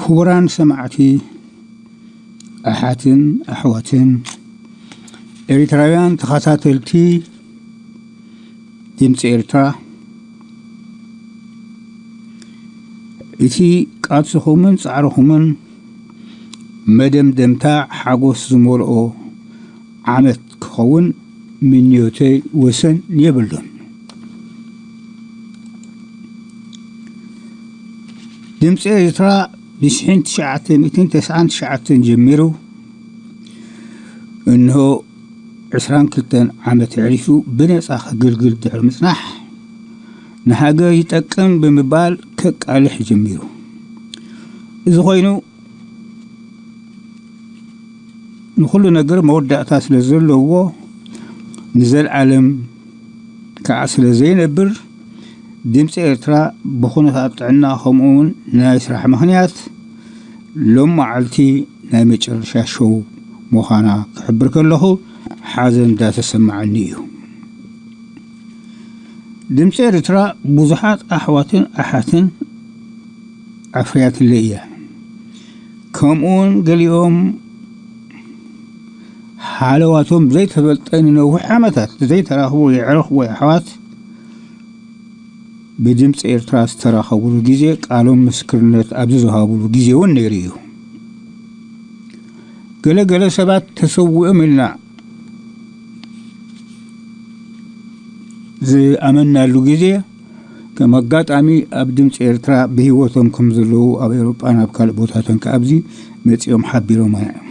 ክቡራን ሰማዕቲ ኣሓትን ኣሕዋትን ኤርትራውያን ተኸታተልቲ ድምፂ ኤርትራ፣ እቲ ቃልስኹምን ፃዕርኹምን መደምደምታ ሓጎስ ዝመልኦ ዓመት ክኸውን ምንዮተይ ወሰን የብሉን። ድምፂ ኤርትራ ብሽሕን ትሽዓተ ሚእትን ተስዓን ትሽዓተን ጀሚሩ እንሆ ዕስራን ክልተን ዓመት ኣዕሪፉ ብነፃ ከገልግል ድሕሪ ምፅናሕ፣ ንሃገር ይጠቅም ብምባል ከቃልሕ ጀሚሩ። እዚ ኮይኑ ንኹሉ ነገር መወዳእታ ስለ ዘለዎ፣ ንዘለኣለም ከዓ ስለ ዘይነብር፣ ድምፂ ኤርትራ ብኹነታት ጥዕና ከምኡውን ናይ ስራሕ ምኽንያት ሎም መዓልቲ ናይ መጨረሻ ሾው ምዃና ክሕብር ከለኹ ሓዘን እንዳተሰማዓኒ እዩ። ድምፂ ኤርትራ ብዙሓት ኣሕዋትን ኣሓትን ኣፍርያትለ እያ። ከምኡውን ገሊኦም ሃለዋቶም ዘይተፈልጠ ንነዊሕ ዓመታት ዘይተራኽቡ የዕሩኽ ወይ ኣሕዋት ብድምፂ ኤርትራ ዝተራኸብሉ ግዜ ቃሎም ምስክርነት ኣብ ዝዝሃብሉ ግዜ እውን ነይሩ እዩ። ገለ ገለ ሰባት ተሰዊኦም ኢልና ዝኣመናሉ ግዜ ከም ኣጋጣሚ ኣብ ድምፂ ኤርትራ ብህይወቶም ከም ዘለዉ ኣብ ኤውሮጳን ኣብ ካልእ ቦታትን ከኣብዚ መፂኦም ሓቢሮም እዮም።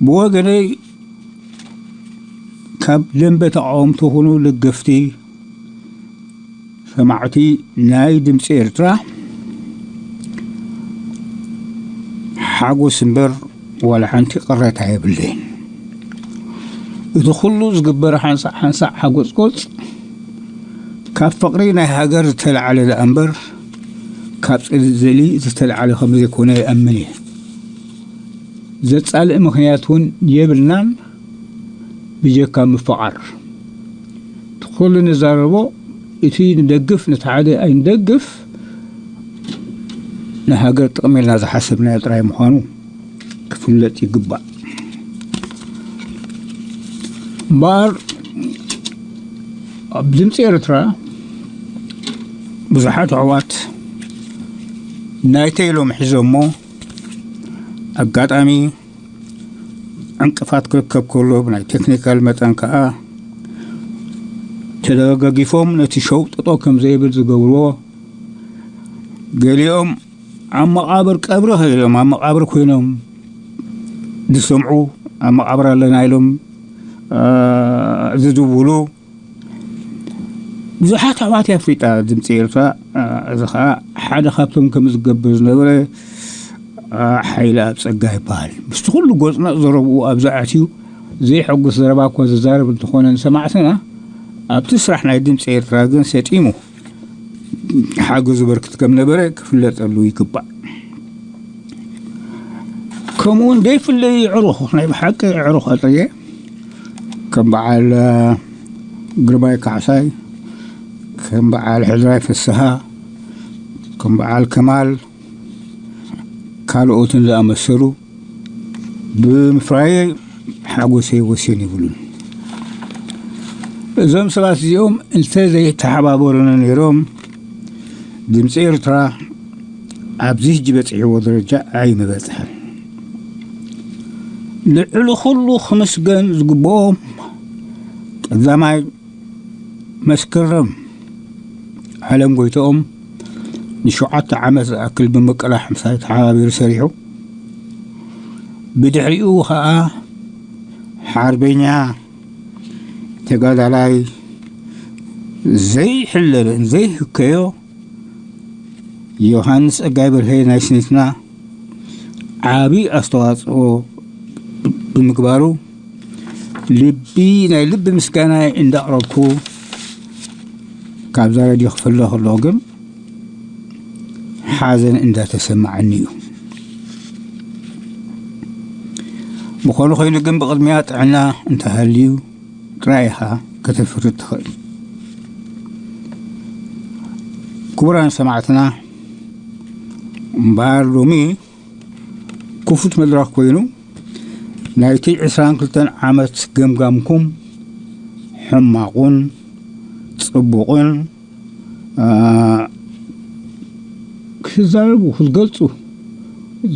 ብወገነይ ካብ ደንበ ተቃወምቲ ኹኑ ደገፍቲ ሰማዕቲ ናይ ድምፂ ኤርትራ ሓጎስ እምበር ዋላ ሓንቲ ቅሬታ የብለይን። እቲ ኩሉ ዝግበር ሓንሳእ ሓንሳእ ሓጎጽጎጽ ካብ ፍቕሪ ናይ ሃገር ዝተለዓለ ደኣ እምበር ካብ ጽልኢ ዝተለዓለ ከም ዘይኮነ ይኣምን እየ። ዘጻልእ ምኽንያት እውን የብልናን ብጀካ ምፍቓር። እቲ ኩሉ ንዛረቦ እቲ ንደግፍ ነቲ ሓደ ኣይንደግፍ ንሃገር ጥቕሚ ኢልና ዝሓሰብናዮ ጥራይ ምዃኑ ክፍለጥ ይግባእ። እምበኣር ኣብ ድምፂ ኤርትራ ብዙሓት ኣሕዋት ናይተይ ኢሎም ሒዞሞ ኣጋጣሚ ዕንቅፋት ክርከብ ከሎ ብናይ ቴክኒካል መጠን ከዓ ተደጋጊፎም ነቲ ሸው ጠጠው ከም ዘይብል ዝገብርዎ፣ ገሊኦም ኣብ መቓብር ቀብሪ ከይዶም ኣብ መቓብር ኮይኖም ዝሰምዑ፣ ኣብ መቓብር ኣለና ኢሎም ዝድውሉ ብዙሓት ኣሕዋት ኣፍሪጣ ድምፂ ኤርትራ። እዚ ከዓ ሓደ ካብቶም ከም ዝገብር ዝነበረ ሓይለ ኣብ ፀጋ ይበሃል። ምስቲ ኩሉ ጎፅነቕ ዘረብኡ ኣብዚ ኣትዩ ዘይሐጉስ ዘረባ እኳ ዝዛረብ እንተኾነ ንሰማዕትና ኣብቲ ስራሕ ናይ ድምፂ ኤርትራ ግን ሰጢሙ ሓገዙ በርክት ከም ነበረ ክፍለጠሉ ይግባእ። ከምኡውን ዘይፍለዩ ኣዕሩኽ ናይ ብሓቂ ኣዕሩኽ ኣጥርየ ከም በዓል ግርማይ ካሕሳይ፣ ከም በዓል ሕድራይ ፍስሃ፣ ከም በዓል ከማል ካልኦትን ዝኣመሰሉ ብምፍራየይ ሓጎሰይ ወሰን የብሉን። እዞም ሰባት እዚኦም እንተ ዘይተሓባበሩና ነይሮም ድምፂ ኤርትራ ኣብዚ ሕጂ በፂሕዎ ደረጃ ኣይምበፅሐን። ልዕሊ ኩሉ ክምስገን ዝግብኦም ቀዳማይ መስከረም ዓለም ጎይትኦም ንሸውዓተ ዓመት ዝኣክል ብምቅላሕ ምሳይ ተሓባቢሩ ሰሪሑ። ብድሕሪኡ ኸዓ ሓርበኛ ተጋዳላይ ዘይሕለልን ዘይህከዮ ዮሃንስ ጸጋይ በርሀ ናይ ስኒትና ዓቢ ኣስተዋጽኦ ብምግባሩ ልቢ ናይ ልቢ ምስጋናይ እንዳቕረብኩ ካብዛ ሬድዮ ክፍለ ከለኹ ግን ሓዘን እንዳተሰማዓኒ እዩ። ምኾኑ ኮይኑ ግን ብቕድሚያ ጥዕና እንተሃልዩ ጥራይ ኢኻ ከተፍሪ ትኽእል። ክቡራን ሰማዕትና፣ እምበኣር ሎሚ ክፉት መድረኽ ኮይኑ ናይቲ ዕስራን ክልተን ዓመት ገምጋምኩም ሕማቑን ጽቡቕን ክትዛረቡ ክትገልጹ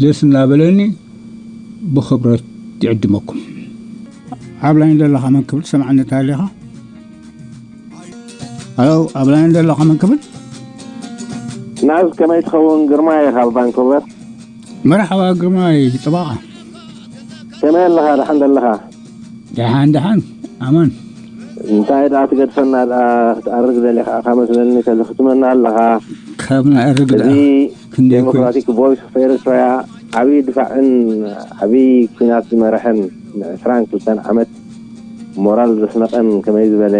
ደስ እናበለኒ ብኽብረት ይዕድመኩም። ኣብ ላይን ዘለኻ መን ክብል ሰማዕነት ኣለኻ? ኣው ኣብ ላይን ዘለኻ መን ክብል? ናዝ ከመይ ትኸውን? ግርማይ ካብ ቫንኮቨር። መርሓባ ግርማይ ጽባቓ። ከመይ ኣለኻ? ደሓን ዘለኻ? ደሓን ደሓን ኣማን። እንታይ ደኣ ትገድፈና ደኣ ክትኣርግ ደሊኻ ኢኻ መስለኒ፣ ተዘኽትመና ኣለኻ። ካብ ንኣርግ ደኣ እዚ ክንደይ ኮይንስ? ዴሞክራቲክ ቮይስ ኦፍ ኤርትራ ዓብዪ ድፋዕን ዓብዪ ኲናት ዝመርሐን ንዕስራን ክልተን ዓመት ሞራል ዘስነቐን ከመይ ዝበለ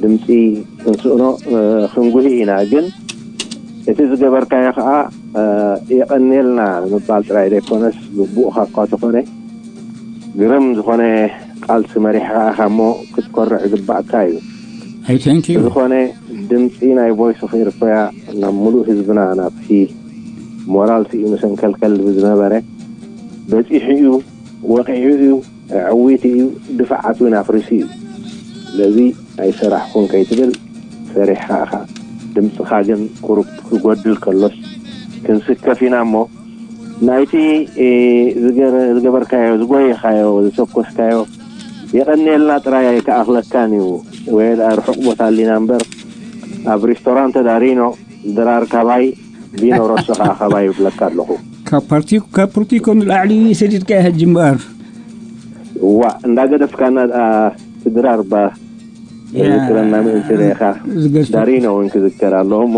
ድምፂ ክንስእኖ ክንጉሂ ኢና። ግን እቲ ዝገበርካዮ ከዓ የቐንየልና ንምባል ጥራይ ዘይኮነስ ግቡእኻ እኳ ተኾነ ግርም ዝኾነ ቃልሲ መሪሕኻ ኢኻ እሞ ክትኮርዕ ዝግባእካ እዩ። I thank you። ዝኾነ ድምፂ ናይ ቮይስ ኦፍ ኤርትራ ናብ ሙሉእ ህዝብና ናብቲ ሞራል ስኢኑ ሰንከልከል ዝነበረ በፂሑ እዩ፣ ወቒዑ እዩ፣ ኣዕዊቱ እዩ፣ ድፋዓት እውን ኣፍሪሱ እዩ። ስለዚ ኣይሰራሕኩን ከይትብል ሰሪሕኻ ኢኻ። ድምፅኻ ግን ቁሩብ ክጎድል ከሎስ ክንስከፍ ኢና እሞ ናይቲ ዝገበርካዮ ዝጎየኻዮ ዝተኮስካዮ የቐንየልና ጥራይ ኣይከኣኽለካን እዩ። ወይ ደኣ ርሑቕ ቦታ ኣሊና እምበር ኣብ ሪስቶራንተ ዳሪኖ ድራር ካባይ ቪኖ ሮሶ ከዓ ካባይ ይብለካ ኣለኹ። ካብ ፓርቲ ካብ ፖለቲኮ ንላዕሊ ሰዲድካ ሕጂ እምበኣር እዋ እንዳገደፍካና ደኣ ትድራር ባ ዝክረና ምእንቲ ርኢኻ ዝገዝፍ ዳሪኖ እውን ክዝከር ኣለዎ እሞ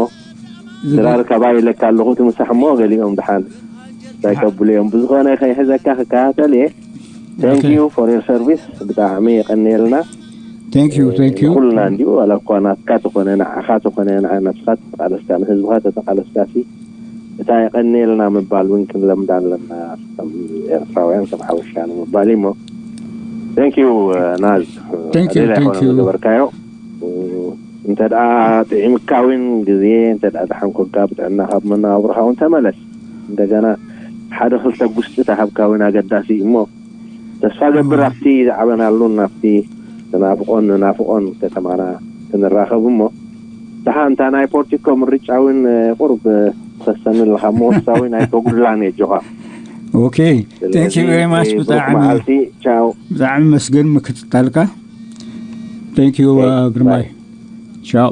ድራር ካባይ ይለካ ኣለኹ ትምሳሕ እሞ ገሊኦም ድሓን እንታይ ከብሉ እዮም። ብዝኾነ ከይሕዘካ ክከታተል እየ። Thank you for your service። ብጣዕሚ የቐንየልና። Thank you, thank you። ንኹልና እንዲሁ ዋላ እኳ ናትካ ተኾነ ንዓኻ ተኾነ ንዓ- ናትካ ተተቓለስካ ንህዝብኻ ተተቓለስካ ሲ እታ የቐንየልና ምባል እውን ክንለምዳ ኣለና። ከም ኤርትራውያን ከም ሓበሻ ንምባል እሞ Thank you ናዝ Thank you, ኣደላይ thank ኾነ you። ዝገበርካዮ እንተ ደኣ ጥዒምካ እውን ግዜ እንተ ደኣ ደሓን ኮንካ ብጥዕና ካብ መነባብሮኻ እውን ተመለስ። እንደገና ሓደ ክልተ ጉስጢ ተሃብካ እውን ኣገዳሲ እዩ እሞ ተስፋ ገብር ኣብቲ ዝዓበናሉን ኣብቲ ንናፍቆን ንናፍቆን ከተማና ክንራኸብ እሞ ደሓ እንታ ናይ ፖርቲኮ ምርጫ እውን ቁሩብ ትኸሰኒ ኣለኻ እሞ እሳ እውን ኣይተጉድላን እየ ኣጆኻ። Okay, thank you very much። ብጣዕሚ መዓልቲ ቻው። ብጣዕሚ መስገን ምክትታልካ። Thank you ግርማይ። ቻው።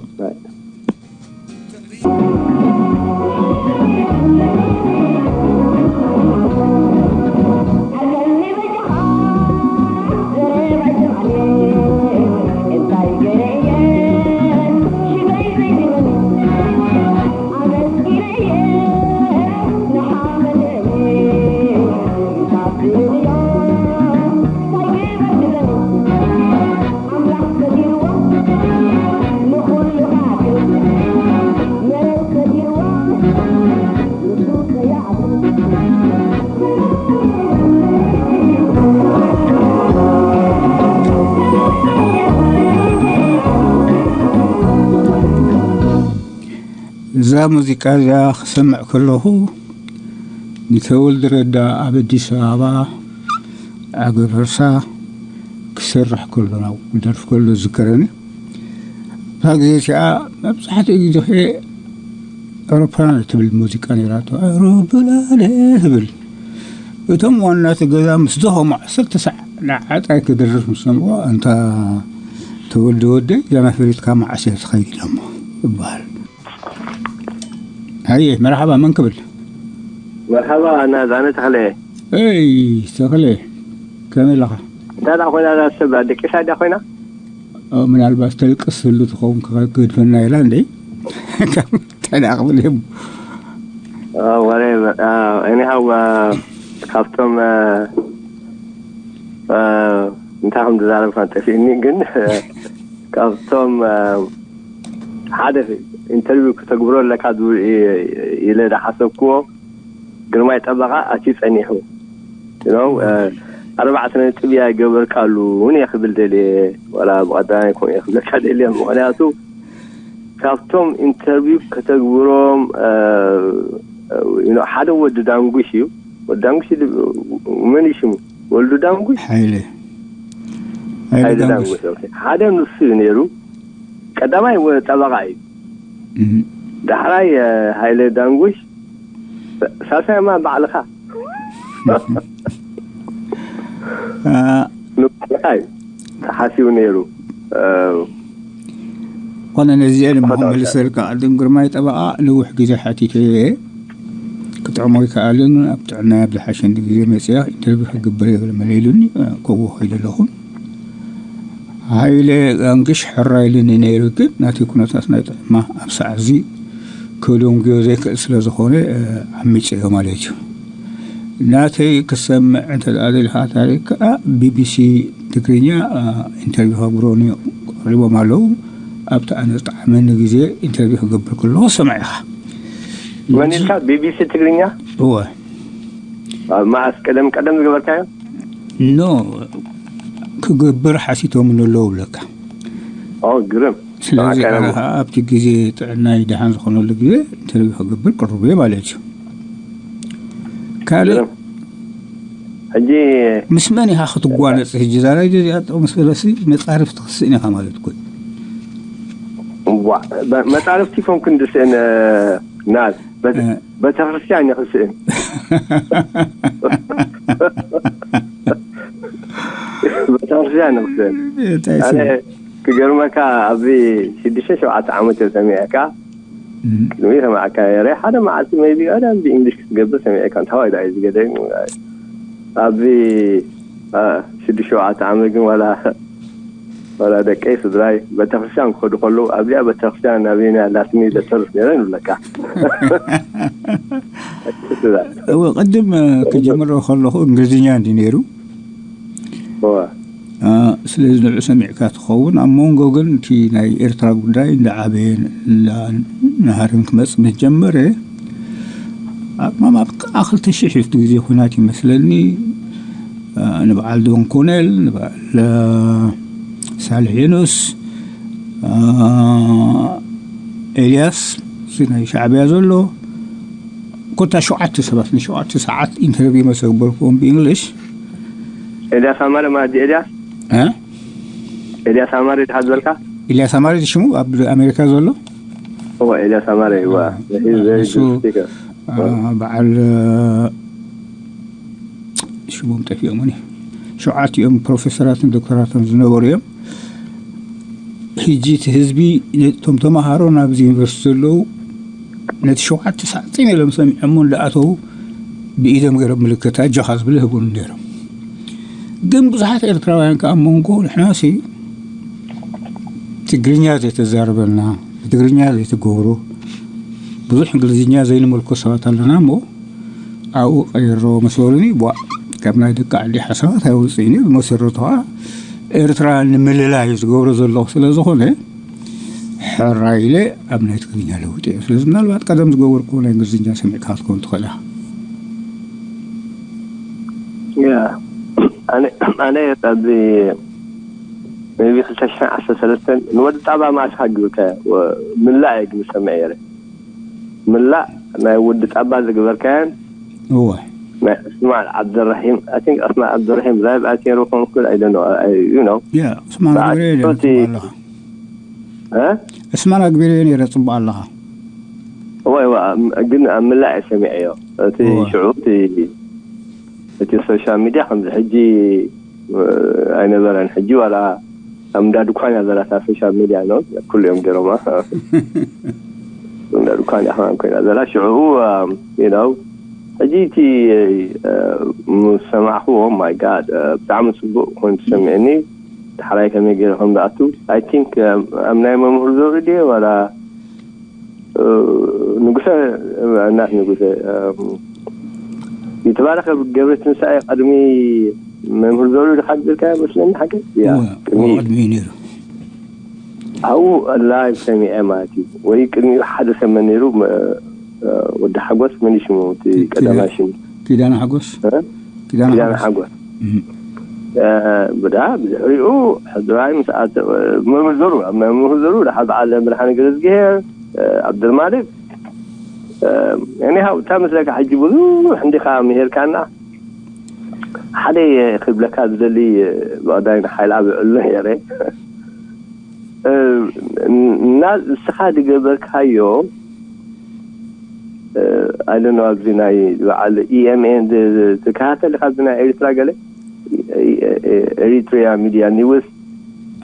እዛ ሙዚቃ እዚኣ ክሰምዕ ከለኹ ንተወልደ ረዳ ኣብ ኣዲስ ኣበባ ዓገርሳ ክሰርሕ ከሎ ናብ ክደርፍ ከሎ ዝዝከረኒ። እታ ግዜ እቲኣ መብዛሕትኡ ግዜ ኣውሮፓና ትብል ሙዚቃ ነይራቶ። ኣውሮፕላነ ትብል። እቶም ዋና እቲ ገዛ ምስ ደኸሙ ዓሰርተ ሳዕ ንዓጣይ ክድርፍ ምስ ሰምዑ ኣንታ ተወልደ ወደይ ዛና ፈሊጥካ መዓስ እያ ትኸይድ ኢሎሞ ይበሃል። ሃየ መርሓባ መን ክብል? መርሓባ ናዛነ ተኽለ። እይ ተኽለ ከመይ ኣለኻ? እንታይ ደኣ ኮይና እዛ ሰብ ደቂሳ ድያ ኮይና? ምናልባት ተልቅስ ህሉ ትኸውን ክገድፈና ኢላ እንደ እንታይ ደኣ ክብል እዮም። ወረ anyhow ካብቶም እንታይ ከም ዝዛረብ ጠፊእኒ ግን ካብቶም ሓደ ኢንተርቪው ክተግብሮ ኣለካ ኢለ ዝሓሰብክዎ ግርማይ ጠበቓ ኣትዩ ጸኒሑ። ኣርባዕተ ነጥቢ ኣይገበርካሉ እውን እየ ክብል ደልየ ዋላ ብቐዳማይ ከምኡ እየ ክብለካ ደልየ ምክንያቱ ካብቶም ኢንተርቪው ከተግብሮም ሓደ ወዲ ዳንጉሽ እዩ። ወዲ ዳንጉሽ መን ሽሙ? ወልዱ ዳንጉሽ። ሓይለ ሓይለ ዳንጉሽ። ሓደ ንሱ እዩ ነይሩ። ቀዳማይ ጠበቃ እዩ። ዳሕራይ ሓይለ ዳንጉሽ ሳሳይማ ባዕልኻ ንባዕልኻ እዩ ተሓሲቡ ነይሩ። ኮነ ነዚአ ድማ ክመልሰልካ፣ ቅድም ግርማይ ጠበቓ ነዊሕ ግዜ ሓቲተዮ እየ። ክጥዕሞ ኣይከኣልን፣ ኣብ ጥዕናይ ኣብ ዝሓሸኒ ግዜ መፅያ ኢንተርቪው ክግበር እየ መለ ኢሉኒ። ከምኡ ከይደ ኣለኹ። ሃይለ ጋንግሽ ሕራ ኢሉኒ ነይሩ፣ ግን ናተይ ኩነታት ናይ ጥዕማ ኣብ ሰዓት እዚ ክደንጉዮ ዘይክእል ስለ ዝኾነ ዓሚፀዮ ማለት እዩ። ናተይ ክሰምዕ እንተ ደኣ ደሊኻ ታሪክ ከዓ ቢቢሲ ትግርኛ ኢንተርቪው ከግብሮኒ ቀሪቦም ኣለዉ። ኣብቲ ኣነ ዝጠዓመኒ ግዜ ኢንተርቪው ክገብር ከለኹ ሰምዐኻ መን ኢልካ? ቢቢሲ ትግርኛ እወ ኣብ መዓስ ቀደም ቀደም ዝገበርካዮ? ኖ ክገብር ሓሲቶም ኣለዉ ብለካ። ግርም ስለዚ ኣነ ከዓ ኣብቲ ግዜ ጥዕናይ ደሓን ዝኾነሉ ግዜ ኢንተርቪው ክገብር ቅሩብ እየ ማለት እዩ። ካልእ ሕጂ ምስ መን ኢኻ ክትጓነፅ? ሕጂ ዛራይ ዚኣ ምስ በለሲ መፃርፍቲ ክስእን ኢኻ ማለት እኮ መፃርፍቲ ኮንኩ እንድስእን ናዝ ቤተክርስትያን ይኽስእን ቤተክርስትያን ይኽስእን። ክገርመካ ኣብዚ ሽዱሽተ ሸውዓተ ዓመት እየ ሰሚዐካ ቅድሚ ሰማዕካ ረ ሓደ መዓልቲ ቢ ቀደም ብእንግሊሽ ክትገብር ሰሚዐካ እንታዋይ ዳ ዝገደ ኣብዚ ሽዱሽተ ሸውዓተ ዓመት ግን ዋላ ዋላ ደቀይ ስድራይ ቤተክርስትያን ክኸዱ ከለዉ ኣብዚኣ ቤተክርስትያን ናበየናይ ኣላትኒ ዘተርፍ ነረ ንብለካ። እወ ቅድም ክጀምሮ ከለኹ እንግሊዝኛ እንዲ ነይሩ። ስለዚ ንዑ ሰሚዕካ ትኸውን። ኣብ መንጎ ግን እቲ ናይ ኤርትራ ጉዳይ እንዳዓበየን እንዳናሃርን ክመፅ ምስ ጀመረ ኣብ ክልተ ሽሕ እዩ ግዜ ኩናት ይመስለኒ። ንበዓል ዶን ኮኔል፣ ንበዓል ሳልሕ ዩኑስ፣ ኤልያስ ናይ ሻዕብያ ዘሎ ኮታ ሸውዓተ ሰባት ንሸውዓተ ሰዓት ኢንተርቪው መሰግበርኩም ብእንግሊሽ። ኤልያስ ኣማረ ማለት ኤልያስ ኤልያስ ኣማረ ድሓ ዝበልካ? ኤልያስ ኣማረ ሽሙ ኣብ ኣሜሪካ ዘሎ? እወ ኤልያስ ኣማረ እወ። በዓል ሽሞም ጠፊኦሙኒ። ሸውዓቲኦም ፕሮፌሰራትን ዶክተራትን ዝነበሩ እዮም። ሕጂ እቲ ህዝቢ እቶም ተምሃሮ ናብዚ ዩኒቨርሲቲ ዘለዉ ነቲ ሸውዓተ ሳዕፂን ኢሎም ሰሚዖሞ እንዳኣተዉ ብኢዶም ገይሮም ምልክት ኣጆኻ ዝብል ይህቡኒ ነይሮም። ግን ብዙሓት ኤርትራውያን ከዓ መንጎ ንሕናሲ ትግርኛ ዘይተዛርበና ትግርኛ ዘይተገብሩ ብዙሕ እንግሊዝኛ ዘይንመልኮ ሰባት ኣለና እሞ ኣብኡ ቀይሮ ምስ በሉኒ ቧ ካብ ናይ ደቂ ዓዲ ሓሳባት ኣይወፅእኒ። ብመሰረቱ ከዓ ኤርትራ ንምልላይ ዝገብሮ ዘለኹ ስለ ዝኾነ ሕራይ ኢለ ኣብ ናይ ትግርኛ ለውጢ እየ። ስለዚ ምናልባት ቀደም ዝገበርኩዎ ናይ እንግሊዝኛ ሰሚዕካ ክትከውን ትኽእል ኢኻ። ኣነ ኣብዚ ቢ ክልተ ሽሕን ዓሰርተ ሰለስተን ንወዲ ጣባ ማእስኻ ግብርከ ምላእ እየ ግን ዝሰምዐ የረ ምላእ ናይ ወዲ ጣባ ዝግበርካያን እወ ናይ እስማል ዓብደራሒም ኣቲንክ እስማል ዓብደራሒም ላይቭ ኣትየሩ ኮንኩል ኣይደኖ ዩ ነው ያ እስማል ኣግቢረ ኣለኻ። እስማል ኣግቢረ ነይረ ጽቡቅ ኣለኻ። እወ እወ ግን ኣብ ምላእ እየ ሰሚዐዮ። እቲ ሽዑ እቲ እቲ ሶሻል ሚድያ ከምዚ ሕጂ ኣይነበረን። ሕጂ ዋላ ኣብ እንዳ ድኳን እያ ዘላ እታ ሶሻል ሚድያ ነው ኩሉ እዮም ገይሮማ። እንዳ ድኳን እያ ከማን ኮይና ዘላ ሽዑ you know ሕጂ እቲ ምስ ሰማዕክዎ my God ብጣዕሚ ፅቡቅ ኮይኑ ተሰሚዕኒ። ዳሕራይ ከመይ ገይረ ከም ዝኣቱ I think ኣብ ናይ መምህር ዘውሪ ድየ ዋላ ንጉሰ እናት ንጉሰ ይትባረክ ገብረ ትንሳኤ ቅድሚ መምህር ዘውሪ ድካ ግብርካ መስለኒ ሓገዝ ቅድሚ ቅድሚ ነይሩ ኣብኡ ላይቭ ሰሚዐ ማለት እዩ። ወይ ቅድሚኡ ሓደ ሰመ ነይሩ ወዲ ሓጎስ መን ሽሙ እቲ ቀዳማይ ሽሙ ኪዳነ ሓጎስ ኪዳነ ሓጎስ ብዳ ብድሕሪኡ ሕድራይ ምስ ኣተ መምህር ዘሩ ኣብ መምህር ዘሩ ድሓር በዓል ብርሃነ ገረዝግሄር ዓብደልማልክ እኔ ሃው እታ ምስለካ ሕጂ ብዙሕ እንዲኻ ምሄርካና። ሓደ ክብለካ ዝደሊ፣ ብቐዳይ ንሓይል ኣብ ዕሉ ነይረ። እና ንስኻ ዝገበርካዮ፣ ኣይደኖ ኣብዚ ናይ በዓል ኢኤምኤን ትከታተል ኢኻ፣ ኣብዚ ናይ ኤርትራ ገለ ኤሪትሪያ ሚዲያ ኒውስ።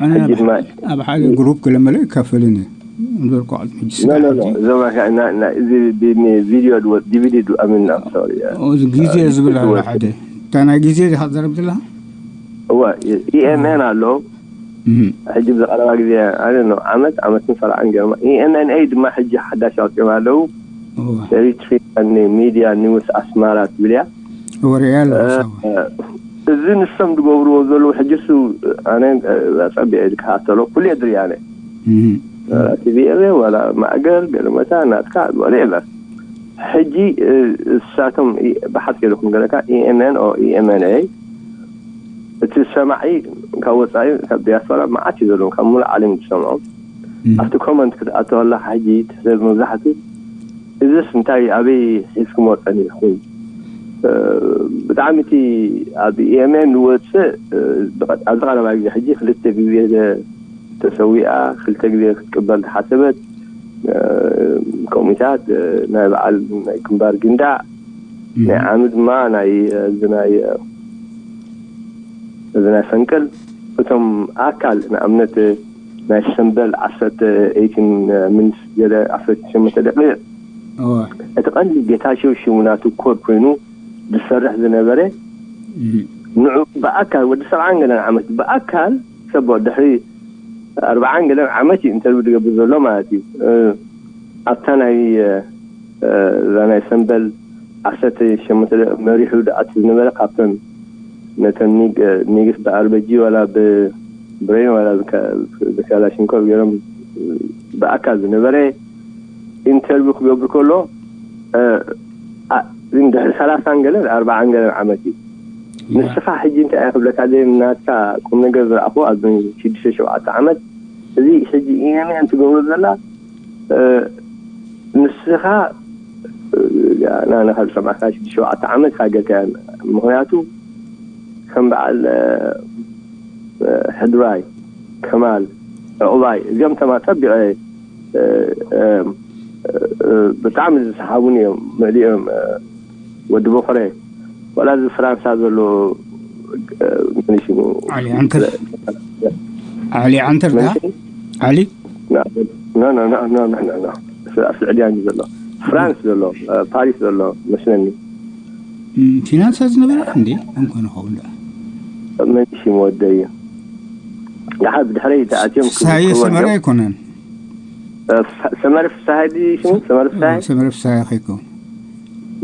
ኣነ ኣብ ሕጂ ድማ ሓደ- ኣብ ሓደ ግሩፕ ገለመለ ይካፈልን እየ። እምበር ኳዕ ሕጂ ኖ፣ ኖ፣ ኖ፣ ሕጂ እዞም ኣካ-፣ ና-፣ ና-፣ እዚ ቢ-፣ ኒ-፣ ቪድዮ ድወ-፣ ዲቪዲ ድወ-፣ ኣሚን፣ ኣም ሶሪ፣ እ፣ ኦ፣ እዚ ግዜ እ፣ ዝብል ኣሎ ዲቪዲ ሓደ። እታ ናይ ግዜ ዲኻ ትዛረብ ዘለኻ? እወ፣ ኢኤምኤን ኣሎ። እህ። ሕጂ ብዝቐረባ ግዜ፣ ኣነ ነው፣ ዓመት፣ ዓመትን ሰላዕን ገርማ። ኢኤምኤንኤ ድማ ሕጂ ሓዳሽ ኣውፅኦም ኣለዉ። እወ። ኤሪትሪያን ሚዲያ ኒውስ ኣስማራ ትብል እያ። ወሬ ኣሎ፣ እ፣ ሓሳብ። እ፣ እዚ ንሶም ዝገብርዎ ዘለዉ ሕጂ እሱ ኣነ፣ እ፣ ኣጸቢቐ ዝከታተሎ ኩሉ እየ ዝርኢ ኣነ። እህ። ዋላ ቲቪ ኤረ፣ ዋላ ማእገር፣ ገለመታ፣ ናትካ፣ ወሬ እየ። ሕጂ፣ እ፣ እሳቶም ኢ-፣ ብሓት ገለ ክንገለካ፣ ኢኤምኤን ኦ ኢኤምኤንኤ፣ እቲ ሰማዒ ካብ ወጻኢ፣ ካብ ዲያስፖራ መዓት እዩ ዘለዎም፣ ካብ ሙሉእ ዓለም እዩ ዝሰምዖም። እህ። ኣብቲ ኮመንት ክትኣቱ ከለኻ ሕጂ፣ እቲ ሰብ መብዛሕቱ፣ እዚስ እንታይ ኣበይ ሒዝኩሞ ጸኒሕኩም? እ፣ ብጣዕሚ እቲ ኣብ ኢኤምኤን ዝወጽእ፣ እ፣ ብቐ-፣ ኣብዚ ቀረባ ግዜ ሕጂ ክልተ ግዜ ዘ-፣ ተሰዊኣ፣ ክልተ ግዜ ክትቅበር ዝሓሰበት፣ እ፣ ከምኡታት፣ እ፣ ናይ በዓል ናይ ግንባር ጊንዳዕ፣ እህ። ናይ ዓሚ ድማ ናይ፣ እ፣ እዚ ናይ፣ እ፣ እዚ ናይ ፈንቅል፣ እቶም ኣካል ንኣብነት ናይ ሰምበል ዓሰርተ ኤይቲን ሚኒትስ ገለ ዓሰርተ ሸሞንተ ደቂቕ እወ። እቲ ቀንዲ ጌታቸው ሽሙ ናቱ ኮድ ኮይኑ ዝሰርሕ ዝነበረ እህ። ንዑ ብኣካል ወዲ ሰብዓን ገለን ዓመት ብኣካል ሰብ ድሕሪ ኣርብዓን ገለን ዓመት እዩ ኢንተርቪው ዝገብር ዘሎ ማለት እዩ። እ፣ ኣብታ ናይ፣ እ፣ እ፣ እዛ ናይ ሰምበል ዓሰርተ ሸሞንተ መሪሑ ዝኣቱ ዝነበረ ካብተን ነተን ሚግ፣ ሚግስ ብኣርበጂ ዋላ ብብሬን ዋላ ብካ-፣ ብካላሽንኮቭ ገይሮም ብኣካል ዝነበረ ኢንተርቪው ክገብር ከሎ፣ እ፣ ኣ-፣ ድሕሪ ሰላሳን ገለን ኣርባዓን ገለን ዓመት እዩ። እወ። ንስኻ ሕጂ እንታይ እየ ክብለካ፣ ዘይ ናትካ ቁም ነገር ዝረኣኹ ኣብዚ ሽዱሽተ ሸውዓተ ዓመት፣ እዚ ሕጂ ኢኤምኤን ትገብሮ ዘላ፣ እ፣ ንስኻ፣ እ፣ ኣነ ካብ ዝሰማዕካ ሽዱሽተ ሸውዓተ ዓመት ሃገርካ እያ። ምኽንያቱ ከም በዓል፣ እ፣ እ፣ ሕድራይ፣ ከማል፣ ዕቑባይ፣ እዚኦም ተማ ጸቢቐ፣ እ፣ እ፣ እ፣ ብጣዕሚ ዝሰሓቡን እዮም። መሊኦም፣ እ፣ ወዲ ቦኽረ፣ ዋላ እዚ ፍራንሳ ዘሎ፣ እ፣ መን ሽሙ? ዓሊ ዓንተር። ዓሊ ዓንተር ዳ? መን ሽሙ? ዓሊ? ና-፣ ኖ፣ ኖ፣ ኖ። ኣብ ስዑድያን እዩ ዘሎ። ፍራንስ ዘሎ፣ እ፣ ፓሪስ ዘሎ መስለኒ። እም፣ ፊናንሳ ዝነበረ እንዴ? እንኳን ኸውን ዳ። መን ሽሙ ወደይ እዩ? ደሓር ብድሕረይ ተኣትዮም ሳየ ክዝክርዎ ሰመረ እዮም። ኣይኮነን። እ፣ ፍሳ-፣ ሰመረ ፍስሃየ ድዩ ሽሙ? ሰመረ ፍስሃየ? ሰመረ ፍስሃየ ከይከውን።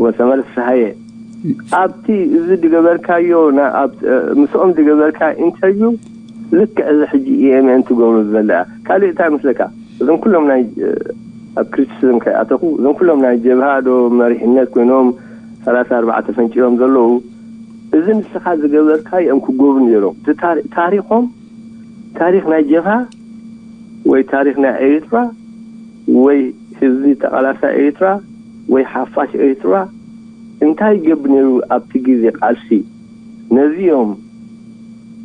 ወሰመረ ፍስሃየ። ኣብቲ እዚ ዝገበርካዮ ና-፣ ኣብ፣ እ፣ ምስኦም ዝገበርካ ኢንተርቪው ልክዕ እዚ ሕጂ ኢኤምኤን ትገብሮ ዘላ። ካልእ እንታይ መስለካ? እዞም ኩሎም ናይ፣ እ፣ ኣብ ክሪቲሲዝም ከይኣተኹ፣ እዞም ኩሎም ናይ ጀብሃ ዶ መሪሕነት ኮይኖም ሰላሳ ኣርባዕተ ፈንጪሎም ዘለዉ፣ እዚ ንስኻ ዝገበርካዮ እዮም ክገብሩ ነይሮም። እቲ ታሪ-፣ ታሪኾም፣ ታሪኽ ናይ ጀብሃ ወይ ታሪኽ ናይ ኤርትራ ወይ ህዝቢ ተቓላሳይ ኤርትራ ወይ ሓፋሽ ኤርትራ እንታይ ይገብር ነይሩ ኣብቲ ግዜ ቃልሲ? ነዚኦም፣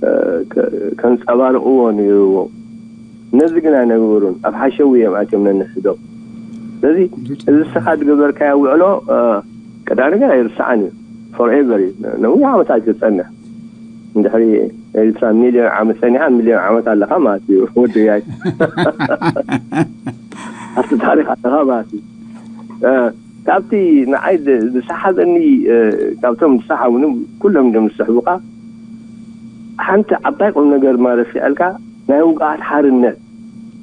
እ፣ ከ-፣ ከንጸባርቕዎ ነይርዎም። ነዚ ግን ኣይነበሩን። ኣብ ሓሸዊ እዮም ኣትዮም ነንሕዶም። ስለዚ እዚ ንስኻ ዝገበርካዮ ውዕሎ፣ እ፣ ቀዳሚ ነገር ኣይርስዓን እዩ። ፎርኤቨር እዩ። ነዊሕ ዓመታት እዩ ዝጸንሕ። እንድሕሪ ኤርትራ ሚልዮን ዓመት ጸኒሓ፣ ሚልዮን ዓመት ኣለኻ ማለት እዩ። ወዲ ጋይ። ኣብቲ ታሪኽ ኣለኻ ማለት እዩ። እ፣ ካብቲ ንዓይ ዝ-፣ ዝሰሓበኒ፣ እ፣ ካብቶም ዝሰሓቡኒ፣ ኩሎም እዮም ዝስሕቡኻ። ሓንቲ ዓባይ ቁም ነገር ማለት ስዐልካ፣ ናይ ውግኣት ሓርነት።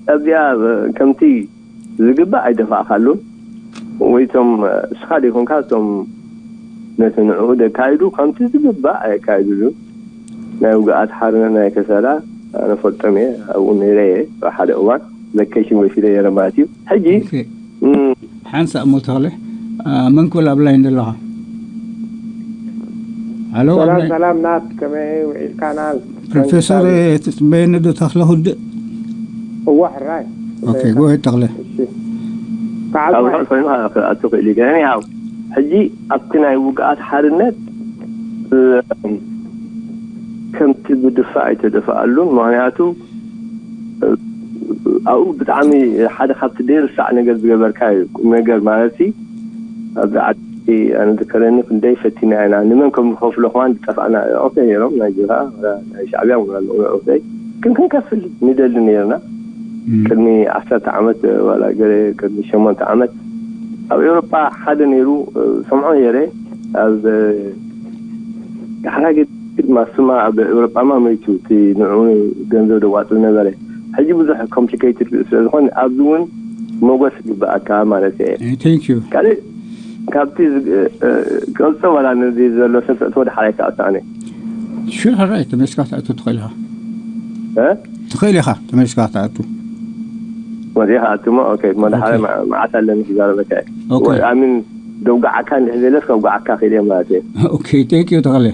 ኣብዚኣ፣ እ፣ ከምቲ ዝግባእ ኣይደፋእካሉን። ወይ እቶም፣ እ፣ እስኻ ዘይኮንካ፣ እቶም ነቲ ንዕኡ ዘካይዱ ከምቲ ዝግባእ ኣየካይዱሉን። ናይ ውግኣት ሓርነት ናይ ከሰላ ኣነ ፈልጦም እየ፣ ኣብኡ ነይረ እየ ኣብ ሓደ እዋን። ቨኬሽን ወሲደ እየ ማለት እዩ። ሕጂ፣ ኦኬ። እም፣ ሓንሳእ እሞ ተኽለ፣ እ፣ መን ክብል ኣብ ላይን ዘለኻ? ሃሎ፣ ኣብ ሰላም፣ ላይን። ሰላም ናት፣ ከመይ ውዒልካ ናት? ፕሮፌሰር፣ እ፣ ትጽበየኒ ዶ ተኽለ ኩድእ? እዋ፣ ሕራይ። ኦኬ፣ ጎሄድ ተኽለ። እሺ። ካብ ከዓል ርሑቕ ኮይኑ ክኣቱ ክእል እዩ። ግን እኔ ያው ሕጂ ኣብቲ ናይ ውግኣት ሓርነት ከምቲ ብድፋ ኣይተደፍኣሉን። ምኽንያቱ ኣብኡ ብጣዕሚ ሓደ ካብቲ ደይርሳዕ ነገር ዝገበርካ እዩ። ቁም ነገር ማለት ኣብዚ ዓዲ ኣነ ዝከረኒ ክንደይ ፈቲና ኢና፣ ንመን ከም ንኸፍሎ ከማን ዝጠፍኣና። ኦኬ ነይሮም ናይ ጅብሃ ናይ ሻዕብያ ኦኬ ግን ክንከፍል ንደሊ ነይርና። ቅድሚ ዓሰርተ ዓመት ዋላ ገለ ቅድሚ ሸሞንተ ዓመት ኣብ ኤውሮጳ ሓደ ነይሩ። ሰምዖ ነይረ ኣብ ዳሕራይ ግድ ማስማ ኣብ ኤውሮጳማ መይቱ እቲ ንዑ ገንዘብ ደዋጽ ነበረ። ሕጂ ብዙሕ ኮምፕሊኬትድ ስለዝኾን ኣብዚ እውን ሞገስ ይግብኣካ ማለት እየ። Thank you። ካልእ ካብቲ ዝግ- እ- እ- ክቕጽል ዋላ ነዚ ዘሎ ሰብ ተእትዎ ዳሕራይ ክኣቱ ኣነ ሽር ሕራይ ተመልስካ ትኣቱ ትኽእል ኢኻ። እ? ትኽእል ኢኻ ተመልስካ ትኣቱ። ወዲኻ ኣቱሞ ኦኬ መድሓረ ኦኬ። መዓት ኣለኒ ክዛረበካ ኦኬ። ኣሚን ደውጋዓካ እንድሕ ዘለስ ከውጋዓካ ክእል እየ ማለት እየ። Okay, thank you ተኽለ።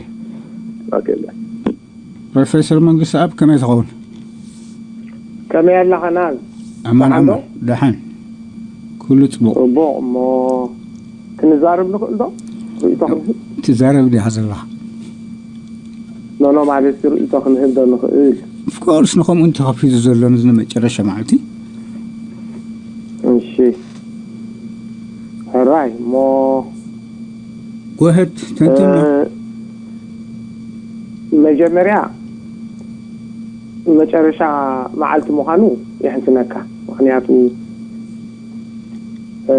ኦኬ ፕሮፌሰር መንግስቲ ኣብ ከመይ ትኸውን? ከመይ ኣለኻ ናዝ? ኣማን ደሓን ዶ? ኣማን ደሓን። ኩሉ ጽቡቕ። ጽቡቕ እሞ ክንዛረብ ንኽእል ዶ? ርእይቶ ክንህብ? ትዛረብ ዲኻ ዘለኻ? ኖኖ ማለት ርእይቶ ክንህብ ዶ ንኽእል? Of course ንኸምኡ እንተኸፊቱ ዘሎ ንዚ መጨረሻ መዓልቲ። እሺ ሕራይ እሞ ጎህድ ተንትን እ፣ መጀመርያ መጨረሻ መዓልቲ ምዃኑ የሕዝነካ። ምኽንያቱ እ፣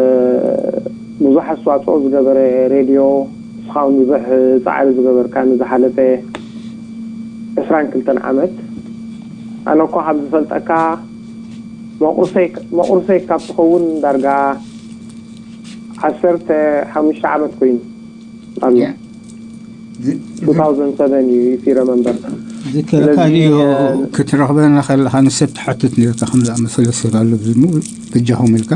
ብዙሕ ኣስተዋፅኦ ዝገበረ ሬድዮ፣ ንስኻ እውን ብዙሕ ፃዕሪ ዝገበርካ ንዝሓለፈ ዕስራን ክልተን ዓመት። ኣነ እኮ ካብ ዝፈልጠካ መቑርሰይ መቑርሰይ ካብ ትኸውን ዳርጋ ዓሰርተ ሓሙሽተ ዓመት ኮይኑ ኣሎ። ያ። ዝ- two thousand seven እዩ if you remember። ዝከረካ ስለዚ ድዩ እ፣ ክትረኽበና ከለኻ ንሰብ ትሓትት ነርካ ከም ዝኣመሰለ ሰብ ኣሎ ብዝሙ በጃኹም ኢልካ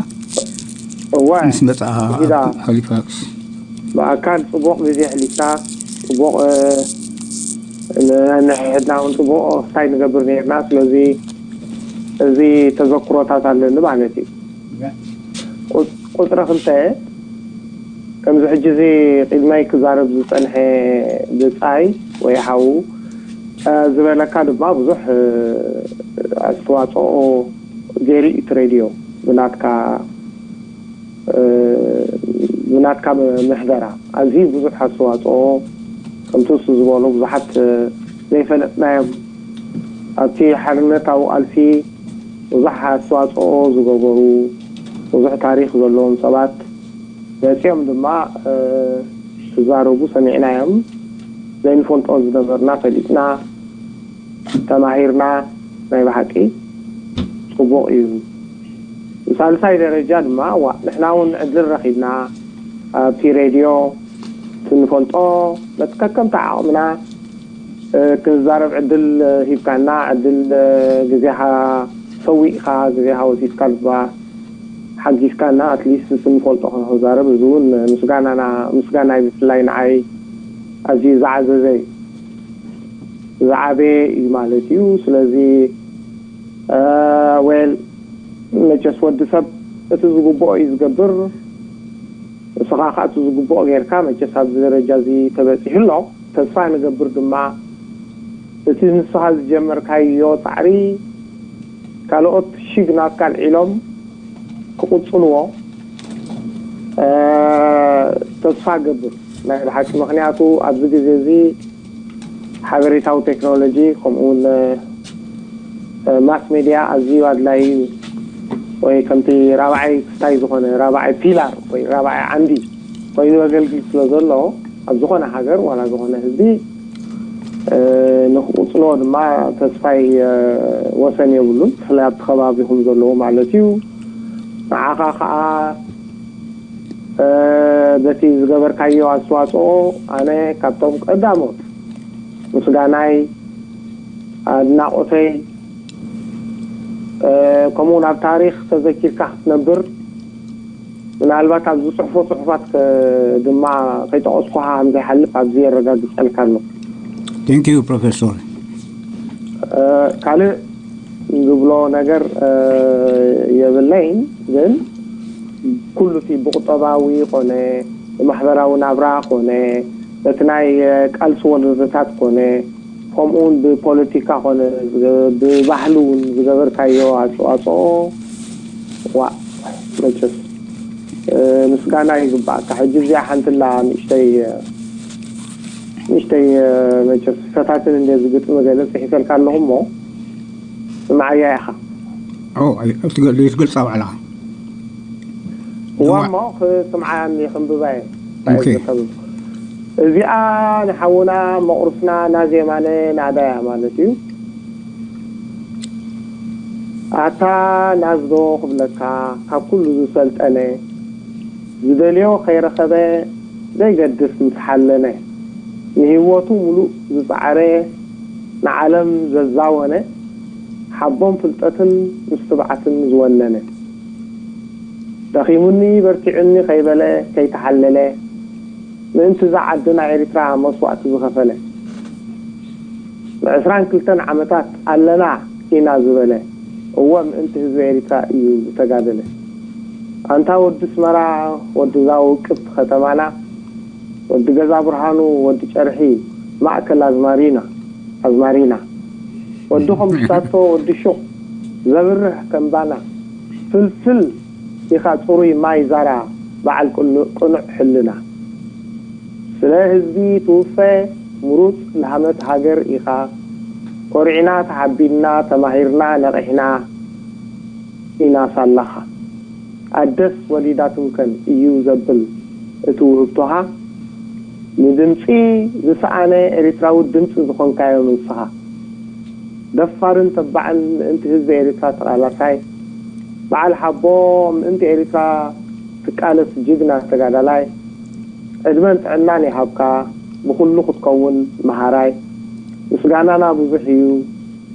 እወ ምስ መፅኣ እዚዳ ሃሊፋክስ ብኣካል ፅቡቕ ግዜ ኣሕሊፍና ፅቡቕ እ፣ ንሕድና እውን ፅቡቕ እንታይ ንገብር ነርና። ስለዚ እዚ ተዘክሮታት ኣለኒ ማለት እዩ። ቁ- ቁፅሪ ክልተ ከምዚ ሕጂ እዚ ቅድማይ ክዛረብ ዝፀንሐ ብፃይ ወይ ሓዉ እ፣ ዝበለካ ድማ ብዙሕ እ፣ ኣስተዋፅኦ ገይሩ እዩ እቲ ሬድዮ ብናትካ እ፣ ብናትካ ምሕደራ ኣዝዩ ብዙሕ ኣስተዋፅኦ ከምቲ እሱ ዝበሎ ብዙሓት እ፣ ዘይፈለጥናዮም ኣብቲ ሓርነታዊ ቃልሲ ብዙሕ ኣስተዋፅኦ ዝገበሩ ብዙሕ ታሪክ ዘለዎም ሰባት መፂኦም ድማ እ፣ ክዛረቡ ሰሚዕናዮም። ዘይንፈልጦ ዝነበርና ፈሊጥና ተማሂርና ናይ ብሓቂ ፅቡቕ እዩ። ብሳልሳይ ደረጃ ድማ ዋ ንሕና እውን ዕድል ረኺብና ኣብቲ ሬድዮ ክንፈልጦ በቲ ከከምቲ ዓቕምና እ፣ ክንዛረብ ዕድል እ፣ ሂብካና ዕድል እ፣ ግዜኻ ሰዊእካ ግዜኻ ወሲድካ ድማ ሓጊዝካና ኣትሊስት እቲ ንፈልጦ ክንዛረብ እዚ እውን ምስጋናና ምስጋናይ ብፍላይ ንዓይ ኣዝዩ ዝዓዘዘ እዩ ዝዓበየ እዩ ማለት እዩ። ስለዚ እ፣ ዌል መቸስ ወዲ ሰብ እቲ ዝግብኦ እዩ ዝገብር። ንስኻ ከዓ እቲ ዝግብኦ ጌርካ መቸስ ኣብዚ ደረጃ እዚ ተበፂሑ ኣሎ። ተስፋ ንገብር ድማ እቲ ንስኻ ዝጀመርካዮ ፃዕሪ ካልኦት ሽግ ናትካ ኣልዒሎም ክቕፅልዎ እ፣ ተስፋ ገብር ናይ ብሓቂ። ምክንያቱ ኣብዚ ግዜ እዚ ሓበሬታዊ ቴክኖሎጂ ከምኡ እውን እ፣ ማስ ሜድያ ኣዝዩ ኣድላይ እዩ። ወይ ከምቲ ራብዓይ ክስታይ ዝኾነ ራብዓይ ፒላር ወይ ራብዓይ ዓንዲ ኮይኑ የገልግል ስለ ዘሎ ኣብ ዝኾነ ሃገር ዋላ ዝኾነ ህዝቢ እ፣ ንክቕፅሎ ድማ ተስፋይ እ፣ ወሰን የብሉን። ብፍላይ ኣብቲ ከባቢኹም ዘለዎ ማለት እዩ። ንዓኻ ከዓ እ፣ በቲ ዝገበርካዮ ኣስተዋፅኦ ኣነ ካብቶም ቀዳሞት ምስጋናይ ኣድናቖተይ እ፣ ከምኡ እውን ኣብ ታሪክ ተዘኪርካ ክትነብር ምናልባት ኣብ ዝፅሕፎ ፅሑፋት ከ- ድማ ከይጠቐስኩኻ ከም ዘይሓልፍ ኣብዚ የረጋግፀልካ ኣሎ። Thank you ፕሮፌሰር። እ፣ ካልእ ዝብሎ ነገር እ፣ የብለይን ግን ኩሉ እቲ ብቁጠባዊ ኮነ ብማሕበራዊ ናብራ ኮነ፣ በቲ ናይ ቃልሲ ወለዶታት ኮነ፣ ከምኡ እውን ብፖለቲካ ኮነ፣ ብባህሊ እውን ዝገበርካዮ ኣስተዋፅኦ፣ ዋ፣ መቸስ፣ እ፣ ምስጋና ይግባእካ። ሕጂ እዚኣ ሓንቲ ኣላ ንእሽተይ፣ ንእሽተይ፣ እ፣ መቸስ ፈታትን እንደ ዝግጥሚ ገለ ጽሒፈልካ ኣለኹ እሞ፣ ስምዓያ ኢኻ። ኦ፣ ኣይ-፣ ኣይትገ-፣ ኣይትገልጻ ባዕልኻ። እዋ እዋ። እሞ፣ ክስምዓያ እኒ ክንብባ እየ። እንታይ ኦኬ። ዝከብብ? እዚኣ ንሓውና መቑርስና ናዚ የማነ ናዳ እያ ማለት እዩ። ኣታ ናዝዶ ክብለካ፣ ካብ ኩሉ ዝሰልጠነ፣ ዝደልዮ ከይረኸበ ዘይገድፍ ምስ ሓለነ፣ ንህይወቱ ሙሉእ ዝጸዓረ፣ ንዓለም ዘዛወነ፣ ሓቦን ፍልጠትን ምስ ትብዓትን ዝወነነ፣ ደኺሙኒ በርቲዑኒ ከይበለ ከይተሓለለ፣ ምእንቲ እዛ ዓድና ኤሪትራ መስዋእቲ ዝኸፈለ፣ ንዕስራን ክልተን ዓመታት ኣለና ኢና ዝበለ፣ እወ ምእንቲ ህዝቢ ኤሪትራ እዩ ዝተጋደለ። ኣንታ ወዲ ኣስመራ፣ ወዲ እዛ ውቅብቲ ከተማና፣ ወዲ ገዛ ብርሃኑ፣ ወዲ ጨርሒ ማእከል ኣዝማሪና፣ ኣዝማሪና፣ ወዲ ከምሽታቶ፣ ወዲ ሹቕ ዘብርህ ከምባና፣ ፍልፍል ኢኻ ጽሩይ ማይ ዛራ፣ በዓል ቅኑ-፣ ቅኑዕ ሕልና። ስለ ህዝቢ ትውፈ ምሩጽ ለሃመት ሃገር ኢኻ። ኮሪዕና ተሓቢንና ተማሂርና ነቒሕና ኢና ሳላኻ። ኣደስ ወሊዳ ትምከን እዩ ዘብል እቲ ውህብቶኻ። ንድምጺ ዝሰኣነ ኤሪትራዊ ድምጺ ዝኾንካዮ ንስኻ። ደፋርን ተባዕን ምእንቲ ህዝቢ ኤሪትራ ተቓላሳይ። በዓል ሓቦ ምእንቲ ኤሪትራ ትቃለስ ጅግና ተጋዳላይ። ዕድመን ጥዕናን ይሃብካ፣ ብኹሉ ክትከውን መሃራይ። ምስጋናና ብዙሕ እዩ፣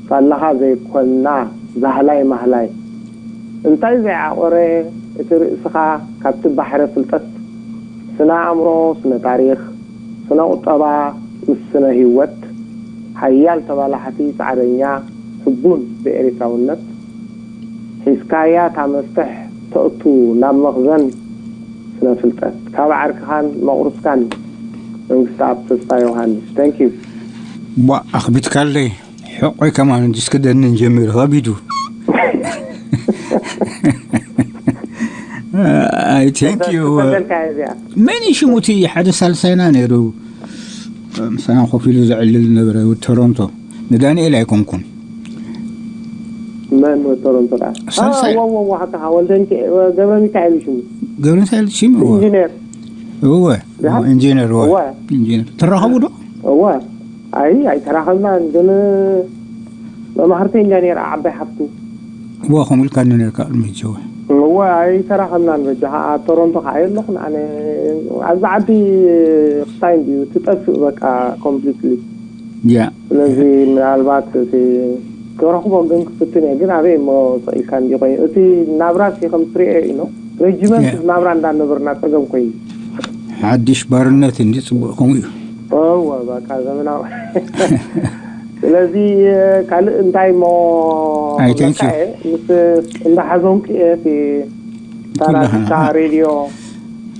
ሳላኻ ዘይኮንና ዛህላይ ማህላይ። እንታይ ዘይዓቆረ እቲ ርእስኻ ካብቲ ባሕረ ፍልጠት፣ ስነ ኣእምሮ፣ ስነ ታሪኽ፣ ስነ ቁጠባ ምስ ስነ ህይወት፣ ሓያል ተባላሓቲ ጻዕረኛ፣ ሕቡን ብኤሪትራውነት፣ ሒዝካያ እታ መፍትሕ ተእቱ ናብ መኽዘን ስነ ፍልጠት። ካብ ዓርክኻን መቑርስካን መንግስትኣብ ተስፋ ዮሃንስ። Thank you። ቧ፣ ኣኽቢድካለይ። ሕቆይ ከማን እንጂ እስክደንን ጀሚሩ ከቢዱ። ኣይ፣ thank you። ተበልካ እዚኣ። መን እዩ ሽሙ እቲ ሓደ ሳልሳይና ነይሩ? ምሳና ኮፍ ኢሉ ዘዕልል ነበረ፣ ወዲ ቶሮንቶ። ንዳንኤል ኣይኮንኩን። መን ወዲ ቶሮንቶ ደኣ? ሳልሳይ። ዋ፣ ዋ፣ ዋ፣ ሓቃ፣ ወልደ ሚካ-፣ ገብረ ሚካኤል እዩ ሽሙ። ገብረ ሚካኤል ሽሙ፣ እወ። ኢንጂነር። እወ፣ ያ? እወ፣ ኢንጂነር፣ እወ። እወ። ኢንጂነር። ትራኸቡ ዶ? እወ። ኣይ፣ ኣይተራኸብናን፣ ግን መማህርተይ እንድያ ነይራ፣ ዓባይ ሓፍቱ። እወ፣ ከምኡ ኢልካኒ ነይርካ ቅድሚ ሕጂ፣ እወ። እወ፣ ኣይተራኸብናን በጃኻ። ኣብ ቶሮንቶ ከኣ የለኹን ኣነ። ኣብዚ ዓዲ ክስታይ እንድዩ ትጠፍእ በቃ ኮምፕሊትሊ። ያ። ስለዚ ምናልባት እቲ ክረኽቦ ግን ክፍትን እየ፣ ግን ኣበይ እሞ ስቕ ኢልካ እንድዩ ኮይኑ። እቲ ናብራሲ ከም ትሪኦ እዩ ነው። ሬጅመንት ያ። ናብራ እንዳነበርና ጸገም ኮይኑ። ሓድሽ ባርነት እንዲ ጽቡቕ ከምኡ እዩ። እወ፣ በቃ ዘመናዊ። ስለዚ ካልእ እንታይ እሞ ኣይ፣ thank you። ክብለካ እየ፣ ምስ እንዳሓዘንኩ እየ እቲ ኩላህና። ታናጅታ ሬድዮ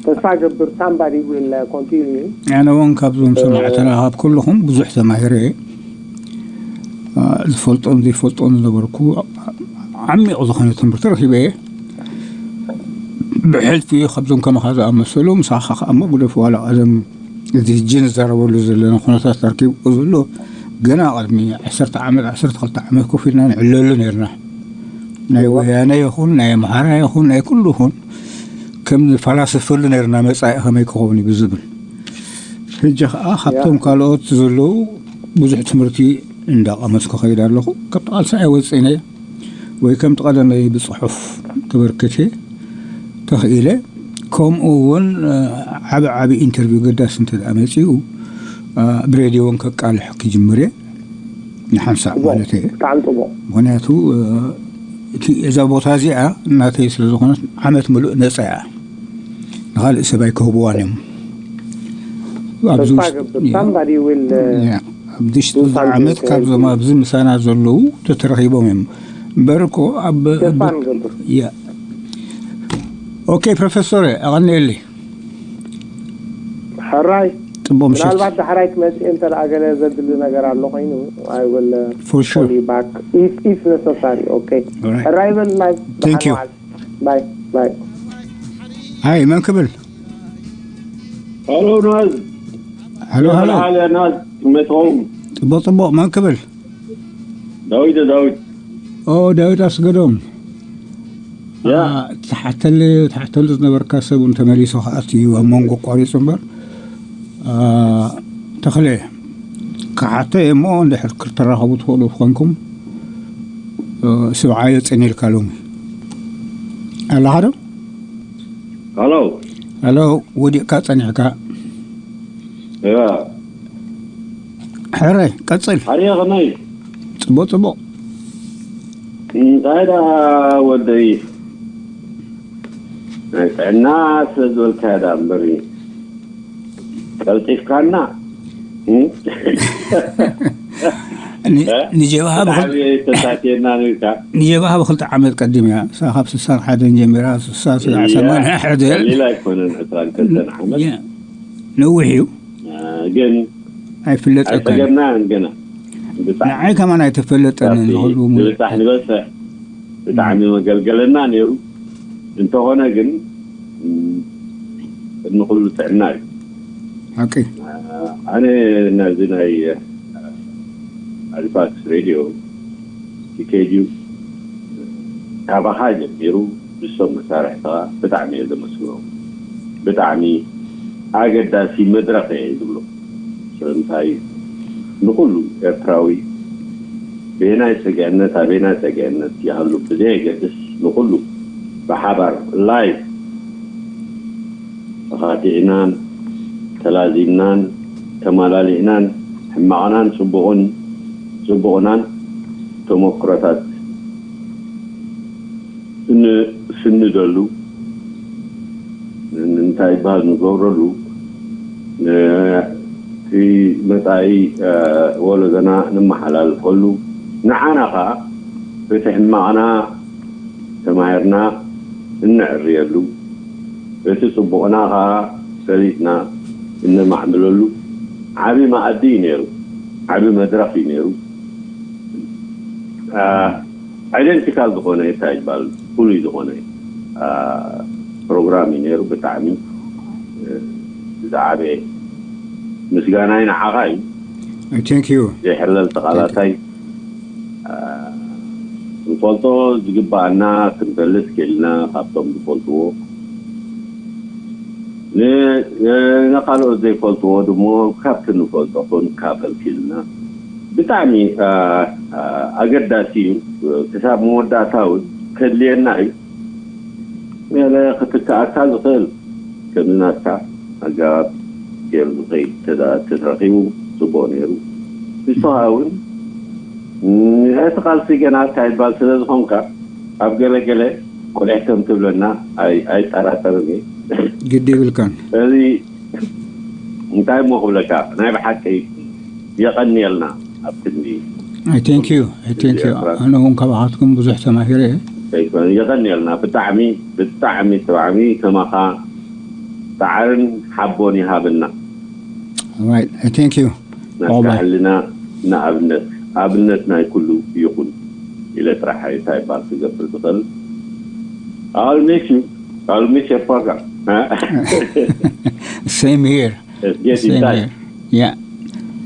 ተስፋ ገብር ሳምባዲ ዊል ኮንቲኒ። ኣነ እውን ካብዞም ሰማዕትና ካብ ኩልኹም ብዙሕ ተማሂረ እየ። አ፣ ዝፈልጦን ዘይፈልጦን ዝነበርኩ ዓሚቕ ዝኾነ ትምህርቲ ረኺበ እየ። ብሕልፊ ካብዞም ከማኻ ዝኣመሰሉ ምሳኻ ከኣ እሞ ግደፍ ዋላ ቀደም እዚ ሕጂ ንዛረበሉ ዘለና ኩነታት ኣርኪቡ ዘሎ ገና ቅድሚ ዓሰርተ ዓመት፣ ዓሰርተ ክልተ ዓመት ኮፍ ኢልና ንዕለሉ ነርና። ናይ ወያነ ይኹን፣ ናይ ኣምሓራ ይኹን፣ ናይ ኩሉ ይኹን ከም ንፈላሰፈሉ ነርና መጻኢ ከመይ ክኸውን እዩ ብዝብል። ሕጂ ከኣ ካብቶም ያ። ካልኦት ዘለዉ ብዙሕ ትምህርቲ እንዳቐመስኩ ከይድ ኣለኹ። ካብ ቃልሲ ኣይወጽእን እየ። ወይ ከምቲ ቀደመይ ብጽሑፍ ተበርክተ ተኽኢለ፣ ከምኡ እውን፣ እ፣ ዓቢ ዓቢ ኢንተርቪው ገዳሲ እንተ ደኣ መጺኡ፣ እ፣ ብሬድዮ እውን ከቃልሕ ክጅምር እየ፣ ንሓንሳእ ጽቡቕ፣ ማለት እየ። ብጣዕሚ ጽቡቕ። ምኽንያቱ፣ እ፣ እቲ፣ እዛ ቦታ እዚኣ ናተይ ስለ ዝኾነት ዓመት ምሉእ ነጻ እያ። ንኻልእ ሰብ ኣይክህብዋን እዮም። ኣብዚ ተስፋ ውሽጢ ገብር፣ somebody will, እ፣ ያ፣ ኣብዚ ውሽጢ እዛ something ዓመት ካብዞም ኣብዚ ምሳና ዘለዉ ተተረኺቦም እዮም። እምበር እኮ ኣብ ተስፋ ንገብር። ያ። ኦኬ፣ ፕሮፌሰር፣ ኣቐንየለይ። ሕራይ ጽቡቅ ምሽት። ምናልባት ዳሕራይ ክመጽእ እንተ ደኣ ገለ ዘድሊ ነገር ኣሎ ኮይኑ I will For sure. call you back if if necessary. Okay. Alright. ሕራይ በል ናይ Thank you. ባይ ባይ። ሃይ፣ መን ክብል? ሄሎ ናዝ ሃሎ ሃሎ። ሓለ ናዝ መትኸው ጽቡቅ ጽቡቅ፣ መን ክብል? ዳዊት ዳዊት ኦ፣ ዳዊት ኣስገዶም። ያ ትሓተል ትሓተሉ ዝነበርካ ሰብ እውን ተመሊሱ ከኣት እዩ ኣብ መንጎ ኣቋሪጹ እምበር። አ፣ ተኽለ ክሓቶ እየ እሞ እንድሕር ክተራኸቡ ትኽእሉ ኮንኩም፣ እ፣ ስብዓዮ ጸኒልካ ሎሚ ኣለኻ ዶ? ሄሎ ኣሎ፣ ወዲቕካ ጸኒሕካ። ያ ሕረ ቀጽል። ሓርያ ከመይ ጽቡቕ ጽቡቕ። እንታይ ደኣ ወደይ ናይ ጥዕና ስለ ዝበልካያ ደኣ እምበር ቀልጢፍካና ንጀብሃ ብክል- ተሳትየና ንልካ ንጀብሃ ብክልተ ዓመት ቀዲም እያ። ንሳ ካብ ስሳን ሓደን ጀሚራ ስሳ ስጋዕ ሰማንያ ሓደ ሌላ ኣይኮነን ዕስራን ክልተን ዓመት እያ። ነዊሕ እዩ። ግን ኣይፍለጠካን። ኣይሰገድናን ገና ብጣዕሚ ንዓይ ከማን ኣይተፈለጠንን ዝኽሉ ሙሉ- ንብፃሕ ንበፅሕ ብጣዕሚ መገልገለና ነይሩ። እንተኾነ ግን ቅድሚ ኩሉ ጥዕና እዩ። ሓቂ ኣነ ናዚ ናይ ኣድቫንስ ሬድዮ ቲኬድዩ ካባኻ ጀሚሩ ንሶም መሳርሕትኻ ብጣዕሚ እየ ዘመስግኖም። ብጣዕሚ ኣገዳሲ መድረኽ እየ ዝብሎ። ስለምንታይ ንኩሉ ኤርትራዊ በየናይ ጸግዕነት ኣበየናይ ጸግዕነት ይሃሉ ብዘየገድስ ንኩሉ ብሓባር ላይቭ ተኻቲዕናን ተላዚምናን ተማላሊእናን ሕማቕናን ጽቡቕን ጽቡቕናን ተሞክሮታት እንስንደሉ እንታይ ይበሃል ንገብረሉ ነቲ መጻኢ ወለዶና ንመሓላልፈሉ ንዓና ኸዓ እቲ ሕማቕና ተማሂርና እንዕርየሉ እቲ ጽቡቕና ኸዓ ፈሊጥና እነማዕብለሉ ዓቢ መኣዲ እዩ ነይሩ። ዓቢ መድረኽ እዩ ነይሩ። ኣይደንቲካል ዝኾነ እንታይ ይባል ፍሉይ ዝኾነ ፕሮግራም እዩ ነይሩ። ብጣዕሚ ዝዓበየ ምስጋናይ ንዓኻ እዩ። Thank you። ዘይሕለል ተቓላሳይ ንፈልጦ ዝግባኣና ክንፈልጥ ክኢልና ካብቶም ዝፈልጥዎ ንኻልኦት ዘይፈልጥዎ ድሞ ካብቲ ንፈልጦ ክንካፈል ክኢልና ብጣዕሚ ኣገዳሲ እዩ። ክሳብ መወዳእታ እውን ከድልየና እዩ። ገለ ክትከኣካ ዝኽእል ከምዚ ናትካ ኣገባብ ገይሩ ዝኸይድ ተተረኺቡ ጽቡቕ ነይሩ። ንስኻ እውን እቲ ቃልሲ ገና ኣካይድባል ስለ ዝኾንካ ኣብ ገለ ገለ ቆሊሕ ከም ትብለና ኣይጠራጠርን እየ። ግዲ ይብልካን። እዚ እንታይ እሞ ክብለካ ናይ ብሓቂ የቐንየልና ኣብ ክንዲ I thank you. I thank you. ኣነ እውን ካባኻትኩም ብዙሕ ተማሂረ እየ። የቐንየልና ብጣዕሚ ብጣዕሚ ብጣዕሚ ከማኻ ፃዕርን ሓቦን ይሃበና። Right. I thank you. ናትካ ሕልና ንኣብነት ኣብነት ናይ ኩሉ ይኹን ኢለ ጥራሕ እንታይ ባል ክገብር ዝኽእል። I'll miss you. I'll miss your program. Same here. Let's get in Same touch. Here. Yeah.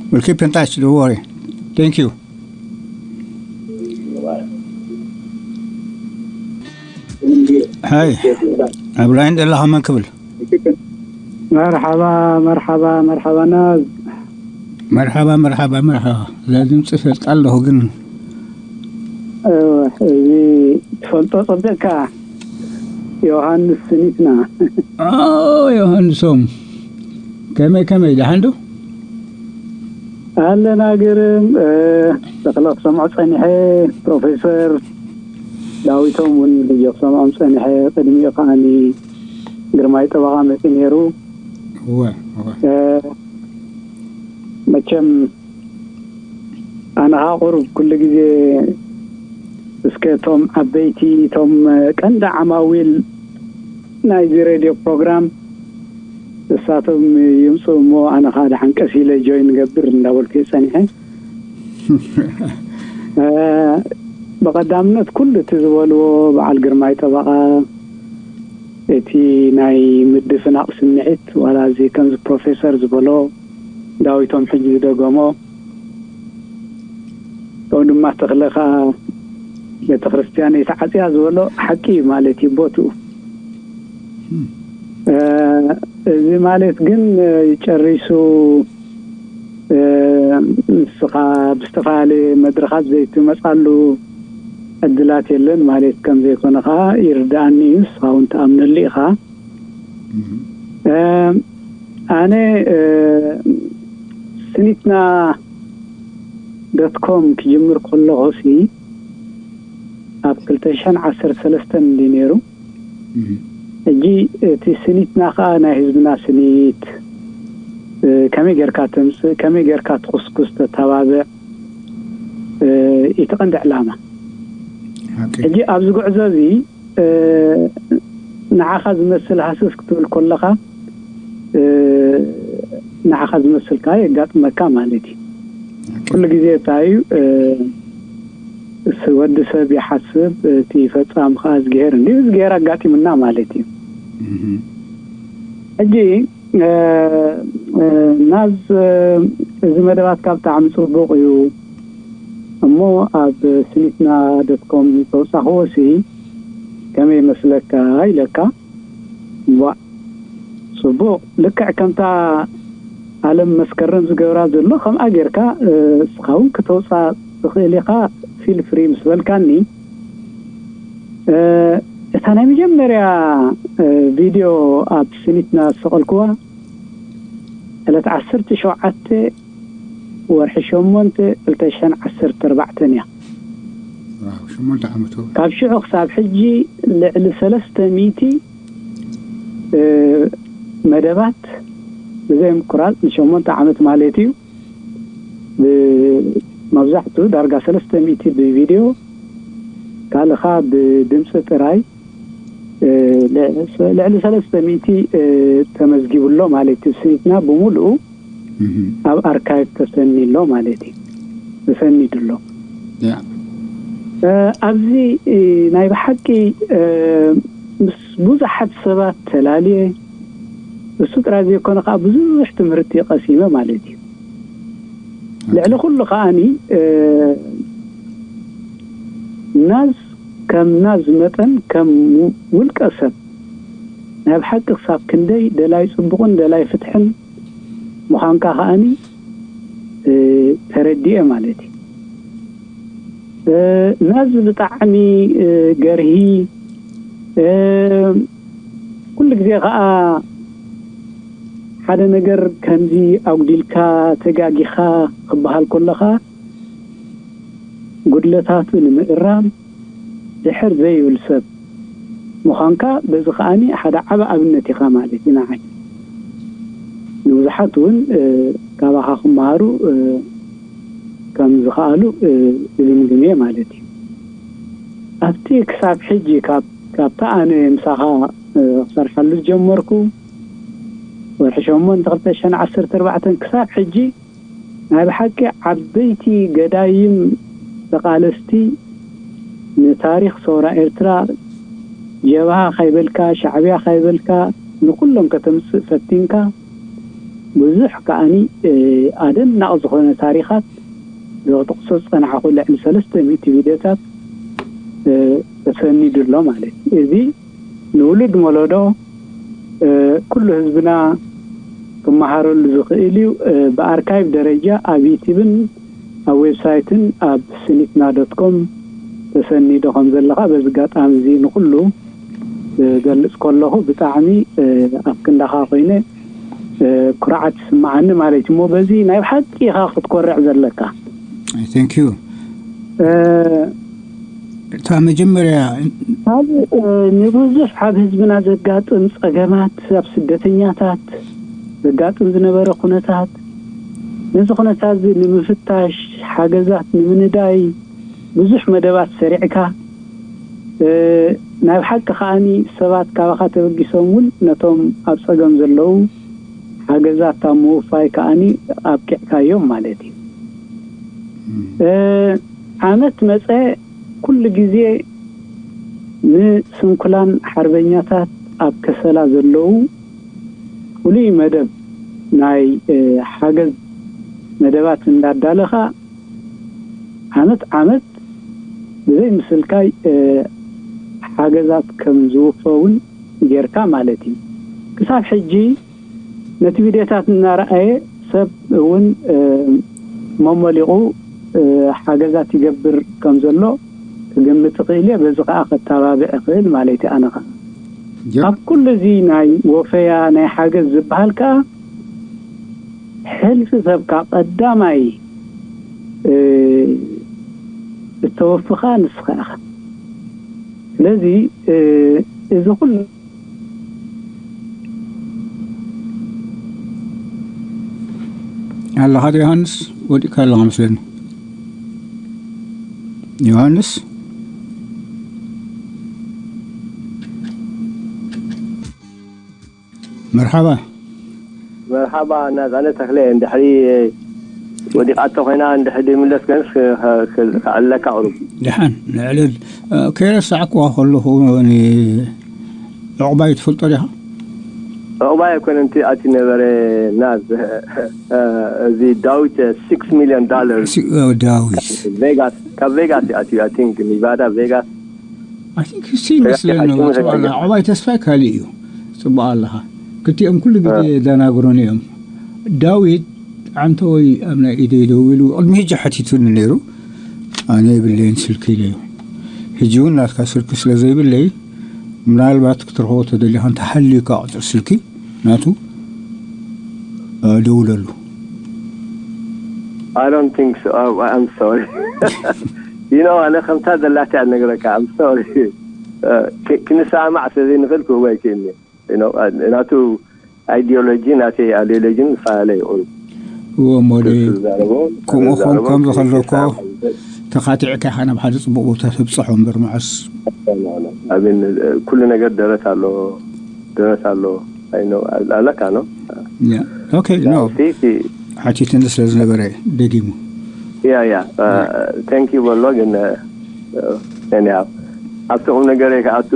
We'll keep in touch. Don't worry. Thank you. Hi. ኣብ ላይን ዘለኻ መን ክብል? መርሓባ መርሓባ መርሓባ ናዝ መርሓባ መርሓባ መርሓባ። እዛ ድምፂ ፈልጣ ኣለኹ ግን እዚ ትፈልጦ ጸቢቕካ ዮሃንስ ስኒትና ዮሃንሶም ከመይ ከመይ ደሓን ዶ? ኣለና ግርም ተኽለ ክሰምዖ ጸኒሐ ፕሮፌሰር ዳዊቶም እውን ሕጂ ክሰምዖም ጸኒሐ። ቅድሚኡ ከዓኒ ግርማይ ጠበቓ መጺኡ ነይሩ። እወ እወ መቸም ኣነ ኸዓ ቁሩብ ኩሉ ግዜ እስከ እቶም ዓበይቲ እቶም ቀንዲ ዓማዊል ናይዚ ሬድዮ ፕሮግራም እሳቶም ይምፁ እሞ ኣነ ከዓ ደሓን ቀስ ኢለ ጆይን ገብር እንዳበልኩ እየ ፀኒሐ። ብቐዳምነት ኩሉ እቲ ዝበልዎ በዓል ግርማይ ጠበቓ እቲ ናይ ምድፍናቕ ስምዒት ዋላ እዚ ከምዚ ፕሮፌሰር ዝበሎ ዳዊቶም ሕጂ ዝደገሞ ከምኡ ድማ ተኽለ ከዓ ቤተክርስትያን የተዓፅያ ዝበሎ ሓቂ እዩ ማለት እዩ ቦትኡ። እዚ ማለት ግን ጨሪሱ ንስኻ ብዝተፈላለየ መድረኻት ዘይትመፃሉ ዕድላት የለን ማለት ከም ዘይኮነ ከዓ ይርዳኣኒ እዩ። ንስኻ እውን ትኣምነሉ ኢኻ። ኣነ ስኒትና ዶት ኮም ክጅምር ከለኹ ሲ ኣብ ክልተ ሽሕን ዓሰርተ ሰለስተን እንዲ ነይሩ። ሕጂ እቲ ስኒትና ከዓ ናይ ህዝብና ስኒት ከመይ ጌርካ ተምፅእ፣ ከመይ ጌርካ ትኹስኩስ፣ ተተባብዕ፣ እቲ ቀንዲ ዕላማ። ሕጂ ኣብዚ ጉዕዞ እዚ ንዓኻ ዝመስል ሃስስ ክትብል ከለኻ ንዓኻ ዝመስል ከዓ የጋጥመካ ማለት እዩ። ኩሉ ግዜ እንታይ እዩ፣ ወዲ ሰብ ይሓስብ፣ እቲ ፈፃሚ ከዓ እዝግሄር እንዲ እዝግሄር ኣጋጢሙና ማለት እዩ። ሕጂ ናዝ እዚ መደባትካ ብጣዕሚ ፅቡቕ እዩ እሞ ኣብ ስኒትና ዶት ኮም ተወፃኽዎ ሲ ከመይ ይመስለካ ኢለካ። ዋ፣ ፅቡቕ። ልክዕ ከምታ ኣለም መስከረም ዝገብራ ዘሎ ከምኣ ጌርካ እስኻ እውን ክተውፃ ትኽእል ኢኻ። ፊል ፍሪ ምስ በልካኒ እታ ናይ መጀመርያ ቪድዮ ኣብ ስኒትና ዝሰቐልክዋ ዕለት ዓሰርተ ሸውዓተ ወርሒ ሸሞንተ ክልተ ሽሕን ዓሰርተ ኣርባዕተን እያ። ሸሞንተ ዓመት። ካብ ሽዑ ክሳብ ሕጂ ልዕሊ ሰለስተ ሚእቲ መደባት ብዘይ ምቁራፅ ንሸሞንተ ዓመት ማለት እዩ። መብዛሕትኡ ዳርጋ ሰለስተ ሚእቲ ብቪድዮ ካልእኻ ብድምፂ ጥራይ ልዕሊ ሰለስተ ሚእቲ ተመዝጊቡ ኣሎ ማለት እዩ። ስኒትና ብምሉኡ ኣብ ኣርካይቭ ተሰኒሎ ማለት እዩ። ተሰኒዱ ኣሎ። ኣብዚ ናይ ብሓቂ ምስ ብዙሓት ሰባት ተላልየ እሱ ጥራይ ዘይኮነ ከዓ ብዙሕ ትምህርቲ ቀሲመ ማለት እዩ። ልዕሊ ኩሉ ከዓኒ ናዝ ከም ናዝ መጠን ከም ውልቀ ሰብ ናይ ብሓቂ ክሳብ ክንደይ ደላይ ፅቡቕን ደላይ ፍትሕን ምዃንካ ከዓኒ ተረዲኤ ማለት እዩ። ናዝ ብጣዕሚ ገርሂ ኩሉ ግዜ ከዓ ሓደ ነገር ከምዚ ኣጉዲልካ ተጋጊኻ ክበሃል ከሎ ከዓ ጉድለታቱ ንምእራም ድሕር ዘይብል ሰብ ምዃንካ በዚ ከዓኒ ሓደ ዓቢ ኣብነት ኢኻ ማለት እዩ ንዓይ። ንብዙሓት እውን ካባኻ ክመሃሩ ከም ዝኸኣሉ ዝግምግም እየ ማለት እዩ። ኣብቲ ክሳብ ሕጂ ካብታ ኣነ ምሳኻ ክሰርሓሉ ዝጀመርኩ ወርሒ ሸሞንተ ክልተ ሽሕን ዓሰርተ ኣርባዕተን ክሳብ ሕጂ ናይ ብሓቂ ዓበይቲ ገዳይም ተቓለስቲ ንታሪኽ ሰውራ ኤርትራ ጀብሃ ካይበልካ ሻዕብያ ካይበልካ ንኩሎም ከተምፅእ ፈቲንካ ብዙሕ ከዓኒ ኣደናቕ ዝኾነ ታሪኻት ዘጥቕሶ ዝፀናሕኹ ልዕሊ ሰለስተ ሚእቲ ቪድዮታት ተሰኒዱ ኣሎ ማለት እዩ። እዚ ንውሉድ መለዶ ኩሉ ህዝብና ክመሃረሉ ዝኽእል እዩ። ብኣርካይቭ ደረጃ ኣብ ዩቲብን ኣብ ዌብሳይትን ኣብ ስኒትና ዶት ኮም ተሰኒዶ ከም ዘለኻ በዚ ኣጋጣሚ እዚ ንኩሉ ገልፅ ከለኹ ብጣዕሚ ኣብ ክንዳኻ ኮይነ ኩርዓት ይስምዓኒ ማለት እዩ። እሞ በዚ ናይ ብሓቂ ኢኻ ክትኮርዕ ዘለካ። Thank you። እታ መጀመርያ ካልእ ንብዙሕ ኣብ ህዝብና ዘጋጥም ፀገማት ኣብ ስደተኛታት ዘጋጥም ዝነበረ ኩነታት ነዚ ኩነታት እዚ ንምፍታሽ ሓገዛት ንምንዳይ ብዙሕ መደባት ሰሪዕካ ናይ ብሓቂ ከዓኒ ሰባት ካባኻ ተበጊሶም እውን ነቶም ኣብ ፀገም ዘለዉ ሓገዛት ኣብ ምውፋይ ከኣኒ ኣብቂዕካዮም ማለት እዩ። ዓመት መጸ ኩሉ ግዜ ንስንኩላን ሓርበኛታት ኣብ ከሰላ ዘለዉ ፍሉይ መደብ ናይ ሓገዝ መደባት እንዳዳለኻ ዓመት ዓመት ብዘይ ምስልካይ ሓገዛት ከም ዝውፈውን ጌርካ ማለት እዩ። ክሳብ ሕጂ ነቲ ቪድዮታት እናረኣየ ሰብ እውን መሞሊቑ ሓገዛት ይገብር ከም ዘሎ ክግምት እኽእል እየ። በዚ ከዓ ከተባብዕ እኽእል ማለት እዩ። ኣነ ከዓ ካብ ኩሉ እዚ ናይ ወፈያ ናይ ሓገዝ ዝበሃል ከዓ ሕልፊ ሰብካ ቀዳማይ እተወፍኻ ንስኻ ኢኻ። ስለዚ እዚ ኩሉ ኣለኻ ዶ ዮሃንስ? ወዲእካ ኣለኻ መስለኒ። ዮሃንስ? መርሓባ። መርሓባ ናጻነት ተኽለ፣ እንድሕሪ ወዲቓቶ ኮይና እንድሕሪ ደይምለስ ከንስ ከዕልለካ ቁሩብ። ደሓን ንዕልል። ከይረሳዕኩዋ ከለኹ ዑቕባይ ትፈልጦ ዲኻ? ዑቕባይ ኣይኮነን እቲ ኣቲ ነበረ ናዝ እዚ ዳዊት ሲክስ ሚልዮን ዶላር ዳዊት ቬጋስ፣ ካብ ቬጋስ እዩ ኣትዩ። ኣይ ቲንክ ኒቫዳ ቬጋስ። ኣይ ቲንክ እሱ ይመስለኒ። ጽቡቕ ኣለኻ። ዑቕባይ ተስፋይ ካልእ እዩ። ጽቡቕ ኣለኻ። ክልቲኦም ኩሉ ግዜ ዘናግሩኒ እዮም። ዳዊት ዓንተወይ ኣብ ናይ ኢደይ ደው ኢሉ ቅድሚ ሕጂ ሓቲቱኒ ነይሩ። ኣነ የብለይን ስልኪ ኢለዮ። ሕጂ እውን ናትካ ስልኪ ስለ ዘይብለይ ምናልባት ክትረኽቦ ተደሊኻ እንተሃልዩካ ቁጽሪ ስልኪ ናቱ ደውለሉ። I don't think so. Oh, I'm sorry. You know, ኣነ ከምታ ዘላትያ ነግረካ። I'm sorry. ክንሰማማዕ ስለ ዘይንኽእል ክህቦ ኣይክእልን እየ። ናቱ ኣይዲዮሎጂ ናተይ ኣይዲዮሎጂ ዝፈላለ ይኹን። እዎ እሞ ከምኡ ኮን ከም ዝኸለኮ ተኻቲዕካ ኢኻ ናብ ሓደ ጽቡቕ ቦታ ተብጽሖ እምበር መዓስ። ኩሉ ነገር ደረት ኣሎ፣ ደረት ኣሎ። ኣለካ ነው። ኦኬ። ኖ ሓቲትኒ ስለ ዝነበረ ደጊሙ። ያ ያ። Thank you በሎ። ግን ያው ኣብቲ ቁም ነገር ከኣቱ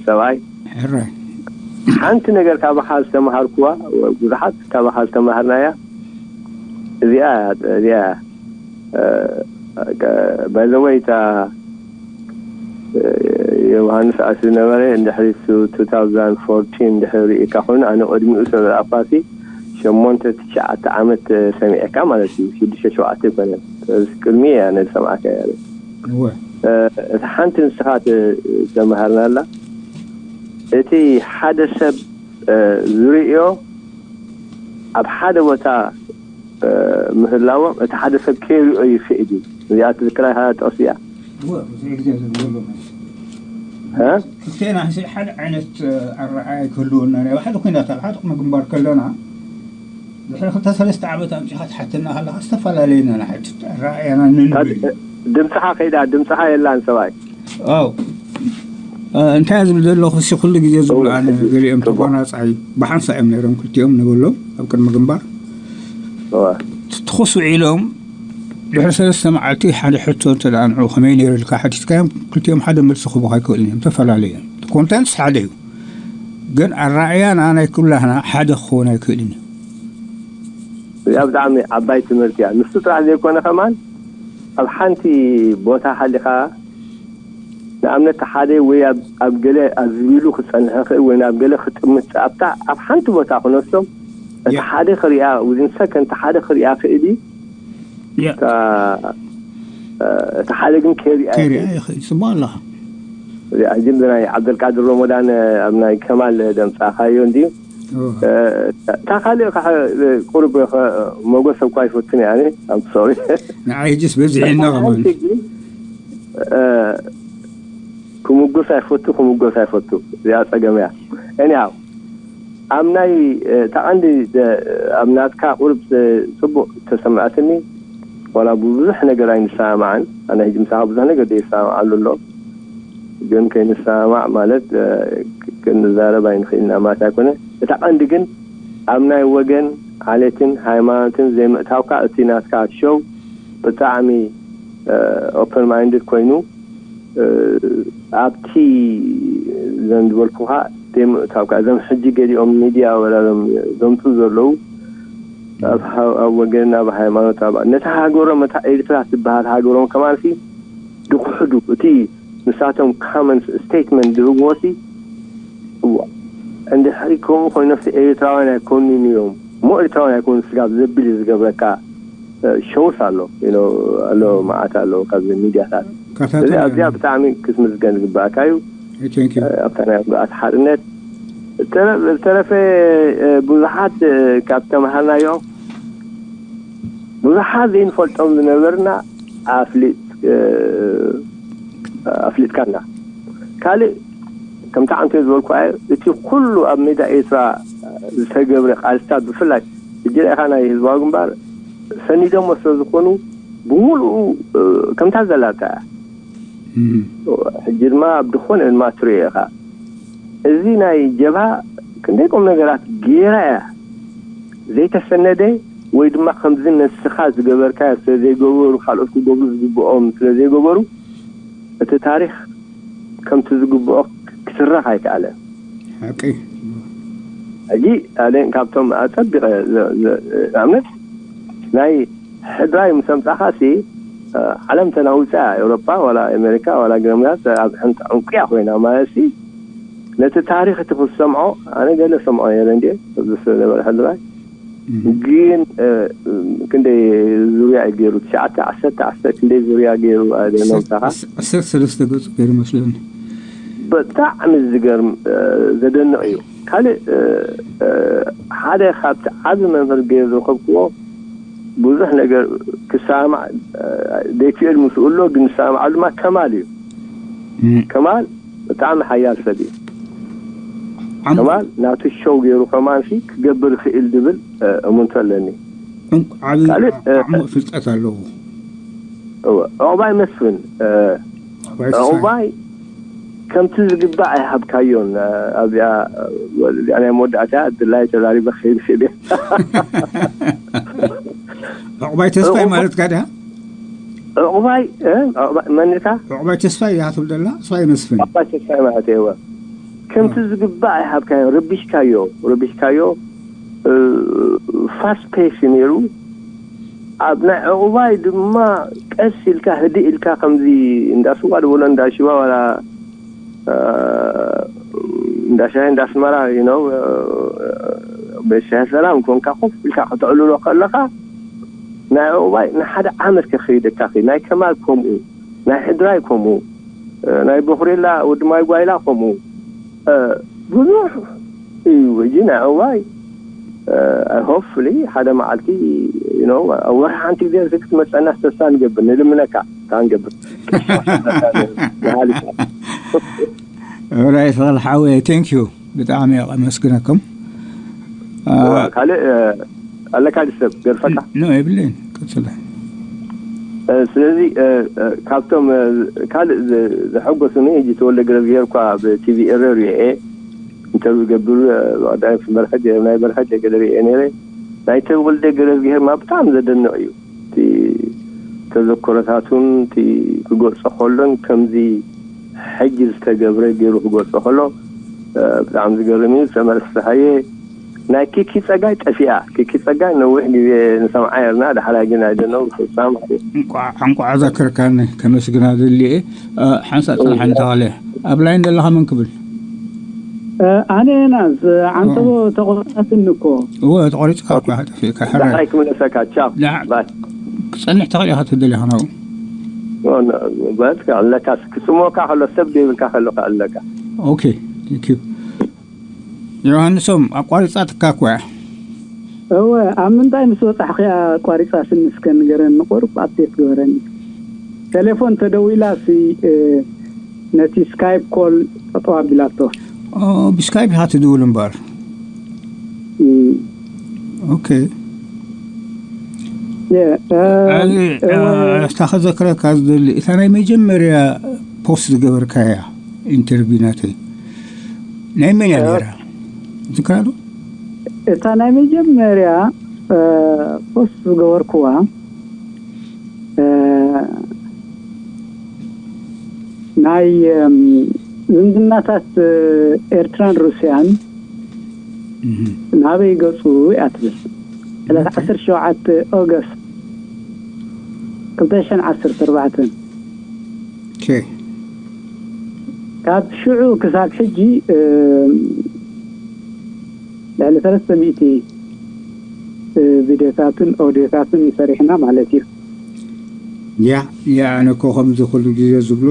ሰብኣይ ሕራይ ሓንቲ ነገር ካባኻ ዝተምሃርኩዋ፣ ብዙሓት ካባኻ ዝተምሃርናያ እዚኣ እያ፣ እዚኣ እያ። ባይዘወይ እታ ዮሃንስ ኣስ ዝነበረ እንድሕሪ two thousand fourteen እንድሕሪ ርኢካ ኮይኑ ኣነ ቅድሚኡ ስለ ዝኣፋሲ ሸሞንተ ትሽዓተ ዓመት ሰሚዕካ ማለት እዩ። ሽዱሽተ ሸውዓተ ይኮነን ቅድሚ እያ ነዚ ሰምዓካ እያ። እቲ ሓንቲ ንስኻ ተመሃርናላ እቲ ሓደ ሰብ ዝርእዮ ኣብ ሓደ ቦታ ምህላዎም እቲ ሓደ ሰብ ከይሪኦ ይኽእል እዩ። እዚኣ ትዝክራ ኢኻ ጥቕሲ እያ። እወ፣ ብዙሕ ግዜ ዝብለሎም እዩ። እ? ክልቴና ሕዚ ሓደ ዓይነት ኣረኣእያ ክህልወና ናይ ሓደ ኩናት ኣብ ሓደ ቅድሚ ግንባር ከለና ድሕሪ ክልተ ሰለስተ ዓመት ኣምጺኻ ትሓተና ከለኻ ዝተፈላለየና ንሓትት ኣረኣእያና ንንብል። ድምፅኻ ከይዳ፣ ድምፅኻ የላን ሰብኣይ። ኣው እንታይ ዝብል ዘለኹ ሲ ኩሉ ግዜ ዝብሉ ኣነ ገሊኦም ተጓናፃይ ብሓንሳ እዮም ነይሮም ክልቲኦም ንብሎም ኣብ ቅድሚ ግንባር ትኹስ ውዒሎም ድሕሪ ሰለስተ መዓልቲ ሓደ ሕቶ እንተ ደኣ ንዑ ከመይ ነይሩ ኢልካ ሓቲትካዮም ክልቲኦም ሓደ መልሲ ክህቡኻ ኣይክእሉን እዮም። ተፈላለዩ እዮም። ኮንተንትስ ሓደ እዩ ግን ኣረኣእያና ናይ ኩላህና ሓደ ክኸውን ኣይክእልን እዩ። እዚኣ ብጣዕሚ ዓባይ ትምህርቲ እያ። ንሱ ጥራሕ ዘይኮነ ከማን ኣብ ሓንቲ ቦታ ሓሊኻ ንኣብነት ሓደ ወይ ኣብ ገለ ኣዝቢሉ ክጸንሕ ይኽእል ወይ ናብ ገለ ክጥምት ኣብታ ኣብ ሓንቲ ቦታ ክነሶም እቲ ሓደ ክሪኣ ውዝን ሰከንድ ሓደ ክሪኣ ክእል እዩ። እቲ ሓደ ግን ከሪኣ ይኽእል። ጽቡቕ ኣለኻ። ሕጂ ናይ ዓብደልቃድር ሮሞዳን ኣብ ናይ ከማል ደምጻኻዮ እንድዩ እታ ካልእ ቁሩብ መጎስ እኳ ይፈትን እያ። ኣም ሶሪ ንዓይ ሕጅስ በዚሕና ከማን ክምጉስ ኣይፈቱ ክምጎስ ኣይፈቱ እዚኣ ጸገም እያ። እኒያው ኣብ ናይ እታ ቀንዲ ኣብ ናትካ ቁሩብ ጽቡቕ ተሰምዐትኒ። ዋላ ብብዙሕ ነገር ኣይንሰማማዕን ኣነ ሕጂ ምሳኻ ብዙሕ ነገር ዘይሰማማዓሉ ኣሎ። ግን ከይንሰማማዕ ማለት ክንዛረብ ኣይንኽእልና ማለት ኣይኮነ። እታ ቀንዲ ግን ኣብ ናይ ወገን ዓሌትን ሃይማኖትን ዘይምእታውካ፣ እቲ ናትካ ሾው ብጣዕሚ ኦፐን ማይንድድ ኮይኑ፣ እ፣ ኣብቲ ዘን ዝበልኩኻ ዘይምእታውካ፣ እዞም ሕጂ ገሊኦም ሚድያ ወላ እዞም ዘምፁ ዘለዉ ኣብ ሃ- ኣብ ወገን፣ ኣብ ሃይማኖት፣ ኣብ ነታ ሃገሮም፣ እታ ኤርትራ ትበሃል ሃገሮም ከማንሲ ድኩሕዱ፣ እቲ ንሳቶም ካመን ስቴትመንት ዝህብዎ ሲ፣ እዋ፣ እንድሕሪ ከምኡ ኮይኖም ኤርትራውያን ኣይኮኑን እዮም፣ እሞ ኤርትራውያን ኣይኮኑን ስጋብ ዘብል እዩ ዝገብረካ። እ፣ ሸውስ ኣሎ፣ you know፣ ኣሎ፣ መዓት ኣሎ ካብዚ ሚድያታት። እዚ ካብታተን ኣዝያ እዮም። ብጣዕሚ ክትምስገን ዝግባእካ እዩ። Thank you። እ፣ ኣብታ ናይ ግብኣት ሓርነት ዝተረ- ዝተረፈ፣ እ፣ ብዙሓት፣ እ፣ ካብ ተምሃርናዮ ብዙሓት ዘይንፈልጦም ዝነበርና ኣፍሊጥ እ፣ ኣፍሊጥካና። ካልእ ከምቲ ዓንተ ዝበልኩ ኣየ፣ እቲ ኩሉ ኣብ ሜዳ ኤርትራ ዝተገብረ ቃልስታት፣ ብፍላይ ሕጂ ርኢኻ ናይ ህዝባዊ ግንባር ሰኒዶሞ ስለ ዝኾኑ ብምሉኡ፣ እ፣ ከምታ ዘላታ እያ። እም። ሕጂ ድማ ኣብ ድኾነ ድማ ትሪኦ ኢኻ። እዚ ናይ ጀብሃ ክንደይ ቁም ነገራት ገይራ እያ ዘይተሰነደ፣ ወይ ድማ ከምዚ ነስኻ ዝገበርካ ስለ ዘይገበሩ፣ ካልኦት ክገብሩ ዝግብኦም ስለ ዘይገበሩ፣ እቲ ታሪኽ ከምቲ ዝግብኦ ክትረኽ ኣይከኣለን። ሓቂ። ሕጂ ኣነ ካብቶም ኣጸቢቐ ዘ- ዘ- ንኣብነት ናይ ሕድራይ ምስ ኣምጻኻሲ፣ እ፣ ዓለም ተናዊጻ፣ ኤውሮጳ ዋላ ኣሜሪካ ዋላ ግረምያት ኣብ ሓንቲ ዕንቁያ ኮይና ማለት ሲ፣ ነቲ ታሪኽ እቲ ክትሰምዖ፣ ኣነ ገለ ሰምዖ ነይረ እንዴ፣ ኣብዚ ስለ ነበረ ሕድራይ። እም። ግን፣ እ፣ ክንደይ ዙርያ እዩ ገይሩ? ትሽዓተ፣ ዓሰርተ፣ ዓሰርተ ክንደይ ዙርያ ገይሩ? ኣደ ዓሰርተ፣ ነምሳኻ? ዓሰርተ ሰለስተ ገጽ ገይሩ መስለኒ። ብጣዕሚ ዝገርም፣ እ፣ ዘደንቕ እዩ። ካልእ፣ እ፣ እ፣ ሓደ ካብቲ ዓቢ መምህር ገይሩ ዝረኸብክዎ፣ ብዙሕ ነገር ክሰማማዕ፣ እ፣ ዘይክእል ምስኡ ኣሎ፣ ግን ዝሰማማዓሉ ድማ ከማል እዩ። እም። ከማል ብጣዕሚ ሓያል ሰብ እዩ። ዓም- ከማል ናቱ ሾው ገይሩ ከማንሲ ክገብር ይኽእል ዝብል፣ እ፣ እሙንቶ ኣለኒ። ዕንቁ-፣ ዓቢ ካልእ፣ እ፣ ዓሙቕ ፍልጠት ኣለዎ። እወ፣ ዕቑባይ መስፍን፣ እ፣ ዕቑባይ ተስፋይ። ዕቑባይ ከምቲ ዝግባእ ኣይሃብካዮን። እ፣ ኣብዚኣ፣ እ፣ እዚኣ ናይ መወዳእታ ድላይ ተዛሪበ ክኸይድ ክእል እየ። ዕቑባይ ተስፋይ ዕቑባ- ማለትካ ድያ? ዕቑባይ፣ እ፣ ዕቑባይ፣ መን እታ? ዕቑባይ ተስፋይ እያ ትብል ዘላ? ተስፋይ መስፍን። ዕቑባይ ተስፋይ ማለት እየ፣ እወ። ከምቲ እ። ዝግባእ ኣይሃብካዮ፣ ረቢሽካዮ፣ ረቢሽካዮ። እ፣ ፋስት ፔስ እዩ ነይሩ። ኣብ ናይ ዕቑባይ ድማ ቀስ ኢልካ፣ ህድእ ኢልካ፣ ከምዚ እንዳ ስዋ ዝበሎ፣ እንዳ ሽዋ ዋላ፣ እ፣ እንዳ ሻሂ፣ እንዳ ኣስመራ፣ you know፣ እ፣ ቤት ሻሂ ሰላም ኮንካ ኮፍ ኢልካ ከተዕልሎ ከለኻ፣ ናይ ዕቑባይ ንሓደ ዓመት ከኽይደካ ኽእል። ናይ ከማል ከምኡ፣ ናይ ሕድራይ ከምኡ፣ እ፣ ናይ ቦኽሬላ ወዲ ማይ ጓይላ ከምኡ፣ እ፣ ብዙሕ እዩ። ሕጂ ናይ ዕቑባይ፣ እ፣ ሆፕፉሊ ሓደ መዓልቲ፣ you know፣ ኣብ ወርሒ ሓንቲ ግዜ ክትመጸና ተስፋ ንገብር፣ ንልምነካ፣ እታ ንገብር። ንሃሊካ። ኦራይት፣ ተኽለ ሓወይ፣ ቴንክ ዩ። ብጣዕሚ እየ ኣመስግነኩም። አ፣ እዋ፣ ካልእ፣ እ፣ ኣለካ ድሰብ ገርፈካ? ኖ፣ የብለይን። ቀጽለ። እ፣ ስለዚ፣ እ፣ እ፣ ካብቶም፣ እ፣ ካልእ ዝ-፣ ዘሐጎሱኒ፣ ሕጂ ተወልደ ገረዝጊሄር እኳ ብ ቲ ቪ ኤረ ሪኤ ኢንተርቪው ገብሩ፣ እ፣ ብቐዳማይ በርሀ ገ-፣ ናይ በርሀ ገለ ሪኤ ነይረ። ናይ ተወልደ ገረዝጊሄር ማ ብጣዕሚ ዘደንቕ እዩ። እቲ ተዘክሮታቱን እቲ ክገልጾ ከሎን ከምዚ ሕጂ ዝተገብረ ገይሩ ክገልጾ ከሎ፣ እ፣ ብጣዕሚ ዝገርም እዩ። ሰመረ ፍስሓየ፣ ናይ ኪኪ ጸጋይ ጠፊኣ። ኪኪ ጸጋይ ነዊሕ ግዜ ንሰምዓ ነርና፣ ዳሕራይ ግን ኣይደነው ፍጻም። እንቋዕ፣ እንቋዕ ዘከርካኒ ከመስግና ደልየ። እ፣ ሓንሳእ ጽንሓኒ ተኽለ። ኣብ ላይን ዘለኻ መን ክብል? እ፣ ኣነ ናዝ፣ ዓንተቦ ኦ። ተቆጣትኒ እኮ። እወ፣ ተቆሪጽካ እኮ፣ ጠፊእካ፣ ሕራይ። ዳሕራይ ክምለሰካ፣ ቻው። ዳ-፣ ባይ። ክጸንሕ ትኽእል ኢኻ ትደሊ ኢኻ ናብኡ። ኦ፣ ነ-፣ በቃ ኣለካ፣ ክጽምወካ ከሎ፣ ሰብ ደይብልካ ከሎ ከ ኣለካ። ኦኬ፣ ቴንክ ዩ። ዮሃንሶም፣ ኣቋሪጻትካ እኮ እያ። እወ፣ ኣብ ምንታይ ምስ በጻሕኺ እያ ኣቋሪጻትኒ? እስከ ንገረኒ፣ ቁሩብ ኣፕዴት ግበረኒ። ቴሌፎን ተደዊላ ሲ፣ እ፣ ነቲ ስካይፕ ኮል ጠጠው ኣቢላቶ። ኦ፣ ብስካይፕ ኢኻ ትድውል እምበር። እም። ኦኬ። የ፣ እ፣ ኣዚ፣ እ፣ እ፣ እስታ ከዘክረካ ዝደሊ፣ እታ ናይ መጀመርያ ፖስት ዝገበርካያ ኢንተርቪው ናተይ፣ ናይ መን እያ እ። ነይራ? ትዝክራ ዶ? እታ ናይ መጀመርያ ፖስት ዝገበርኩዋ ናይ ዝምድናታት ኤርትራን ሩስያን ናበይ ገጹ እያ ትብል። ዕለት ዓሰርተ ሸውዓተ ኦገስት ክልተ ሽሕን ዓሰርተ ኣርባዕተን። ካብ ሽዑ ክሳብ ሕጂ ልዕሊ ሰለስተ ሚእቲ ቪድዮታትን ኦዲዮታትን ሰሪሕና ማለት እዩ። ያ ያ ኣነ እኮ ከምዚ ኩሉ ግዜ ዝብሎ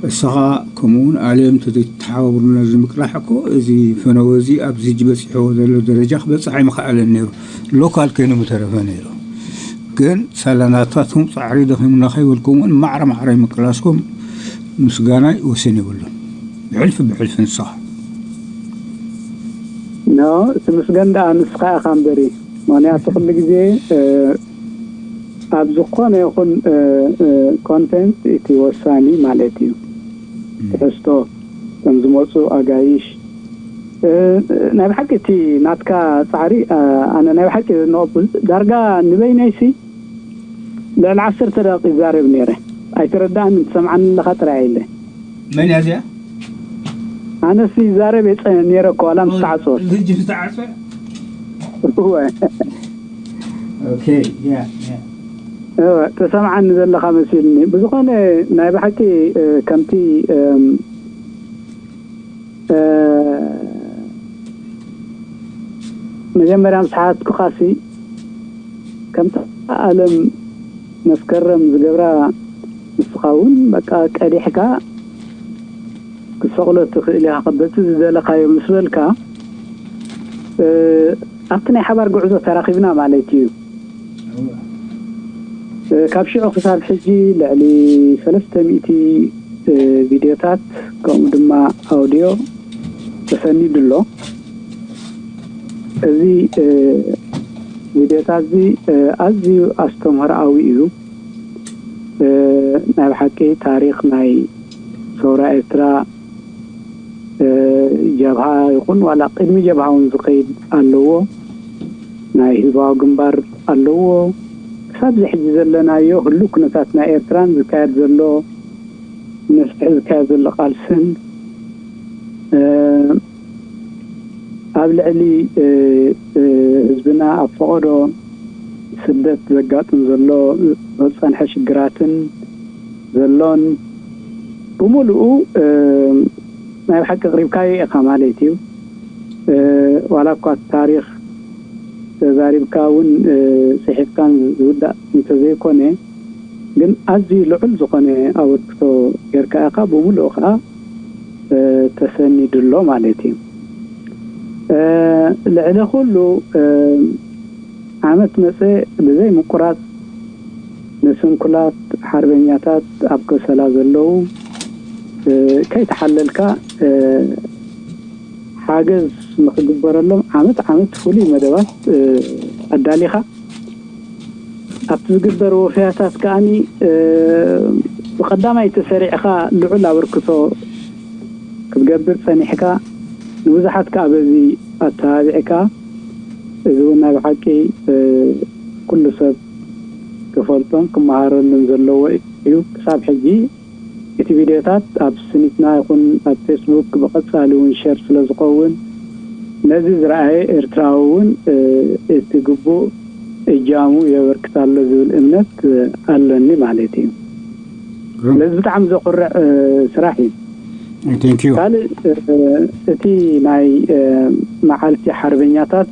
እስኻ ከምኡውን ኣልዮም ተተሓባብሩና ዝምቅራሕ እኮ እዚ ፈነወ እዚ ኣብዚ ሕጂ በፂሕዎ ዘሎ ደረጃ ክበፅሕ ኣይምኸኣለን ነይሩ። ሎካል ኮይኑ ምተረፈ ነይሩ። ግን ሳላናታትኩም ፃዕሪ ደኺሙና ከይበልኩም እውን ማዕረ ማዕረ ምቅላስኩም ምስጋናይ ወሰን የብሉን። ብሕልፊ ብሕልፊ ንስኻ ኖ እቲ ምስገን ደኣ ንስኻ ኢኻ እምበሪ። ምክንያቱ ኩሉ ግዜ ኣብ ዝኾነ ይኹን ኮንቴንት እቲ ወሳኒ ማለት እዩ። ትሕዝቶ ከም ዝመፁ ኣጋይሽ ናይ ብሓቂ እቲ ናትካ ፃዕሪ ኣነ ናይ ብሓቂ ዝነቐቡ ዳርጋ ንበይነይሲ ልዕሊ ዓሰርተ ደቂ ይዛረብ ነይረ። ኣይተረዳእን ትሰምዓኒ ኣለኻ ጥራይ ኢለ። መን እያ እዚኣ? ኣነስ ይዛረብ የፀ ነይረ እኮ ዋላ ምስ ተዓፅወ። ዝጅ ዝተዓፀ እወ ኦኬ ያ ያ እወ ተሰምዓኒ ዘለኻ መሲልኒ። ብዝኾነ ናይ ብሓቂ ከምቲ መጀመርያ ምስ ሓትኩኻሲ ከምቲ ኣለም መስከረም ዝገብራ ንስኻ እውን በቃ ቀዲሕካ ክትሰቕሎ ትኽእል ኢኻ። ከበቲ ዝደለኻዮ ምስ በልካ ኣብቲ ናይ ሓባር ጉዕዞ ተራኺብና ማለት እዩ። ካብ ሽዑ ክሳብ ሕጂ ልዕሊ ሰለስተ ሚእቲ ቪድዮታት ከምኡ ድማ ኣውድዮ ተሰኒዱ ኣሎ። እዚ ቪድዮታት እዚ ኣዝዩ ኣስተምህሮኣዊ እዩ። ናይ ብሓቂ ታሪኽ ናይ ሰውራ ኤርትራ ጀብሃ ይኹን ዋላ ቅድሚ ጀብሃ እውን ዝኸይድ ኣለዎ። ናይ ህዝባዊ ግንባር ኣለዎ። ክሳብ እዚ ሕጂ ዘለናዮ ህሉ ኩነታት ናይ ኤርትራን ዝካየድ ዘሎ ንፍትሒ ዝካየድ ዘሎ ቃልስን ኣብ ልዕሊ ህዝብና ኣብ ፈቐዶ ስደት ዘጋጥም ዘሎ ዝፀንሐ ሽግራትን ዘሎን ብምሉኡ ናይ ብሓቂ ኣቕሪብካዮ ኢኻ ማለት እዩ። ዋላ እኳ ታሪኽ ተዛሪብካ እውን ፅሒፍካን ዝውዳእ እንተዘይኮነ ግን ኣዝዩ ልዑል ዝኾነ ኣበርክቶ ጌርካ ኢኻ። ብምሉኡ ከዓ ተሰኒዱ ኣሎ ማለት እዩ። ልዕሊ ኩሉ ዓመት መፀ ብዘይ ምቁራፅ ንስንኩላት ሓርበኛታት ኣብ ከሰላ ዘለዉ ከይተሓለልካ ሓገዝ ንክግበረሎም ዓመት ዓመት ፍሉይ መደባት ኣዳሊኻ ኣብቲ ዝግበር ወፈያታት ከኣኒ ብቐዳማይ ተሰሪዕኻ ልዑል ኣበርክቶ ክትገብር ጸኒሕካ ንብዙሓት ከኣ በዚ ኣተባቢዕካ እዚ እውን ናይ ብሓቂ ኩሉ ሰብ ክፈልጦን ክመሃረሉን ዘለዎ እዩ። ክሳብ ሕጂ እቲ ቪድዮታት ኣብ ስኒትና ይኹን ኣብ ፌስቡክ ብቐጻሊ እውን ሸር ስለ ዝኸውን ነዚ ዝረኣየ ኤርትራዊ እውን እቲ ግቡእ እጃሙ የበርክት ኣሎ ዝብል እምነት ኣለኒ ማለት እዩ። ስለዚ ብጣዕሚ ዘኹርዕ ስራሕ እዩ። Thank you። ካልእ እቲ ናይ መዓልቲ ሓርበኛታት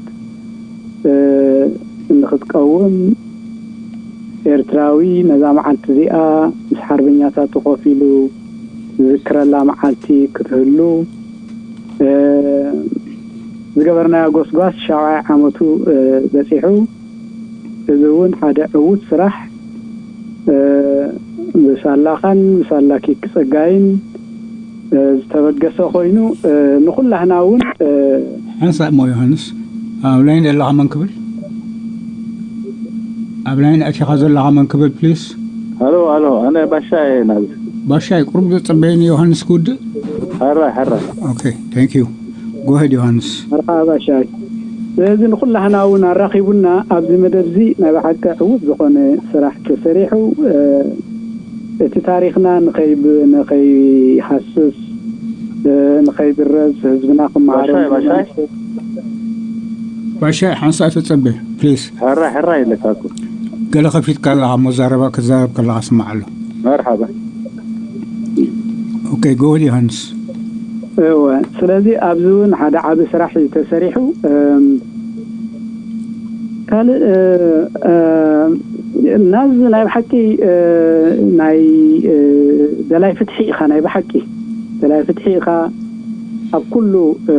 ንክትቀውም ኤርትራዊ ነዛ መዓልቲ እዚኣ ምስ ሓርበኛታቱ ኮፍ ኢሉ ዝዝክረላ መዓልቲ ክትህሉ ዝገበርናዮ ጎስጓስ ሻብዓይ ዓመቱ በፂሑ። እዚ እውን ሓደ ዕዉት ስራሕ ብሳላኻን ብሳላ ኪክ ፀጋይን ዝተበገሰ ኮይኑ ንኩላህና እውን ሓንሳእ እሞ ዮሃንስ ኣብ ላይን ዘለኻ መን ክብል ኣብ ላይን ኣቲኻ ዘለኻ መን ክብል ፕሊስ ኣሎ ኣሎ ኣነ ባሻ እየ ናብዚ ባሻይ ቁሩብ ዘፀበየኒ ዮሃንስ ክውድእ ሕራይ ሕራይ okay thank you ጎሄድ ዮሃንስ። መርሓባ ባሻይ። ስለዚ ንኩላህና እውን ኣራኺቡና ኣብዚ መደብ እዚ ናይ ብሓቂ ዕዉት ዝኾነ ስራሕ ተሰሪሑ፣ እቲ ታሪኽና ንኸይብ ንኸይሃስስ ንኸይብረዝ ህዝብና ክመሃሮ ባሻይ ባሻይ ባሻይ ሓንሳእ ተጸበ ፕሊስ። ሕራይ ሕራይ ኢለካ እኮ። ገለ ከፊትካ ኣለኻ፣ መዛረባ ክዛረብ ከለኻ ስማዕ ኣሎ። መርሓባ። ኦኬ፣ ጎሄድ ዮሃንስ። እወ፣ ስለዚ ኣብዚ እውን ሓደ ዓቢ ስራሕ እዩ ተሰሪሑ። እም፣ ካልእ እ፣ እ፣ ናዚ ናይ ብሓቂ እ፣ ናይ እ፣ ደላይ ፍትሒ ኢኻ፣ ናይ ብሓቂ ደላይ ፍትሒ ኢኻ። ኣብ ኩሉ እ፣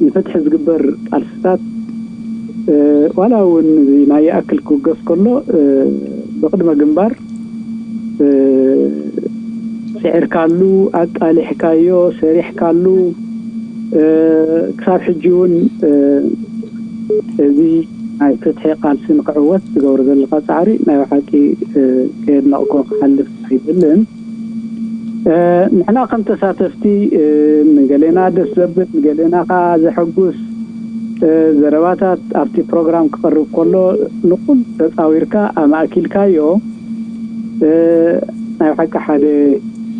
ንፍትሒ ዝግበር ቃልስታት እ፣ ዋላ እውን እዚ ናይ ይኣክል ክውገስ ከሎ እ፣ ብቕድመ ግንባር እ፣ ስዒርካሉ፣ ኣቃሊሕካዮ፣ ሰሪሕካሉ እ፣ ክሳብ ሕጂ እውን እ፣ እዚ ናይ ፍትሒ ቃልሲ ንክዕወት ዝገብሮ ዘለካ ጻዕሪ ናይ ብሓቂ እ፣ ከየድነቕኮ ክሓልፍ ኣይደልን። እ፣ ንሕና ከም ተሳተፍቲ እ፣ ንገሌና ደስ ዘብል ንገሌና ከዓ ዘሐጉስ እ፣ ዘረባታት ኣብቲ ፕሮግራም ክቐርብ ከሎ ንቁል ተጻዊርካ ኣማእኪልካዮ እ፣ ናይ ብሓቂ ሓደ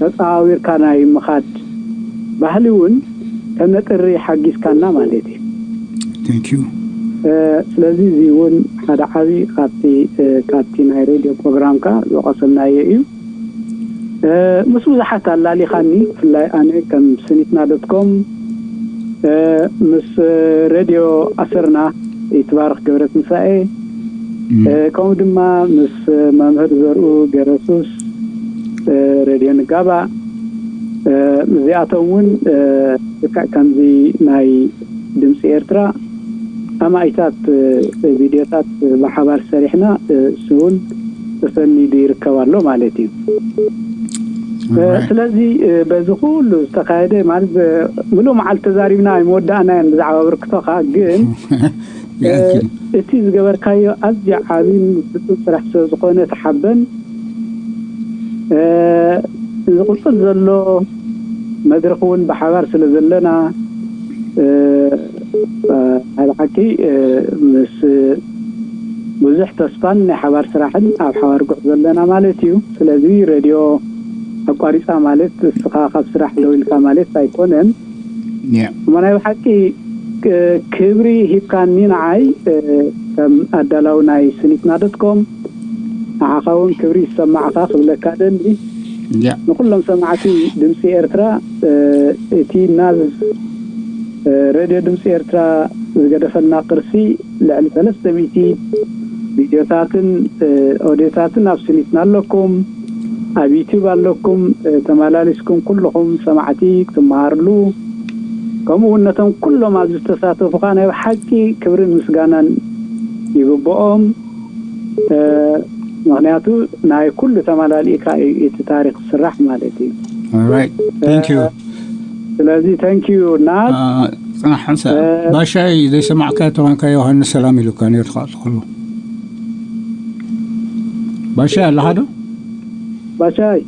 ተጻዊርካ ናይ ምኻድ ባህሊ እውን ከነጥሪ ሓጊዝካና ማለት እዩ። Thank you። እ፣ ስለዚ እዚ እውን ሓደ ዓቢ ካብቲ እ፣ ካብቲ ናይ ሬድዮ ፕሮግራምካ ዝቐሰምናዮ እዩ። እ፣ ምስ ብዙሓት ኣላሊኻኒ፣ ብፍላይ ኣነ ከም ስኒትና ዶት ኮም እ፣ ምስ እ፣ ሬድዮ ኣሰርና ይትባረኽ ገብረ ትንሳኤ እ፣ ከምኡ ድማ ምስ እ፣ መምህር ዘርኡ ገረሱስ እ፣ ሬድዮ ንጋባእ እ፣ እዚኣቶም እውን እ፣ ልክዕ ከምዚ ናይ ድምፂ ኤርትራ ኣማኢታት እ፣ ቪድዮታት ብሓባር ሰሪሕና እ፣ እሱ እውን ተሰኒዱ ይርከብ ኣሎ ማለት እዩ። እ፣ Alright። ስለዚ እ፣ በዚ ኩሉ ዝተካየደ ማለት እ፣ ምሉእ መዓልቲ ተዛሪብና ኣይመወዳእናዮን ብዛዕባ ኣበርክቶኻ፣ ግን እ፣ ይኣክል። እቲ ዝገበርካዮ ኣዝዩ ዓብን ብሉጽን ስራሕ ስለ ዝኾነ ተሓበን። እ፣ ዝቕጽል ዘሎ መድረኽ እውን ብሓባር ስለ ዘለና እ፣ እ፣ ናይ ብሓቂ እ፣ ምስ ብዙሕ ተስፋን ናይ ሓባር ስራሕን ኣብ ሓባር ጉዕዞ ኣለና ማለት እዩ። ስለዚ ሬድዮ ኣቋሪጻ ማለት እስኻ ካብ ስራሕ ደው ኢልካ ማለት ኣይኮነን። Yeah። እሞ ናይ ብሓቂ ክ- ክብሪ ሂብካኒ ንዓይ እ፣ ከም ኣዳላዊ ናይ ስኒትና ዶት ኮም ንዓኻ እውን ክብሪ ይሰማዕኻ ክብለካ ደሊ። Yeah። ንኩሎም ሰማዕቲ ድምፂ ኤርትራ እ፣ እቲ ናዝ እ፣ ሬድዮ ድምፂ ኤርትራ ዝገደፈልና ቅርሲ ልዕሊ ሰለስተ ሚእቲ ቪድዮታትን እ፣ ኦዲዮታትን ኣብ ስኒትና ኣለኩም። ኣብ ዩቲዩብ ኣለኩም እ፣ ተመላሊስኩም ኩልኹም ሰማዕቲ ክትመሃርሉ፣ ከምኡ እውን ነቶም ኩሎም ኣብዚ ዝተሳተፉ ከዓ ናይ ብሓቂ ክብርን ምስጋናን ይግብኦም። እ፣ ምክንያቱ ናይ ኩሉ ተመላሊእካ እዩ እቲ ታሪክ ዝስራሕ ማለት እዩ። Alright። Thank you። ስለዚ thank you ናት አ፣ ጽናሕ ሓንሳእ እ፣ ባሻይ ዘይሰማዕካ ተኾንካ ዮሃንስ ሰላም ኢሉካ ነይሩ ትኸኣል ከሎ። ባሻይ ኣለኻ ዶ? ባሻይ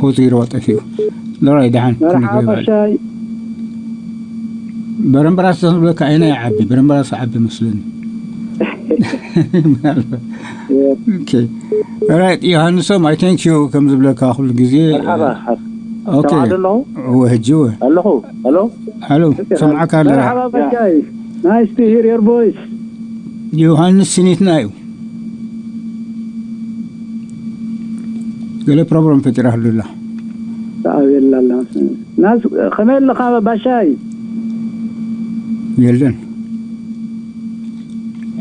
ፖዝ ኢርዋ ጠፊኡ። ሎራይ ደሓን መርሓባ ክንገባ። ባሻይ በረምበራስ ዝብለካ ኣይና ይዓቢ፣ በረምበራስ ዓቢ መስለኒ። Okay። Alright፣ ዮሃንሶም፣ I thank you ከም ዝብለካ ኩሉ ግዜ። መርሓባ። Okay። ሰማዕ ኣለኹ። እወ፣ ሕጂ እወ። ኣለኹ። ኣሎ። ሃሎ፣ ሰምዓካ ኣለና። መርሓባ ባሻይ። Nice to hear your voice። ዮሃንስ ስኒትና እዩ። ገለ ፕሮብለም ፈጢራሉ ኣላ። ተኣብየላ ኣላ። ናስ ከመይ ኣለኻ ባሻይ? የለን።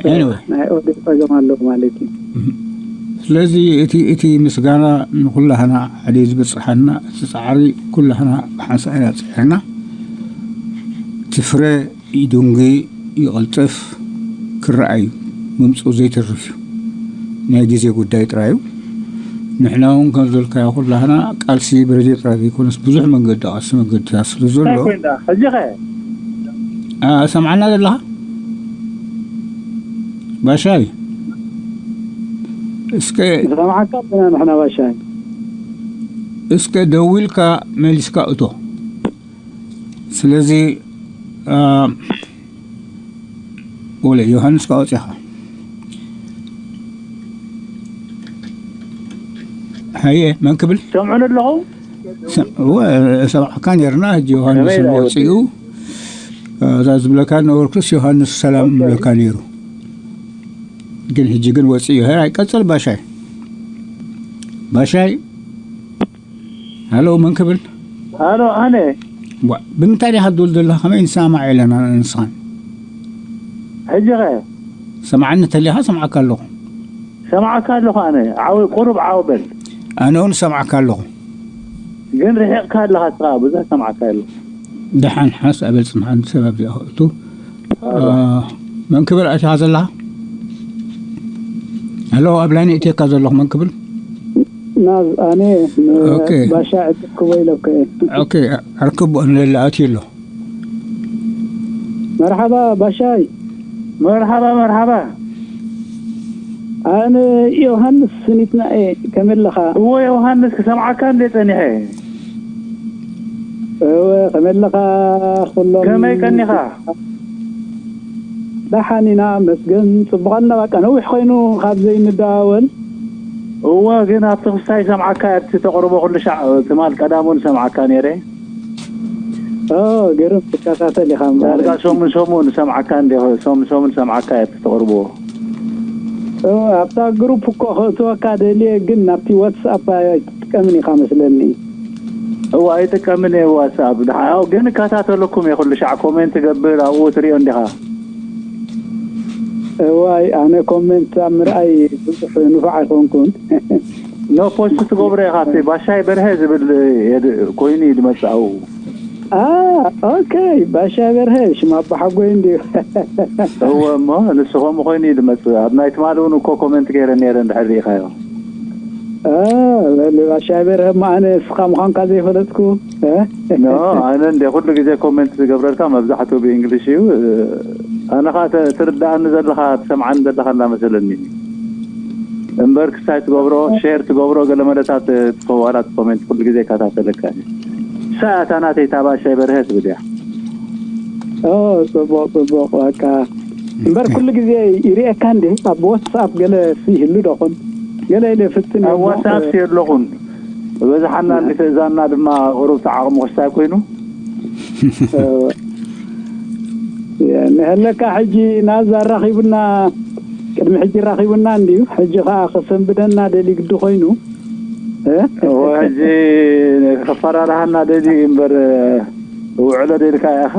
Anyway። ናይ ኦዲዮ ጸገም ኣለዎ ማለት እዩ። ስለዚ እቲ እቲ ምስጋና ንኩላህና ሓደ ዝበጽሓና፣ እቲ ጻዕሪ ኩላህና ብሓንሳእ ኢና ጽዒርና። እቲ ፍረ ይድንጉ ይቕልጥፍ ክረኣዩ ምምፅኡ ዘይተርፍ እዩ። ናይ ግዜ ጉዳይ ጥራይ እዩ። ንሕና እውን ከም ዝበልካዮ ኩላህና ቃልሲ ብረድዮ ጥራይ ዘይኮነስ ብዙሕ መንገዲ ቃልሲ መገድታት ስለ ዘሎ እንታይ ኮይንካ ሕጂ ኸ? አ፣ ሰምዓና ዘለኻ ባሻይ? እስከ ንሰምዓካ ኣለና ንሕና ባሻይ። እስከ ደዊልካ መሊስካ እቶ። ስለዚ ወለ ዮሃንስ ካወፅኻ ሃየ መን ክብል? ሰምዑን ኣለኹ። ሰብዓካ ነርና። ሕጂ ዮሃንስ ወፂኡ። እዛ ዝብለካ ነበርኩስ ዮሃንስ ሰላም ብለካ ነይሩ። ግን ሕጂ ግን ወፂኡ። ሄራይ ቀፅል ባሻይ። ባሻይ ሃሎ መን ክብል? ሃሎ ኣነ። ብምንታይ ዲኻ ትብል ዘለኻ? ከመይ ንሰማማዕ ኣለና ንስኻን? ሕጂ ኸ? ሰምዓኒ ተሊኻ ሰምዓካ ኣለኹ። ሰምዓካ ኣለኹ ኣነ። ዓው ቁሩብ ዓው በል። ኣነ እውን ሰምዓካ ኣለኹ። ግን ርሒቕካ ኣለኻ እስኻ ብዙሕ ሰምዓካ ኣለኹ። ደሓን ሓስ ኣበል ጽንሓን ሰብ ኣብዚኣ ክእቱ። መን ክብል ኣቲኻ ዘለኻ? ኣሎ ኣብ ላይን እትየካ ዘለኹ መን ክብል? ናዝ ኣነ ባሻ ዕጥቅቦ ኢለኮ። ኦኬ ኣርክቦ ንለለ ኣትዩ ኣሎ። መርሓባ ባሻይ። መርሓባ መርሓባ። ኣነ ዮሃንስ ስኒትና እየ። ከመይ ኣለኻ? እወ ዮሃንስ ክሰምዓካ እንደ ጸኒሐ። እወ ከመይ ኣለኻ? ኩሎም ከመይ ቀኒኻ? ደሓን ኢና መስገን። ጽቡቕ ኣለና። በቃ ነዊሕ ኮይኑ ካብ ዘይንደዋወል። እወ ግን ኣብቲ ክስታይ ሰምዓካ እያ። እቲ ተቕርቦ ኩሉ ሻዕ ትማል ቀዳም እውን ሰምዓካ ነይረ። ግርም ትከታተል ኢኻ። ዳርጋ ሰሙን ሰሙን ሰምዓካ እንደ ሰሙን ሰሙን ሰምዓካ እየ ተቕርቦ። ኣብታ ግሩፕ እኮ ከእትወካ ደልየ ግን ናብቲ ዋትስኣፕ ኣይትጥቀምን ኢኻ መስለኒ። እዋ ኣይጥቀምን እየ ዋትስኣፕ። ግን እከታተለኩም እየ ኩሉ ሻዕ ኮሜንት ገብር ኣብኡ ትሪኦ እንዲኻ። እዋይ ኣነ ኮሜንት ኣብ ምርኣይ ብዙሕ ንፉዕ ኣይኮንኩን። ኖ ፖስት ትገብሮ ኢኻ። እቲ ባሻይ በርሀ ዝብል ኮይኑ እዩ ዝመጽእ ኣብኡ። ኦኬ ባሻይ በርሀ ሽም ኣባሓጎይ እንድዩ። እወ እሞ ንሱ ከምኡ ኮይኑ እዩ ዝመጽእ። ኣብ ናይ ትማሊ እውን እኮ ኮሜንት ገይረ ነይረ እንድሕር ርኢኻዮ። በል ባሻይ በርሀ እሞ ኣነ እስኻ ምዃንካ ዘይፈለጥኩ። ኖ ኣነ እንደ ኩሉ ግዜ ኮሜንት ዝገብረልካ መብዛሕትኡ ብእንግሊሽ እዩ። ኣነ ኸዓ ትርድኣኒ ዘለኻ ትሰምዓኒ ዘለኻ እንዳመሰለኒ እዩ። እምበር ክሳይ ትገብሮ ሼር ትገብሮ ገለ መለታት ትኸዋላት ኮሜንት ኩሉ ግዜ ይከታተለካ እዩ። ንሳ እያ እታ ናተይ እታ ባሻይ በርሀ ትብል እያ። ጽቡቕ ጽቡቕ በቃ እምበር ኩሉ ግዜ ይርእየካ እንዴ ኣብ ዋትስኣፕ ገለ ይህሉ ዶ ኹን ገለ ኢለ ፍትን ኣብ ዋትስኣፕ የለኹን። በዝሓና እንዲ ትእዛና ድማ ቁሩብ ተዓቕሙ ክስታይ ኮይኑ ንህለካ ሕጂ ናዛ ኣራኺቡና ቅድሚ ሕጂ ራኺቡና እንድዩ ሕጂ ከዓ ከሰንብደና ደሊ ግዲ ኮይኑ ሕጂ ከፈራርሃና ደሊ እምበር ውዕሎ ደልካ ኢኻ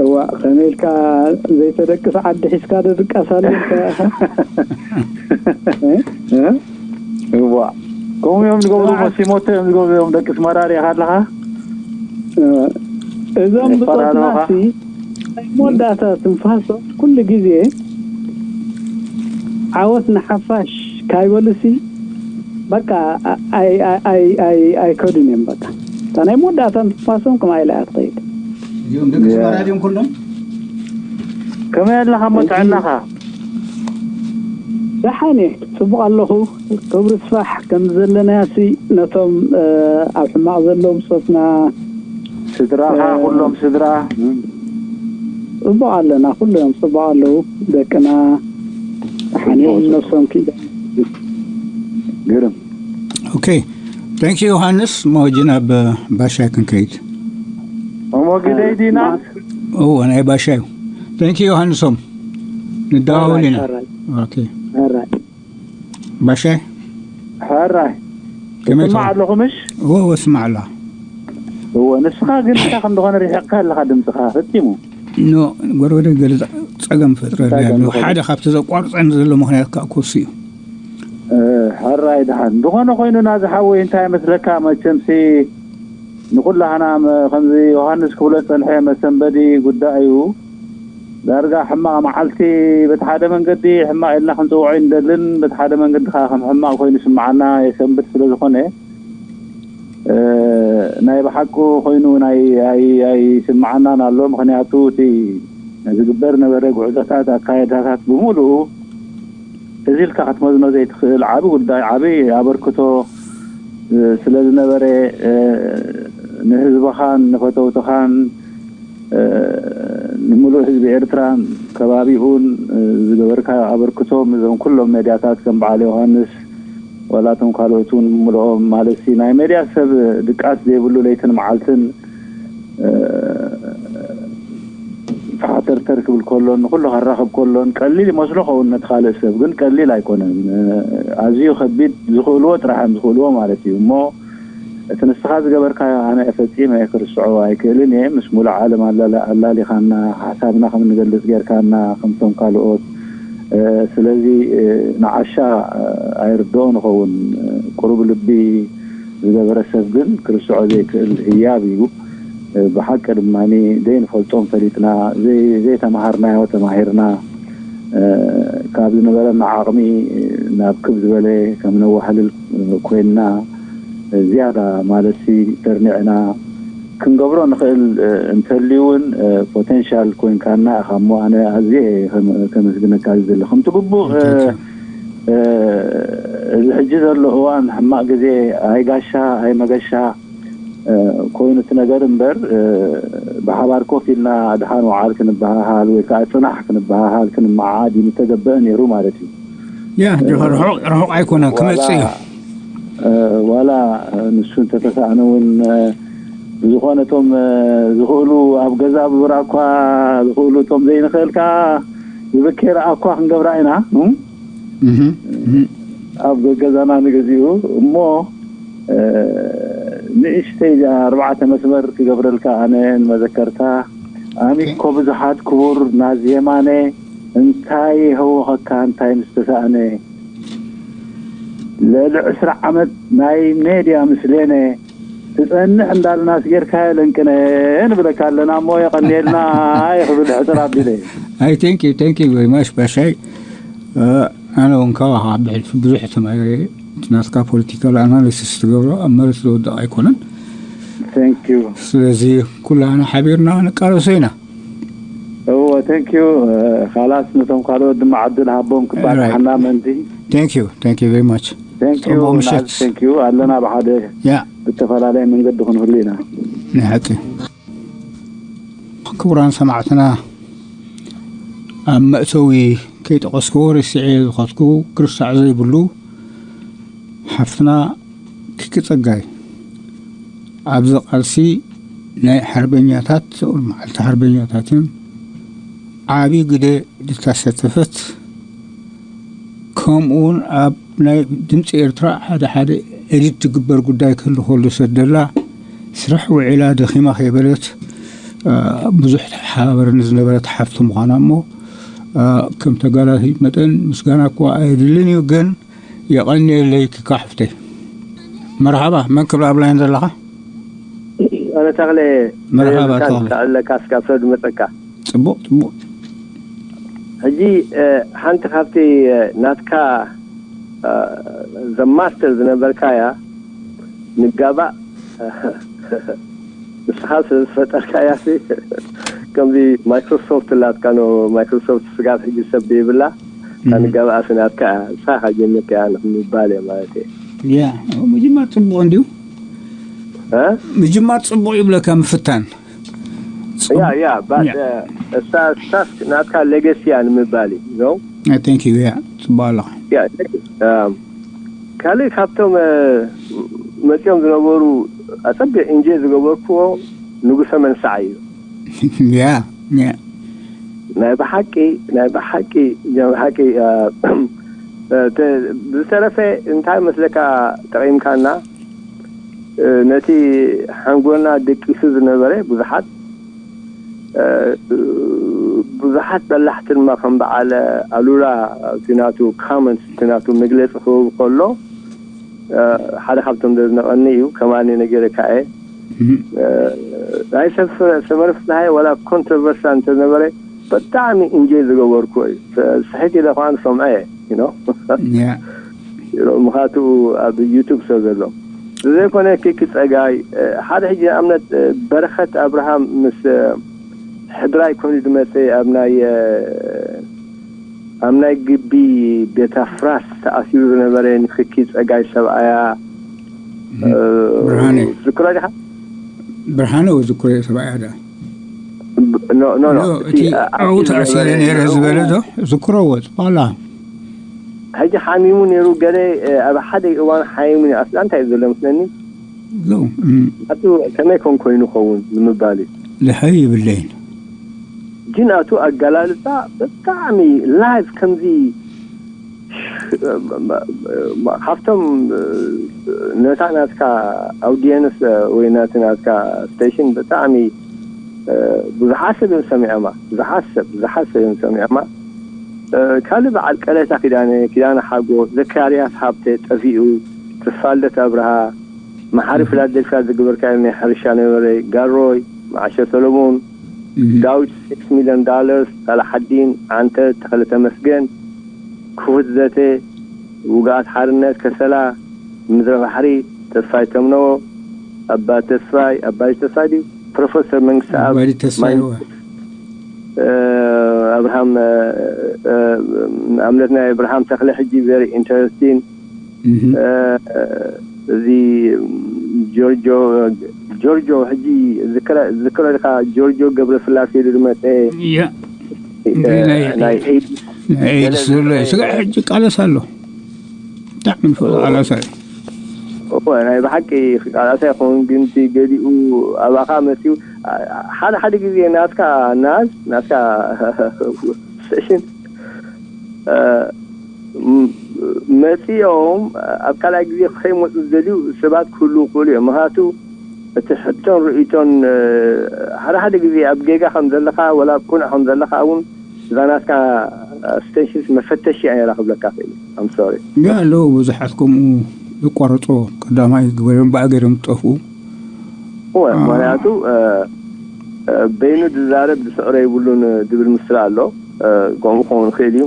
እዋ ከመይ ኢልካ ዘይተደቅስ ዓዲ ሒዝካ ደድቃስ ኣለካ ኢኻ እዋ ከምኡ እዮም ዝገብሩ ሲሞቶ እዮም ዝገብሩ እዮም ደቂ ስመራ ሪኢኻ ኣለኻ እዞም ብጾትና ሲ መወዳእታ ትንፋሶም ኩሉ ግዜ ዓወት ንሓፋሽ ካይበሉሲ በቃ ኣይከዱን እዮም በቃ እታ ናይ መወዳእታ ትንፋሶም ከም ኣይላ እያ ትኸይድ እዚኦም ደቂ ስመራ ድዮም ኩሎም ከመይ ኣለኻ እሞ ጥዕናኻ ደሓን እየ ጽቡቕ ኣለኹ ክብሪ ስፋሕ ከም ዘለናያሲ ነቶም ኣብ ሕማቕ ዘለዉ ብጾትና ስድራኻ ኩሎም ስድራ ጽቡቕ ኣለና ኩሎም ጽቡቕ ኣለዉ ደቅና ሓኒኦም ነብሶም ክኢሎም ግርም ኦኬ ታንክ ዩ ዮሃንስ ሞጂ ናብ ባሻይ ክንከይድ ሞጊደይ ዲና እዎ ናይ ባሻይ ታንክ ዩ ዮሃንሶም ንደዋወል ኢና ኦኬ ባሻይ ሕራይ ከመይ ስማዕ ኣለኹ ምሽ እዎ እዎ ስማዕ ኣላ እዎ ንስኻ ግን እንታይ ከም ዝኾነ ሪሕቕካ ኣለኻ ድምፅኻ ፈፂሙ ኖ ጎረቤት ገለ ፀገም ፈጥረልና ሓደ ካብቲ ዘቋርፀኒ ዘሎ ምክንያት ከዓ ኮሱ እዩ ሕራይ ድሓን ዝኾነ ኮይኑና ዝሓወይ እንታይ መስለካ መቸምሲ ንኩላህና ከምዚ ዮሃንስ ክብሎ ዝፀንሐ መሰንበዲ ጉዳይ እዩ ዳርጋ ሕማቕ መዓልቲ በቲ ሓደ መንገዲ ሕማቕ ኢልና ክንፅውዖ ይንደልን በቲ ሓደ መንገዲ ከዓ ከም ሕማቕ ኮይኑ ይስምዓና የሰንብድ ስለ ዝኾነ ናይ ብሓቁ ኮይኑ ናይ ኣይስምዓናን ኣሎ ምክንያቱ እቲ ዝግበር ነበረ ጉዕዞታት ኣካየዳታት ብምሉኡ እዚ ኢልካ ክትመዝኖ ዘይትኽእል ዓቢ ጉዳይ ዓቢ ኣበርክቶ ስለ ዝነበረ ንህዝብኻን ንፈተውትኻን፣ እ፣ ንምሉእ ህዝቢ ኤርትራን ከባቢኡን፣ እ፣ ዝገበርካዮ ኣበርክቶ፣ እዞም ኩሎም ሜድያታት ከም በዓል ዮሃንስ፣ ዋላ እቶም ካልኦት እውን ብምልኦም፣ ማለት ሲ፣ ናይ ሜድያ ሰብ ድቃስ ዘይብሉ ለይትን መዓልትን፣ እ፣ ፋሕተርተር ክብል ከሎን ንኹሉ ከራኽብ ከሎን ቀሊል ይመስሎ ኸውን ነቲ ካልእ ሰብ፣ ግን ቀሊል ኣይኮነን። እ፣ ኣዝዩ ከቢድ፣ ዝኽእልዎ ጥራሕ እዮም ዝኽእልዎ ማለት እዩ። እሞ እቲ ንስኻ ዝገበርካዮ ኣነ ፈጺመ ክርስዖ ኣይክእልን እየ። ምስ ሙሉእ ዓለም ኣላለ-፣ ኣላሊኻና፣ ሓሳብና ከም እንገልጽ ጌርካና፣ ከምቶም ካልኦት። እ፣ ስለዚ፣ እ፣ ንዓሻ፣ እ፣ ኣይርድኦን ይኸውን። እ፣ ቁሩብ ልቢ ዝገበረ ሰብ ግን ክርስዖ ዘይክእል ህያብ እዩ። እ፣ ብሓቂ ድማ ዘይንፈልጦም ፈሊጥና፣ ዘይ-፣ ዘይተማሃርናዮ ተማሂርና፣ እ፣ ካብ ዝነበረና ዓቕሚ ናብ ክብ ዝበለ ከም ነዋሕልል ኮይንና፣ ዝያዳ ማለትሲ ተርኒዕና ክንገብሮ ንኽእል፣ እ፣ እንተልዩ እውን፣ እ፣ ፖቴንሻል ኮይንካና ኢኻ እሞ ኣነ ኣዝየ እየ ከም-፣ ከመስግነካ ዝደሊ። ከምቲ ግቡእ፣ እ፣ እ፣ እዚ ሕጂ ዘሎ እዋን ሕማቕ ግዜ ኣይጋሻ ኣይመገሻ፣ እ፣ ኮይኑ እቲ ነገር እምበር፣ እ፣ ብሓባር ኮፍ ኢልና ድሓን ወዓል ክንበሃሃል ወይ ከዓ ጽናሕ ክንበሃሃል ክንመዓዓድ እዩ ምተገበአ ነይሩ ማለት እዩ። ያ፣ ርሑቕ፣ ርሑቕ ኣይኮነን፣ ክመጽእ እዩ። እ፣ ዋላ፣ እ፣ ንሱ እንተተሳእነ እውን፣ እ፣ ብዝኾነ እቶም፣ እ፣ ዝኽእሉ ኣብ ገዛ ብብራ እኳ ዝኽእሉ እቶም ዘይንኽእል ከዓ ብብኬራ እኳ ክንገብራ ኢና። እም? እህ፣ እህ። ኣብ ገዛና ንገዚኡ እሞ፣ እ፣ ንእሽተይ እዚኣ ኣርባዕተ መስመር ክገብረልካ ኣነ ንመዘከርታ። ኣሚኮ ብዙሓት ክቡር ናዚ የማነ እንታይ የህወኸካ እንታይ ምስ ተሳእነ? ልዕሊ ዕስራ ዓመት ናይ ሜድያ ምስሌነ ትጸንሕ እንዳልናስ ጌርካዮ ለንቅነ ንብለካ ኣለና እሞ የቐንየልና ይኽብል ሕጽር ኣቢለ። ኣይ፣ thank you፣ thank you very much ባሻይ። እ፣ ኣነ እውን ካባኻ ብሕልፊ ብዙሕ ተማሂረ እየ። እቲ ናትካ ፖለቲካል ኣናሊሲስ ትገብሮ ኣብ መሬት ዝወድቕ ኣይኮነን። Thank you። ስለዚ ኩላና ሓቢርና ንቃለሶ ኢና። እወ፣ thank you። እ፣ ካላስ ነቶም ካልኦት ድማ ዕድል ሃቦም ክባጽሓና። ራይት። ምእንቲ። Thank you፣ thank you very much። Thank you፣ ጽቡቕ ምሸት። ናዝ፣ thank you። ኣለና ብሓደ ያ። ብተፈላለየ መንገዲ ክንህሉ ኢና። ናይ ሓቂ። ክቡራን ሰማዕትና፣ ኣብ መእተዊ ከይጠቐስክዎ ረሲዐ ዝኸድኩ፣ ክርሳዕ ዘይብሉ፣ ሓፍትና ኪኪ ጸጋይ ኣብዚ ቃልሲ ናይ ሓርበኛታት፣ መዓልቲ ሓርበኛታትን ዓቢ ግደ ዝተሳተፈት፣ ከምኡውን ኣብ ናይ ድምፂ ኤርትራ ሓደ ሓደ ኤዲት ትግበር ጉዳይ ክህሉ ከሎ ሰደላ ስራሕ ውዒላ ደኺማ ከይበለት፣ እ፣ ብዙሕ ተሓባበረኒ ዝነበረት ሓፍቲ ምዃና እሞ፣ እ፣ ከም ተጋዳሊት መጠን ምስጋና እኳ ኣየድልን እዩ፣ ግን የቐንየለይ ክካ ሓፍተይ። መርሓባ፣ መን ክብል ኣብ ላይን ዘለኻ? ኣነ ተኽለ። መርሓባ፣ ተኽለ። ኣለካ እስካብ ሰብ ዝመፀካ። ጽቡቕ፣ ጽቡቕ። ሕጂ፣ እ፣ ሓንቲ ካብቲ፣ እ፣ ናትካ፣ እ፣ ዘማስተር ዝነበርካያ ንጋባእ፣ ንስኻ ስለ ዝፈጠርካያ ሲ፣ ከምዚ ማይክሮሶፍት ላትካ ኖ፣ ማይክሮሶፍት ስጋብ ሕጂ ሰብ ዘይብላ፣ እታ እም። ንጋባእ ሲ ናትካ እያ። ንስኻ ኢኻ ጀሚርካያ ንምባል እየ ማለት እየ። ያ፣ ምጅማር ጽቡቕ እንድዩ። እ? ምጅማር ጽቡቕ ይብለካ ምፍታን። ያ፣ ያ፣ but፣ ያ። እ፣ እሳ፣ እሳስ ናትካ ሌጋሲ እያ ንምባል እዩ፣ ኖ? አ፣ thank you፣ ያ፣ ጽቡቕ ኣለኻ። ያ፣ እ፣ ካልእ ካብቶም፣ እ፣ መጺኦም ዝነበሩ ኣጸቢቕ ኢንጆይ ዝገበርክዎ ንጉሰ መንሳዕ እዩ። ያ፣ ያ። ናይ ብሓቂ፣ ናይ ብሓቂ፣ ናይ ብሓቂ፣ እ፣ እ፣ ተ-፣ ብዝተረፈ እንታይ መስለካ ጠቒምካና? እ፣ ነቲ ሓንጎልና ደቂሱ ዝነበረ ብዙሓት፣ እ፣ ብዙሓት በላሕቲ ድማ ከም በዓል ኣሉላ ኣብቲ ናቱ ኮመንትስ፣ እቲ ናቱ መግለጺ ክህብ ከሎ፣ እ፣ ሓደ ካብቶም ዘድነቐኒ እዩ። ከማኒ ነጊረካ እየ። እም። እ፣ ናይ ሰብ ፍረ-፣ ሰመረ ፍስሃየ ዋላ ኮንትሮቨርሳል እንተዝነበረ ብጣዕሚ ኢንጆይ ዝገበርኩዎ እዩ። ስ-፣ ስሕት ኢለ ከኣ ዝሰምዖ እየ፣ you know። ያ። ምኻቱ ኣብ ዩቱብ ሰብ ዘሎ። ብዘይኮነ ኪኪ ጸጋይ፣ እ፣ ሓደ ሕጂ ንኣብነት፣ እ፣ በረኸት ኣብርሃም ምስ፣ እ፣ ሕድራይ ኮይኑ ዝመጸ ኣብ ናይ፣ እ፣ ኣብ ናይ ግቢ ቤታ ፍራስ ተኣሲሩ ዝነበረ ንክኪ ጸጋይ ሰብኣያ፣ እህ፣ እ፣ ብርሃነ። ትዝክሮ ዲኻ? ብርሃነ ወዝክሮ እየ ሰብኣያ ደኣ። ኖ ኖ ኖ ኖ፣ እቲ ዕው ተኣሲረ ነይረ ዝበለ ዶ? ዝክረዎ ዋላ ሕጂ ሓሚሙ ነይሩ፣ ገለ ኣብ ሓደ እዋን ሓሚሙ ነይሩ። ኣስላ እንታይ እዩ ዘሎ መስለኒ? ሎ እም፣ ኣቱ ከመይ ኮን ኮይኑ ኸውን ንምባል እዩ። ልሐይ ይብለይን። ግን ኣቱ ኣገላልፃ ብጣዕሚ ላይፍ ከምዚ ካብቶም ነታ ናትካ ኣውዲየንስ ወይ ናቲ ናትካ ስቴሽን ብጣዕሚ ብዙሓት ሰብ እዮም ሰሚዖማ። ብዙሓት ሰብ ብዙሓት ሰብ እዮም ሰሚዖማ። ካልእ በዓል ቀለታ ኪዳነ፣ ኪዳነ ሓጎስ፣ ዘካርያስ ሃብተ ጠፊኡ፣ ተስፋልደት ኣብርሃ፣ መሓሪ ፊላደልፊያ ዝገበርካዮ ናይ ሕርሻ ነበረ፣ ጋሮይ፣ መዓሸ ሰሎሞን፣ ዳዊት፣ ሲክስ ሚልዮን ዳለርስ፣ ሳላሓዲን፣ ዓንተት፣ ተኽለ ተመስገን፣ ክፉት ዘተ፣ ውግኣት ሓርነት፣ ከሰላ፣ ምድረ ባሕሪ፣ ተስፋይ ተምነዎ፣ ኣባ ተስፋይ፣ ኣባይ ተስፋይ ድዩ? ፕሮፌሰር መንግስቲ ኣብ ኣባዲ ተስፋይ ማይ- እ፣ ኣብርሃም እ፣ እ፣ ኣምነት ናይ ኣብርሃም ተኽለ ሕጂ very interesting። እ፣ እዚ ጆርጆ ጆርጆ ሕጂ ዝክረ ዝክረ ኢኻ? ጆርጆ ገብረስላሴ ኢሉ ዝመፀ ያ እ፣ ናይ ናይ ኤድስ ናይ ኤድስ ዘሎ እዩ። ስጋዕ ሕጂ ቃለስ ኣሎ። ብጣዕሚ ንፍቕዶ ቃላሳ እዩ። እወ፣ ናይ ብሓቂ ክቃላሳ ይኸውን፣ ግን እቲ ገሊኡ ኣባኻ መፅዩ ሓደ ሓደ ግዜ ናትካ ናዝ ናትካ ስቴሽን እ፣ ም- መፂኦም ኣብ ካልኣይ ግዜ ከይመፁ ዝደልዩ ሰባት ክህልዉ ክኽእሉ እዮም። ምክንያቱ እቲ ሕቶን ርእይቶን እ፣ ሓደ ሓደ ግዜ ኣብ ጌጋ ከም ዘለካ ወላ ኣብ ቅኑዕ ከም ዘለካ እውን እዛ ናትካ ስቴሽንስ መፈተሺ እያ ነይራ ክብለካ ክእል። ኣም ሶሪ ያ ኣለዉ ብዙሓት ከምኡ ዝቋረፅዎ ቀዳማይ ገይሮም ብኣ ገይሮም ዝጠፍኡ እወ፣ ምክንያቱ እ፣ እ፣ በይኑ ዝዛረብ ዝስዕሮ የብሉን ዝብል ምስላ ኣሎ። እ፣ ከምኡ ክኸውን ይኽእል እዩ።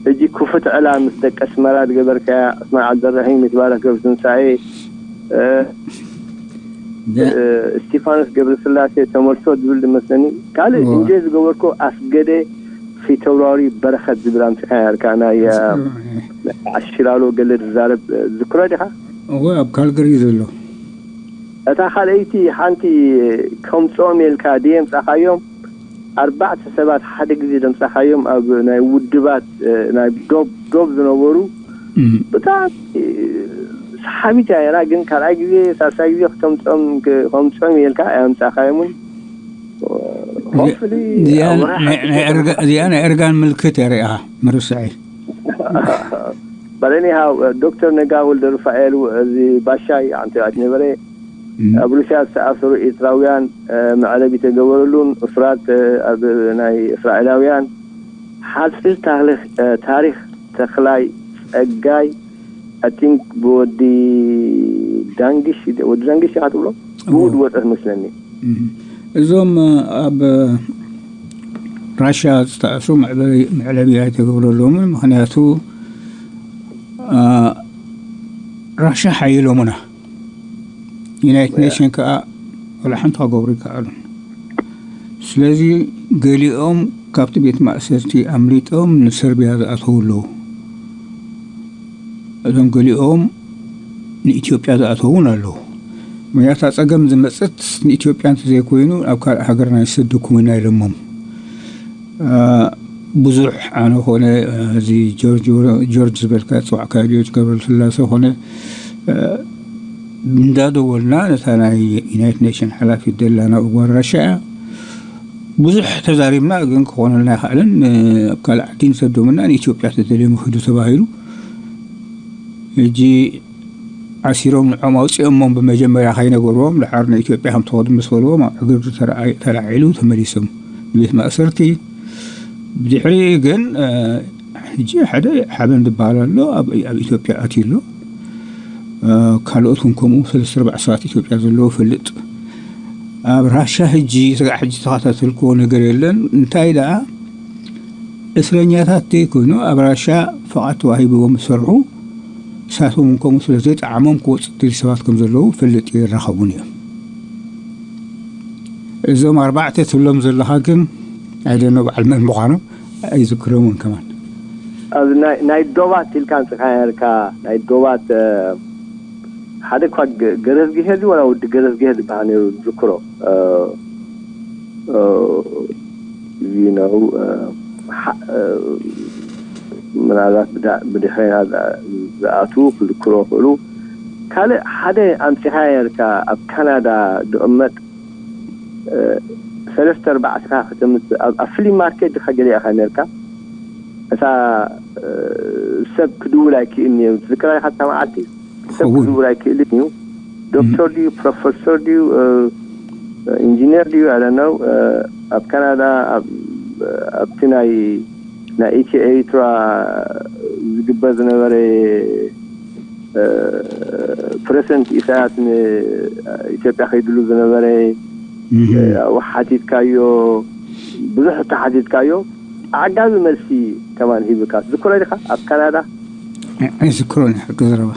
ሕጂ ክፉት ዕላ ምስ ደቂ ኣስመራ ዝገበርካያ፣ እስማዕ ዓብደልረሒም፣ ይትባረክ ገብረትንሳኤ፣ እ፣ እ፣ እስቲፋኖስ ገብረስላሴ ተመልሶ ዝብል ዝመስለኒ። ካልእ እወ። እንጆይ ዝገበርኮ ኣስገደ ፊተውራሪ በረኸት ዝብል ኣምፂኻ ነርካ፣ ናይ እ፣ ኣሽላሎ ገለ ዝዛረብ እ፣ ዝክሮ ዲኻ? እወ ኣብ ካልገሪ ዘሎ እታ ካልኣይቲ ሓንቲ ከምፅኦም ኢልካ ድየ ምፃኻዮም? ኣርባዕተ ሰባት ሓደ ግዜ ደምፃኻዮም ኣብ ናይ ውድባት እ፣ ናይ ዶብ ዶብ ዝነበሩ እም። ብጣዕሚ እ፣ ሰሓቢት እያ ነይራ። ግን ካልኣይ ግዜ ሳልሳይ ግዜ ክተምፅኦም ክ- ከምፅኦም ኢልካ ኣምፃኻዮምን። Hopefully እዚኣ ኣብ ወርሒ ናይ- ናይ ሓዱሽ እርጋ- እዚኣ ናይ እርጋን ምልክት እያ ሪኣ ምርስዐይ በለኒ ሃው ዶክተር ነጋ ወልደ ሩፋኤል እዚ ባሻይ ኣንተ ኣጅነበረ ኣብ ሩስያ ዝተኣሰሩ ኤርትራውያን እ፣ መዕለቢ ተገበረሉን እሱራት እ፣ ኣብ ናይ እስራኤላውያን ሓፂር ታሪክ እ፣ ታሪክ ተኽላይ ጸጋይ I think ብወዲ ዳንግሽ ወዲ ዳንግሽ ኢኻ ትብሎ ብኡ ዝወፀት መስለኒ። እዞም ኣብ ራሽያ ዝተኣስሩ መዕለቢ ኣይተገብረሎምን። ምክንያቱ ራሽያ ሓይሎምና ዩናይትድ ኔሽን ከዓ ወላ ሓንቲ ክገብሩ ይከኣሉን። ስለዚ ገሊኦም ካብቲ ቤት ማእሰርቲ ኣምሊጦም ንሰርቢያ ዝኣተዉ ኣለዉ። እቶም ገሊኦም ንኢትዮጵያ ዝኣተዉ እውን ኣለዉ። ምክንያቱ እታ ፀገም ዝመፀት ንኢትዮጵያ እንተዘይኮይኑ ኣብ ካልእ ሃገር ናይ ሰደኩም ኢና ኢሎሞም። ብዙሕ ኣነ ኮነ እዚ ጆርጅ ዝበልካ ፅዋዕካ ጆርጅ ገብረስላሴ ኮነ እንዳደወልና ነታ ናይ ዩናይትድ ኔሽን ሓላፊት ደላ ናብ እዋን ራሻ እያ ብዙሕ ተዛሪብና፣ ግን ክኾነልና ይኽእልን ኣብ ካልእ ዓዲ ንሰዶምና ንኢትዮጵያ ተደልዮም ይኽዱ ተባሂሉ። ሕጂ ዓሲሮም ንዖም ኣውፂኦሞም ብመጀመርያ ከይነገርዎም ድሓር ንኢትዮጵያ ከም ትኸዱ ምስ በልዎም ኣብ ዕግርግር ተላዒሉ ተመሊሶም ንቤት ማእሰርቲ። ብድሕሪ ግን ሕጂ ሓደ ሓበን ዝበሃል ኣሎ ኣብ ኢትዮጵያ ኣትዩ ኣሎ። ካልኦት እውን ከምኡ ሰለስተ ኣርባዕተ ሰባት ኢትዮጵያ ዘለዉ ፈልጥ። ኣብ ራሻ ሕጂ ስጋዕ ሕጂ ተኸታተልክዎ ነገር የለን። እንታይ ደኣ እስረኛታት ዘይኮይኑ ኣብ ራሻ ፍቓድ ተዋሂብዎም ዝሰርሑ እሳቶም እውን ከምኡ ስለ ዘይጠዓሞም ክወፁ ትደልዩ ሰባት ከም ዘለዉ ፈልጥ ይራኸቡን እዮም። እዞም ኣርባዕተ ትብሎም ዘለኻ ግን ኣይደኖ በዓል መን ምዃኖም ኣይዝክሮምን ከማን። ኣብ ናይ- ናይ ዶባት ኢልካ ኣምፅኻ ነርካ ናይ ዶባት እ፣ ሓደ እኳ ገ- ገረዝግሄ ድዩ ዋላ ወዲ ገረዝግሄ ዝበሃል ነይሩ ዝክሮ you know ምናልባት ብድሕሬና ዝኣትዉ ክዝክሮ ክእሉ። ካልእ ሓደ ኣምፂኻ ነርካ ኣብ ካናዳ ዝቕመጥ ሰለስተ ኣርባዕተ ኢኻ ከተምፅእ ኣብ ፍሊ ማርኬት ድኻ ገሊእኻ ነርካ። እታ ሰብ ክድውል ኣይክእልን እየ ዝዝክራ ኢኻ እታ መዓልቲ ሰብ ክዝውር ኣይክእልን እዩ። ዶክተር ድዩ ፕሮፌሰር ድዩ ኢንጂነር ድዩ ኣለ ነው። ኣብ ካናዳ ኣብቲ ናይ ናይ ኢትዮ ኤሪትራ ዝግበር ዝነበረ ፕሬዚደንት ኢሳያስ ንኢትዮጵያ ከይድሉ ዝነበረ ሓቲትካዮ ብዙሕ ተሓቲትካዮ ኣዕጋቢ መልሲ ከማን ሂብካ ትዝክሮ ዲኻ ኣብ ካናዳ? ኣይዝክሮን ሕቂ ዘረባ።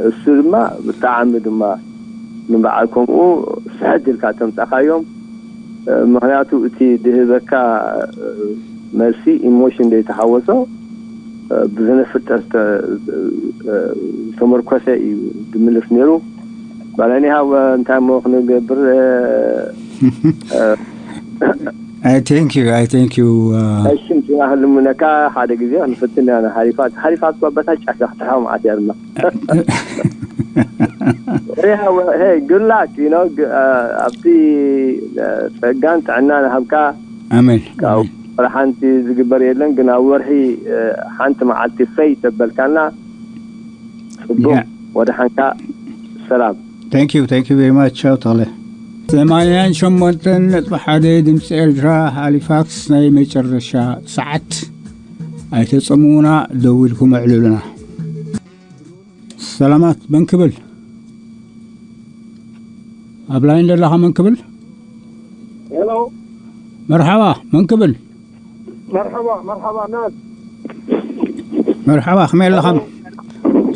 እሱ ድማ ብጣዕሚ ድማ ንበዓል ከምኡ ስሕት ኢልካ ተምፃእካዮም። ምክንያቱ እቲ ድህበካ መልሲ ኢሞሽን ዘይተሓወሶ ብዝነ ፍልጠት ዝተመርኮሰ እዩ ድምልስ ነይሩ። ባለኒሃ እንታይ ሞ ክንገብር I thank you, I thank you. ሽምትና ክንልምነካ ሓደ ግዜ ክንፍትን ኢና። ሓሪፋት ሓሪፋት ባባታ ጫካ ክትሓው መዓት እያ ድማ። Good luck, you know, ኣብቲ ጸጋን ጥዕና ንሃብካ። ኣሜን። ሓንቲ ዝግበር የለን ግን ኣብ ወርሒ ሓንቲ መዓልቲ ፈይ ተበልካና ጽቡቅ። ወደ ሓንካ ሰላም። Thank you, thank you very much. ቻው ተኽለ። ሰማንያን ሸሞንተን ነጥቢ ሓደ ድምፂ ኤርትራ ሃሊፋክስ ናይ መጨረሻ ሰዓት ኣይተፀምዉና ደዊልኩም ኣዕልሉና። ሰላማት መን ክብል ኣብ ላይን ዘለኻ መን ክብል? ሄሎ መርሓባ መን ክብል? መርሓባ መርሓባ ናት መርሓባ ከመይ ኣለኻ?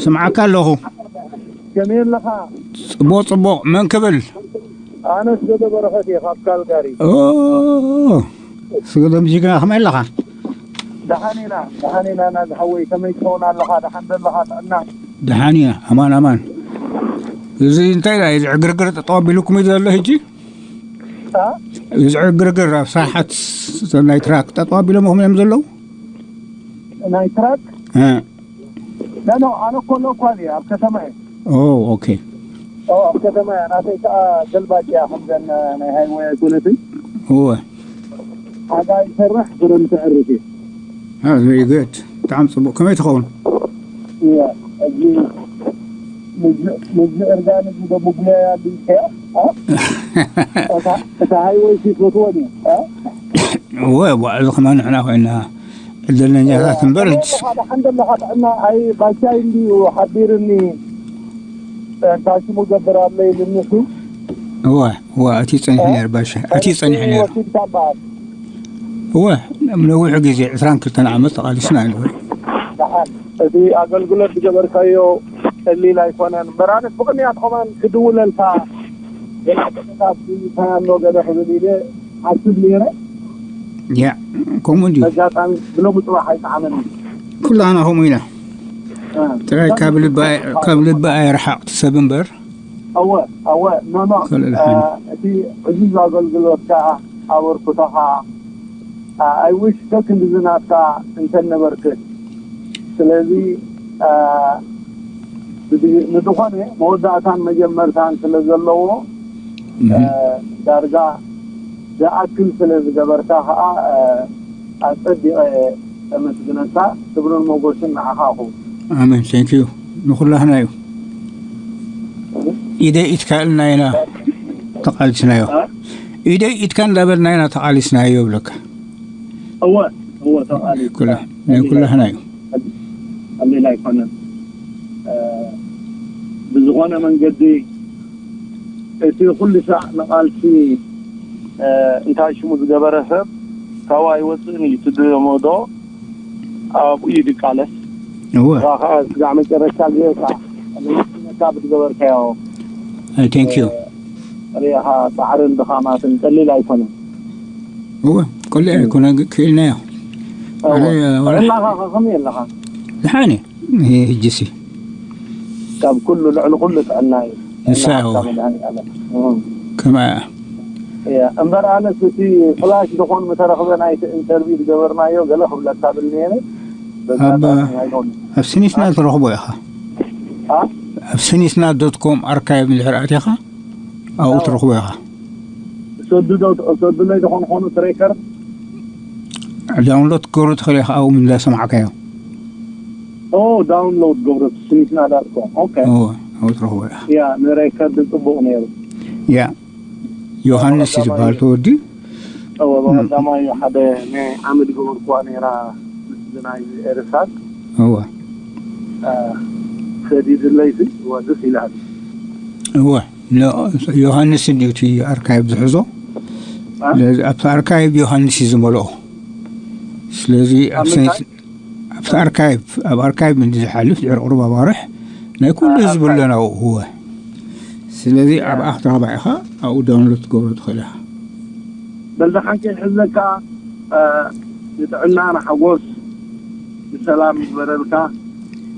ስምዓካ ኣለኹ። ከመይ ኣለኻ? ጽቡቕ ጽቡቕ መን ክብል? ኣነስ ገደ በረኸት እየ ካብ ካልጋሪ። ስግዶም ጅግና ከመይ ኣለኻ? ደሓን ኢና ደሓን ኢና ናዝ ሓወይ ከመይ ትኸውን ኣለኻ? ደሓን ዘለኻ ጥዕና? ደሓን ኢና ኣማን ኣማን። እዚ እንታይ ዳ እዚ ዕግርግር ጠጠው ኣቢልኩም እዩ ዘሎ ሕጂ? እዚ ዕግርግር ኣብ ሳሓት ናይ ትራክ ጠጠው ኣቢሎም ኹም እዮም ዘለዉ? ናይ ትራክ እ ኖ ኖ ኣነ ኮሎ እኳ እየ ኣብ ከተማ እየ። ኦ ኦኬ። ኦ ኣብ ከተማ እያ ናተይ ከዓ ገልባጭ እያ ከምዘን ናይ ሃይወይ ኣይኮነትን። እወ ሓጋ ይሰርሕ ብረም ተዕርፍ እየ። Ah, very good. ብጣዕሚ ፅቡቅ። ከመይ ትኸውን? እያ እዚ ምዚ እርጋን እዚ ደሞ ጉያ ያሉ ይከያ እታ ሃይወይ ሲ ፈትወን እዩ። እወ እዋ እዚ ከማ ንሕና ኮይና ዕድለኛታት እምበር ሓደ ሓንደ ኣለኻ ጥዕና ኣይ ባሻይ እንድዩ ሓቢርኒ እንታይ ሽሙ ገብር ኣሎ ኢልኒ እሱ እወ እወ ኣትዩ ፀኒሑ ነይሩ ባሻ ኣትዩ ፀኒሑ ነይሩ ወሲድካ በሃል እወ ነዊሑ ግዜ ዕስራን ክልተን ዓመት ተቓሊስና ንብል ደሓን እቲ ኣገልግሎት ዝገበርካዮ ቀሊል ኣይኮነን እምበር ኣነስ ብቕንያት ከማን ክድውለልካ ገለ ኩነታት እንታይ ኣሎ ገለ ክብል ኢለ ሓስብ ነይረ ያ ከምኡ እንድዩ መጋጣሚ ብሎሚ ፅባሕ ኣይጠዓመኒ ኩላና ከምኡ ኢና ጥራይ ካብ ልቢ ኣይ- ካብ ልቢ ኣይርሓቕ እቲ ሰብ እምበር ኣወ ኣወ ኖኖ ካልእ ድሓን። እቲ ዕዙዝ ኣገልግሎትካ ኣበርክቶኻ ኣይ ዊሽ ከክንድዚ ናትካ እንተነበርክት ስለዚ ንዝኾነ መወዳእታን መጀመርታን ስለ ዘለዎ ዳርጋ ዝኣክል ስለ ዝገበርካ ከዓ ኣፀቢቐ የመስግነካ። ክብርን ሞጎስን ንዓኻ ይኹን። ኣሜን thank you ንኹላህና እዩ ኢደይ ኢትካልና ኢና ተቓሊስናዮ ኢደይ ኢትካ እንዳበልና ኢና ተቓሊስናዮ ይብለካ እወ እወ ተቓሊስ ናይ ኩላህና እዩ ቀሊል ኣይኮነን። ብዝኾነ መንገዲ እቲ ኩሉ ሳዕ ንቓልሲ እንታይ ሽሙ ዝገበረ ሰብ ካብኣ ኣይወፅእን እዩ ትድሞ ዶ ኣብኡ እዩ ድቃለስ እወ ራኻ ስጋዕ መጨረሻ ጌርካ ነካ ብዝገበርካዮ thank you ሪኢኻ ፃዕርን ድኻማትን ቀሊል ኣይኮነን እወ ቀሊል ኣይኮነ ክኢልናዮ እናኻ ከመይ ኣለኻ ድሓን እዩ ሕጂሲ ካብ ኩሉ ልዕሊ ኩሉ ጥዕና እዩ። ንሳ ጥዕና እያ። ሃብታ መድሃኒዓለም። እም። ከማ እያ። እምበር ኣነስ እቲ ፍላሽ ዝኾን ምተረኽበ ናይቲ ኢንተርቪው ዝገበርናዮ ገለ ክብለካ ብል ነይረ። በዛ ኣብ ኣጋጣሚ ኣይኮን። ኣብ ስኒትና ትረኽቦ ኢኻ። ኣ? ኣብ ስኒትና ዶት ኮም ኣርካይቭ እንድሕር ኣቲኻ ኣብኡ ኣ። ትረኽቦ ኢኻ። ሰዱ ዶ-፣ ሰዱ ላይ ዝኾን ኾኑ ትሬከር? ዳውንሎድ ክገብሮ ትኽእል ኢኻ ኣብኡ እንዳሰማዕካዮ። ኦ፣ ዳውንሎድ ገብሮ ስኒትና ዳት ኮም። ኦኬ። እወ፣ ኣብኡ ትረኽቦ ኢኻ። ያ፣ ንሬከርድ ጽቡቕ ነይሩ። ያ፣ ዮሃንስ እዩ ዝበሃል ተወዲ። እወ፣ ብቐዳማይ ሓደ ናይ ዓመት ገበርኩዋ ነይራ፣ ምስ ናይ ኤርሳት። እወ። አ፣ ሰዲድለይ ሲ፣ እወ፣ ደስ ኢላኒ። እወ፣ ሎ-፣ ዮሃንስ እንድዩ እቲ ኣርካይቭ ዝሕዞ። አ? ስለዚ ኣብቲ ኣርካይቭ ዮሃንስ እዩ ዝመልኦ። ስለዚ ኣብ ኣብ ሰኒ-፣ ምንታይ? ኣብቲ ኣርካይቭ፣ ኣብ ኣርካይቭ ምንዲ ዝሓልፍ ድሕሪ ቁሩብ ኣዋርሕ ናይ ኩሉ ህዝቢ ኣርካይቭ። ኣለና ኣብኡ። እወ። ስለዚ ያ። ኣብኣ ክትረኽባ ኢኻ፣ ኣብኡ ዳውንሎድ ክትገብሮ ትኽእል ኢኻ። በል ደሓን ከይሕዘካ፣ እ፣ ንጥዕና፣ ንሓጎስ፣ ንሰላም ይግበረልካ።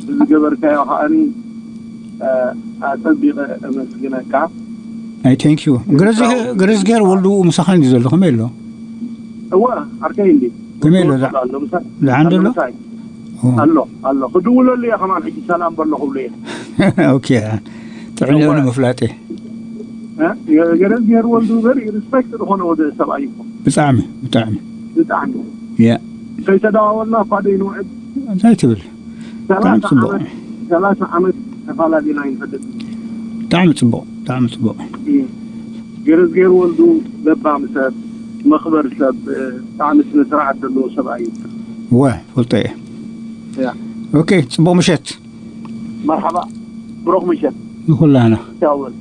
ብዝገበርካዮ ከኣኒ፣ እ፣ ኣጸቢቐ እመስግነካ። ኣይ፣ ቴንክ ዩ። ገረዝጊ-፣ ገረዝጊሄር ወልዱ ምሳኻ እንዲ ዘሎ ከመይ ኣሎ? እወ፣ ዓርከይ እንዲ። ከመይ ኣሎ? ወዲ ኣሎ፣ ምሳ-፣ ደሓን ኣሎ፣ ዶ ኣሎ? ምሳይ። ኦ። ኣሎ፣ ኣሎ። ክድውለሉ እየ ከማን ሕጂ ሰላም በሎ ክብሎ እየ። ኦኬ። ጥዕና እወ። ንምፍላጥ እየ። እ? ገረዝጊሄር ወልዱ very respect ዝኾነ ወደ ሰብኣይ እኮ። ብጣዕሚ፣ ብጣዕሚ። ብጣዕሚ። ያ። ከይተደዋወልና እኳ ደይንውዕል። እንታይ ትብል? ሰላሳ ብጣዕሚ ጽቡቕ። ዓመት፣ ሰላሳ ዓመት ተፈላለዩና ይንፈልጥ። ብጣዕሚ ጽቡቕ፣ ብጣዕሚ ጽቡቕ። እም። ገረዝጌር ወልዱ ለባም ሰብ፣ መኽበር ሰብ፣ ብጣዕሚ ስነ ስርዓት ዘለዎ ሰብኣይ እዩ። ወ፣ ፈልጦ እየ። ያ። ኦኬ፣ ጽቡቕ ምሸት። መርሓባ፣ ብሩኽ ምሸት። ንኹላና። ቻው በል።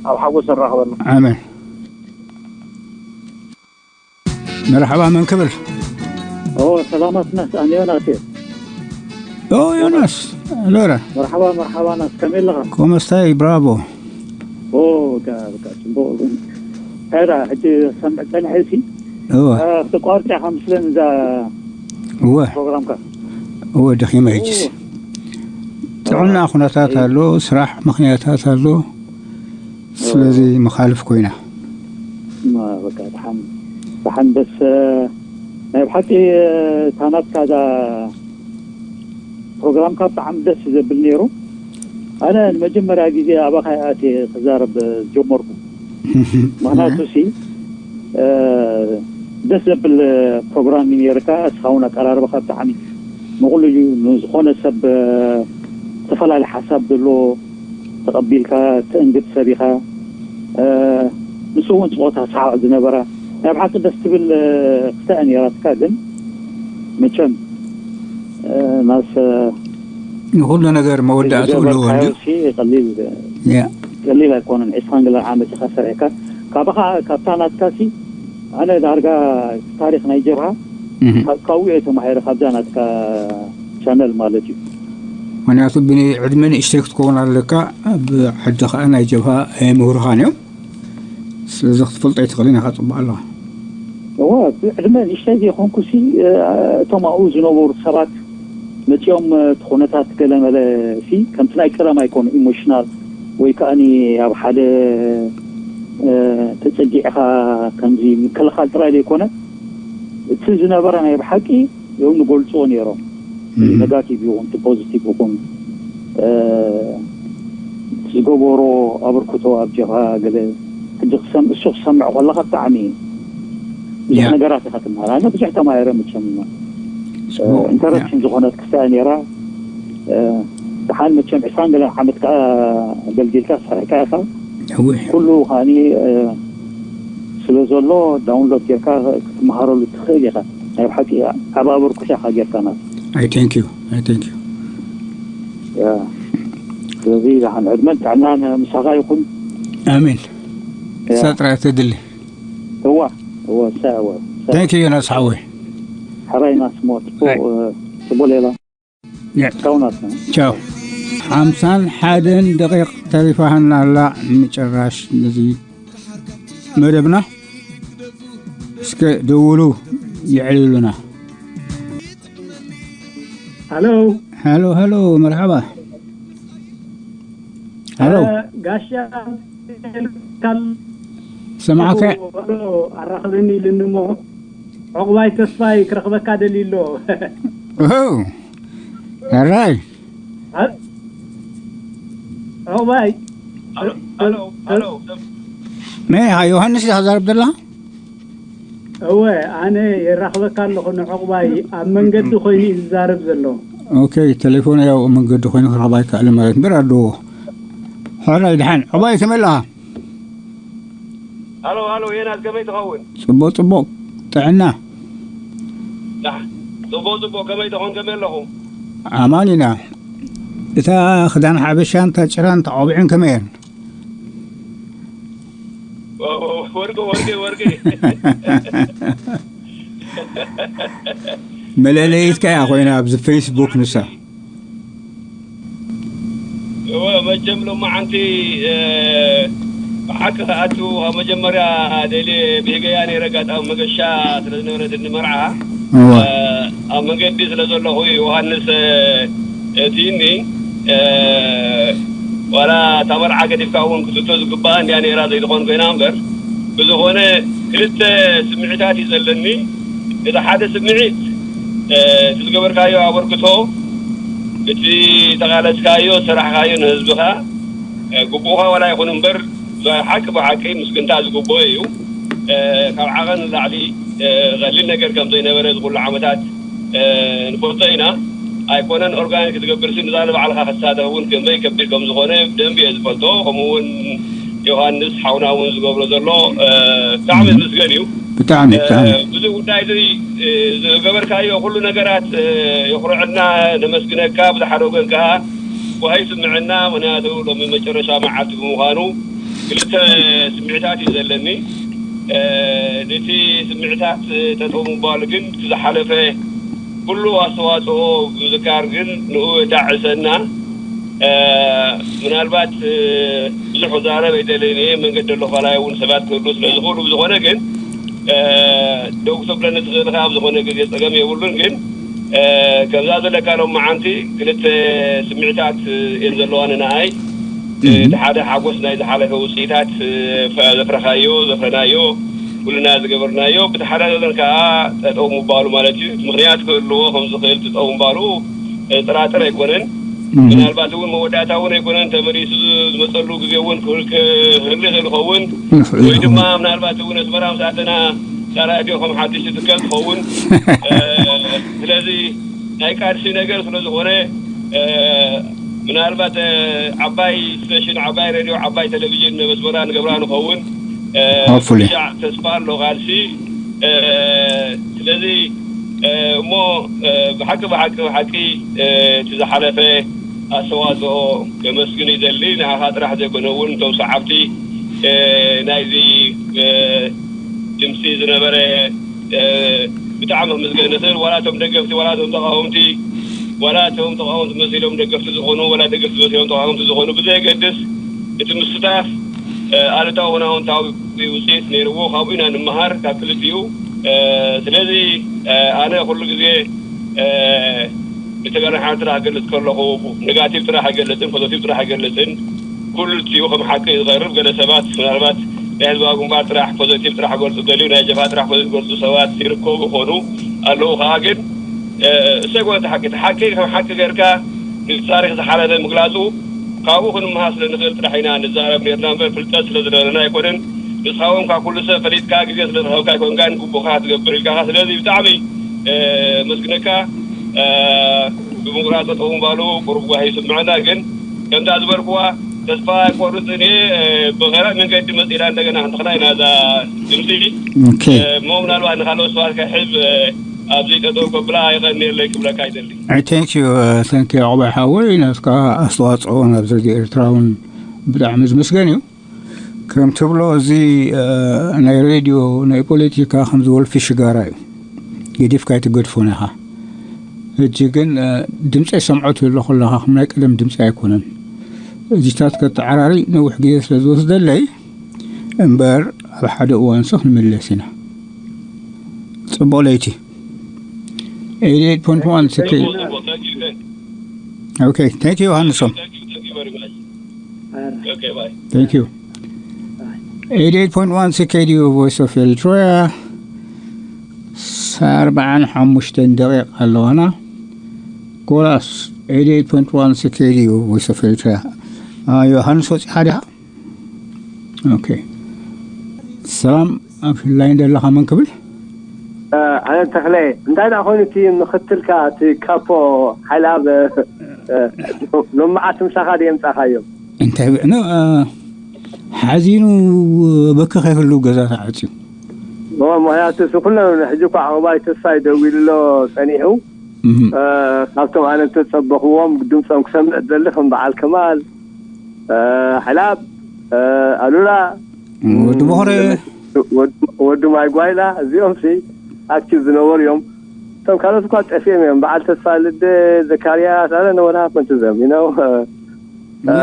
ኣብ ሓጎስ ኣራኽበና። ኣሜን። መርሓባ፣ መን ክብል? ኦ፣ ሰላማት ናስ፣ ኣነ ዮናስ እየ። ኦ፣ ዮናስ፣ ኣሎራ። መርሓባ፣ መርሓባ ናስ፣ ከመይ ኣለኻ? ኮመስታይ፣ ብራቮ። ኦ፣ በቃ፣ በቃ፣ ጽቡቕ። እንታይ ደኣ፣ ሕጂ ሰምዕ ጸኒሐ ሲ? እወ። እ፣ ክትቋርጽ ኢኻ መስለኒ እዛ እወ። ፕሮግራምካ። እወ፣ ደኺመ ሕጂስ። እወ። ጥዕና እወ። ኩነታት እይ። ኣሎ፣ ስራሕ ምኽንያታት ኣሎ። ስለዚ መኻልፍ ኮይና። ማ፣ በቃ፣ ደሓን፣ ደሓን፣ በስ፣ ናይ ብሓቂ፣ እታ ናትካ እዛ ፕሮግራምካ ብጣዕሚ ደስ ዘብል ነይሩ። ኣነ ንመጀመርያ ግዜ ኣባኻ እየ ኣትየ ክዛረብ ዝጀመርኩ። ምኽንያቱ ሲ፣ እ፣ ደስ ዘብል ፕሮግራም እዩ ነይርካ። እስኻ እውን ኣቀራርባኻ ብጣዕሚ ንኹሉ እዩ፣ ንዝኾነ ሰብ፣ እ፣ ዝተፈላለየ ሓሳብ ዘሎ ተቐቢልካ ተእንግድ ሰብ ኢኻ። እ፣ ንሱ እውን ጽቡቕታ ሰሓቕ ዝነበራ ናይ ብሓቂ ደስ ትብል፣ እ፣ ክስተ እያ ነይራትካ፣ ግን መቸም፣ እ፣ ናስ፣ እ፣ ንኹሉ ነገር መወዳእትኡ ኣለዎ ዝገበርካዮ እንድዩ። ሲ ቀሊል፣ ያ። ቀሊል ኣይኮነን። ዕስራን ገለን ዓመት ኢኻ ሰሪሕካ። ካባኻ፣ ካብታ ናትካ ሲ ኣነ ዳርጋ ታሪኽ ናይ ጀብሃ እህ። ካብ፣ ካብኡ እየ ተማሂረ፣ ካብዛ ናትካ ቻነል ማለት እዩ። ምኽንያቱ ብዕድመ ንእሽተይ ክትከውን ኣለካ፣ ኣብ ዓዲ ኸኣ ናይ ጀብሃ ኣየምህሩኻን እዮም። ስለዚ ክትፈልጦ ኣይትኽእልን ኢኻ፣ ጽቡቕ ኣለኻ። እወ፣ ብዕድመ ንእሽተይ ዘይኮንኩሲ፣ እ፣ እቶም ኣብኡ ዝነበሩ ሰባት መጺኦም፣ እ፣ እቲ ኩነታት ገለመለ ሲ፣ ከምቲ ናይ ቀደም ኣይኮኑ፣ ኢሞሽናል ወይ ከኣኒ ኣብ ሓደ፣ እ፣ ተጸጊዕኻ ከምዚ ምክልኻል ጥራይ ዘይኮነ፣ እቲ ዝነበረ ናይ ብሓቂ እዮም ንገልጽዎ ነይሮም። እም። ነጋቲቭ ይኹን፣ እቲ ፖዚቲቭ ይኹን፣ እ፣ ዝገበሮ ኣበርክቶ ኣብ ጀብሃ ገለ ሕጂ ክሰም-፣ እሱ ክሰምዕ ከለኻ ብጣዕሚ ብዙሕ ያ። ነገራት ኢኻ ትምሃር። ኣነ ብዙሕ ተማሂረ መቸም። ጽቡቕ። ኢንተረስቲንግ ያ። ዝኾነት ክስታይ ነይራ። እ፣ ደሓን መቸም ዕስራን ገለን ዓመት ከኣ ኣገልጊልካ ሰሪሕካ ኢኻ። እወ። ኩሉ ከኣኒ፣ እ፣ ስለ ዘሎ ዳውንሎድ ጌርካ ክትመሃረሉ ትኽእል ኢኻ። ናይ ብሓቂ ዓቢ ኣበርክቶ ኢኻ ጌርካና። ኣይ፣ ቴንክ ዩ። ኣይ፣ ቴንክ ዩ። ያ። ስለዚ ደሓን ዕድመን ጥዕናን ምሳኻ ይኹን። ኣሜን። ያ። እሳ ጥራይ ተድሊ። እዋ፣ እዋ፣ እሳ፣ እዋ፣ እሳ። ቴንክ ዩ ዮናስ ሓወይ። ሕራይ ናስ ሞ፣ ጽቡቕ፣ ኣይ። እ፣ ጽቡቕ ሌላ። ያ። ቻው ናስ። ቻው። ሓምሳን ሓደን ደቂቕ ተሪፋ ሃና ኣላ ንምጭራሽ ነዚ መደብና። እስከ ደውሉ፣ የዕልሉና። ሃሎ። ሃሎ ሃሎ፣ መርሓባ። ሃሎ። ጋሻ ካል ሰማዕከ። ሎ ኣራኽበኒ ኢልኒ እሞ፣ ዕቑባይ ተስፋይ ክረኽበካ ደልዩ ኣሎ። ራይ። ዕቑባይ መ ዮሃንስ ኢኻ ዛረብ ዘላ? እወ፣ ኣነ የራኽበካ ኣለኹ ንዕቑባይ። ኣብ መንገዲ ኮይኑ እዩ ዝዛረብ ዘሎ። ኦኬ፣ ቴሌፎን ያው መንገዲ ኮይኑ ክረኽባ ይከኣል ማለት እምበር ኣለዎ። ሕራይ ድሓን። ዕቑባይ ከመይ ኣለኻ? ሃሎ ሃሎ፣ ዮናስ ከመይ ትኸውን? ጽቡቕ ጽቡቕ። ጥዕና። ጽቡቕ ጽቡቕ፣ ከመይ ትኾን? ከመይ ኣለኹም? ኣማን ኢና። እታ ክዳን ሓበሻን እታ ጭራን እታ ቆቢዕን ከመይ እየን? ወርቂ ወርቂ ወርቂ። መለለይትካ እያ ኮይና ኣብዚ ፌስቡክ ንሳ። እወ፣ መቸም ሎማዓንቲ ብሓቂ ክኣቱ ካብ መጀመርያ ደልየ ብሂገያ ነይረ። ኣጋጣሚ መገሻ ስለ ዝነበረትኒ መርዓ፣ እወ። ኣብ መንገዲ ስለ ዘለኹ ዮሃንስ እቲኒ ዋላ እታ መርዓ ገዲፍካ እውን ክትቶ ዝግባኣ እንድያ ነይራ ዘይትኾን ኮይና እምበር፣ ብዝኾነ ክልተ ስምዒታት እዩ ዘለኒ። እቲ ሓደ ስምዒት እቲ ዝገበርካዮ ኣበርክቶ፣ እቲ ተቓለስካዮ ዝሰራሕካዮ ንህዝብኻ ግቡእኻ ዋላ ይኹን እምበር፣ ሓቂ ብሓቂ ምስግንታ ዝግብኦ እዩ። ካብ ዓቐን ንላዕሊ ቀሊል ነገር ከም ዘይነበረ ዝኩሉ ዓመታት ንፈልጦ ኢና። ኣይኮነን ኦርጋኒክ ክትገብር ሲ ንዛ ንባዕልኻ ክትሳተፍ እውን ከመይ ከቢድ ከም ዝኾነ ብደንቢ እየ ዝፈልጦ። ከምኡ እውን ዮሃንስ ሓውና እውን ዝገብሮ ዘሎ ብጣዕሚ ዝምስገን እዩ። ብጣዕሚ ብጣዕሚ ብዙ ጉዳይ እዚ ዝገበርካዮ ኩሉ ነገራት የኹርዐልና፣ ነመስግነካ። ብዝሓደ ወገን ከዓ ዋሂ ስምዕና፣ ምክንያቱ ሎሚ መጨረሻ መዓልቲ ብምዃኑ ክልተ ስምዒታት እዩ ዘለኒ። ነቲ ስምዒታት ጠጠው ምባሉ ግን እቲ ዝሓለፈ ኩሉ ኣስተዋፅኦ ምዝካር ግን ንኡ የዳዕሰና። ምናልባት ብዙሕ ክዛረብ ኣይደለይን እየ፣ መንገዲ ኣሎ ካልኣይ እውን ሰባት ክህሉ ስለ ዝኽእሉ። ብዝኾነ ግን ደው ክተብለኒ ትኽእል ኢኻ፣ ኣብ ዝኾነ ግዜ ፀገም የብሉን። ግን ከምዛ ዘለካ ሎማዓንቲ ክልተ ስምዒታት እየን ዘለዋኒ ንኣይ። እቲ ሓደ ሓጎስ ናይ ዝሓለፈ ውፅኢታት ዘፍረኻዮ ዘፍረናዮ ኩልና ዝገበርናዮ፣ ብቲ ሓደ ወገን ከዓ ጠጠው ምባሉ ማለት እዩ። ምክንያት ክህልዎ ከም ዝኽእል ጠጠው ምባሉ ጥራጥር ኣይኮነን። ምናልባት እውን መወዳእታ እውን ኣይኮነን፣ ተመሊሱ ዝመፀሉ ግዜ እውን ክህሉ ይኽእል ይኸውን። ወይ ድማ ምናልባት እውን ኣስመራ ምስ ኣተና ዳራድዮ ከም ሓድሽ ትትከል ትኸውን። ስለዚ ናይ ቃልሲ ነገር ስለ ዝኾነ ምናልባት ዓባይ ስቴሽን፣ ዓባይ ሬድዮ፣ ዓባይ ቴሌቪዥን ኣብ ኣስመራ ንገብራ ንኸውን። Hopefully. ተስፋ ኣሎ ቃልሲ። ስለዚ እሞ ብሓቂ ብሓቂ ብሓቂ እቲ ዝሓለፈ ኣስተዋፅኦ ከመስግን ይደሊ። ንዓኻ ጥራሕ ዘይኮነ እውን እቶም ሰዓብቲ ናይዚ ድምፂ ዝነበረ ብጣዕሚ ክምስገን ይኽእል። ዋላ እቶም ደገፍቲ ዋላ እቶም ተቃወምቲ ዋላ እቶም ተቃወምቲ መሲሎም ደገፍቲ ዝኾኑ ዋላ ደገፍቲ መሲሎም ተቃወምቲ ዝኾኑ ብዘየገድስ እቲ ምስታፍ ኣሉታዊ ኮነ ኣወንታዊ ውፅኢት ነይርዎ። ካብኡ ኢና ንምሃር ካብ ክልቲኡ። ስለዚ ኣነ ኩሉ ግዜ እቲ ገና ሓንቲ ጥራሕ ክገልፅ ከለኹ ኔጋቲቭ ጥራሕ ኣይገልፅን፣ ፖዘቲቭ ጥራሕ ኣይገልፅን። ኩሉ እቲኡ ከም ሓቂ ዝቐርብ፣ ገለ ሰባት ምናልባት ናይ ህዝባዊ ግንባር ጥራሕ ፖዘቲቭ ጥራሕ ክገልፁ ደልዩ፣ ናይ ጀብሃ ጥራሕ ፖዘቲቭ ዝገልፁ ሰባት ይርከቡ ይኾኑ ኣለዉ። ከዓ ግን እሰይ ኮነ እቲ ሓቂ፣ እቲ ሓቂ ከም ሓቂ ጌርካ ንታሪክ ዝሓለፈ ምግላፁ ካብኡ ክንምሃር ስለ ንኽእል ጥራሕ ኢና ንዛረብ ኔርና እምበር ፍልጠት ስለ ዝነበረና ኣይኮነን። ንስኻ እውን ካብ ኩሉ ሰብ ፈሊጥካ ግዜ ስለ ዝረኸብካ ኣይኮንካን ግቡእካ ክትገብር ኢልካ። ስለዚ ብጣዕሚ መስግነካ። ብምቁራፅ ጠጠው ምባሉ ቁሩብ ጓሂ ይስምዐና፣ ግን ከምታ ዝበልኩዋ ተስፋ ኣይቆርፅን እየ። ብኸልእ መንገዲ መፂእና እንደገና ክንተኽላ ኢና እዛ ድምፂ። Okay. እሞ ምናልባት ንካልኦት ሰባት ከሕብ ኣብዚ ጠጠው ከብላ የቐንየለይ ክብለካ ይደሊ። I thank you, thank you ዕቑባይ ሓወይ፣ ናትካ ኣስተዋፅኦ ናብ ዘዚ ኤርትራ እውን ብጣዕሚ ዝመስገን እዩ። ከም ትብሎ እዚ ናይ ሬድዮ ናይ ፖለቲካ ከምዚ ወልፊ ሽጋራ እዩ፣ ገዲፍካ ኣይትገድፎን ኢኻ። ሕጂ ግን ድምፀ ይሰምዖ ትብሎ ከለኻ ከም ናይ ቀደም ድምፂ ኣይኮነን። እዚታት ከተዓራሪ ነዊሕ ግዜ ስለ ዝወስደለይ እምበር ኣብ ሓደ እዋንስ ክንምለስ ኢና። ፅቡቕ ለይቲ። ኤይት ኤይት ፖይንት ዋን ስክሪን። Okay, thank you, Hanson. Thank you very much. Okay, bye. Thank you. Eighty-eight point one C K D U Voice of Eritrea. ኣርባዓን ሓሙሽተን ደቂቕ ኣለዋና። ኮላስ eighty-eight point one C K D U Voice of Eritrea. ዮሃንስ ወፂኻ ዲኻ? ኦኬ። ሰላም፣ ኣብ ላይን ዘለኻ መን ክብል? ኣነ ተኽለ። እንታይ ደኣ ኮይኑ እቲ ምኽትልካ እቲ ካፖ ሓይልኣብ ሎመዓት ምሳኻ ድየ ምጻኻዮም? እንታይ ብ- ኖ፣ እ፣ ሓዚኑ በኪ ከይህሉ ገዛ ተዓፅዩ። እሞ ምኽንያቱ እሱ ኩሎም ሕጂ እኳ ዕቑባይ ተስፋይ ደዊሉሎ ጸኒሑ። እህ። እ፣ ካብቶም ኣነ እተጸበኽዎም ድምጾም ክሰምዕ ዝደሊ ከም በዓል ከማል፣ እ፣ ሓይልኣብ፣ እ፣ ኣሉላ፣ ወዲ ቦኽረ። ወዲ- ወዲ ማይ ጓይላ፣ እዚኦም ሲ ኣክቲቭ ዝነበሩ እዮም። እቶም ካልኦት እኳ ጠፊኦም እዮም። በዓል ተስፋ ልደ፣ ዘካርያስ፣ ኣረ ነወርሃ ኮንቱ ዘም you know። ያ፣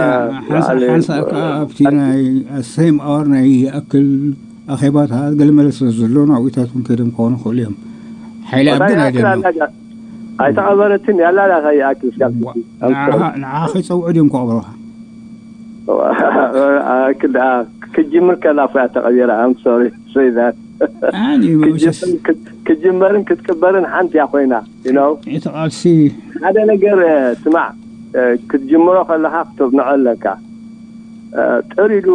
ሓንሳ- በዓል- ሓንሳእ ከኣ ኣብቲ ናይ ሴም ኣወር ናይ ይኣክል ኣኼባታት ገለ መለ ስለ ዘሎ ናብኢታት እውን ከይዶም ክኾኑ ይኽእሉ እዮም። ሓይልኣብ ግን ኣይደለውን። ኣይተቐበረትን ያላ ዳታ ይኣክል እስካብ ንዓኻ ንዓኻ ከይፀውዑ ድዮም ከቕብሩኻ? ክዳ ክጅምር ከላ እኮ እያ ተቐቢራ። I'm sorry to say that። ኣኒ መቸስ ክትጅምርን ክትቅበርን ሓንቲ እያ ኮይና። You know? እቲ ቃልሲ ሓደ ነገር ስማዕ፣ ክትጅምሮ ከለኻ ክትጽንዖ ኣለካ። ጥር ኢሉ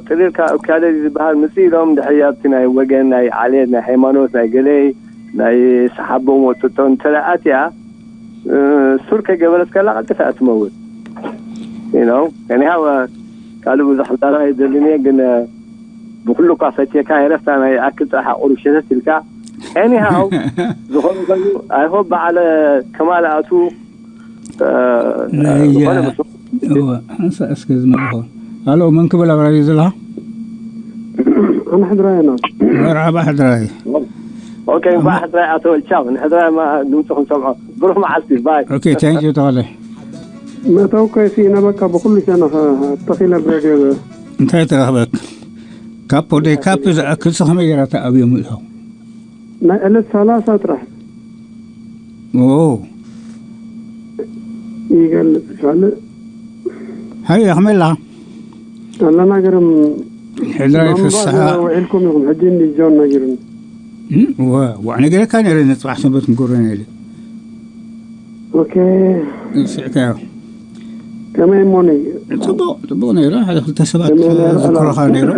ጥሪርካ እካደ ዝበሃል ምጽእ ኢሎም ድሕሪ ኣብቲ ናይ ወገን ናይ ዓሌት ናይ ሃይማኖት ናይ ገለይ ናይ ሰሓቦም ወጥቶ እንተደኣ ኣትያ ሱር ከይገበረት ከላ ቀልጢፋ እያ ትመውት። You know? Anyhow, ካልእ ብዙሕ ዛረባ ኣይደልን እየ፣ ግን ብኩሉ እኳ ፈትየካ የረፍታ ናይ ኣክል ጥራሕ ኣቁሩብ ሸተት ኢልካ። Anyhow፣ ዝኾነ ኮይኑ ኣይሆብ በዓለ ከማል ኣቱ ናይ ዝኾነ ምስ እወ፣ ሓንሳ እስከ ዝመልኾ። ኣሎ፣ መን ክብል ኣብ ራድዮ ዘለኻ? ኣነ ሕድራይ ኢና። መርሓባ ሕድራይ። ኦኬ፣ እንኳዕ ሕድራይ ኣተወ። ቻው። ንሕድራይ ማ ድምፁ ክንሰምዖ። ብሩህ መዓልቲ። ባይ። ኦኬ፣ ታንክ ዩ ተኸለ። መእተው ከይሲ ነበካ ብኩሉ ሸነኸ ተኺለ ብሬድዮ ዘ- እንታይ ተረኽበክ? ካብ ፖደይ ካፕ ዝኣክል ሲ ከመይ ገይራ ተኣብዮም እቶም? ናይ ዕለት ሰላሳ ጥራሕ ኦ። ይገልጽ ካልእ። ሃይ፣ ከመይ ኣላ? ኣለና ገርም። ሕድራይ ሎሚ ፍስሓ። ባዕሉ ውዒልኩም ኢኹም፣ ሕጂ እንዲ ጆን ነጊሩኒ። እም፣ ወ-፣ ዋዕ ነገረካ ነይረ፣ ንጽባሕ ሰንበት ክንገብሮ ነይረ። ኦኬ። ስዕካዮ። ከመይ እሞኒ? ጽቡቕ፣ ጽቡቕ ነይሩ። ሓደ ክልተ ሰባት ከመይ ነይሩ? ዝክሮኻ ነይሩ።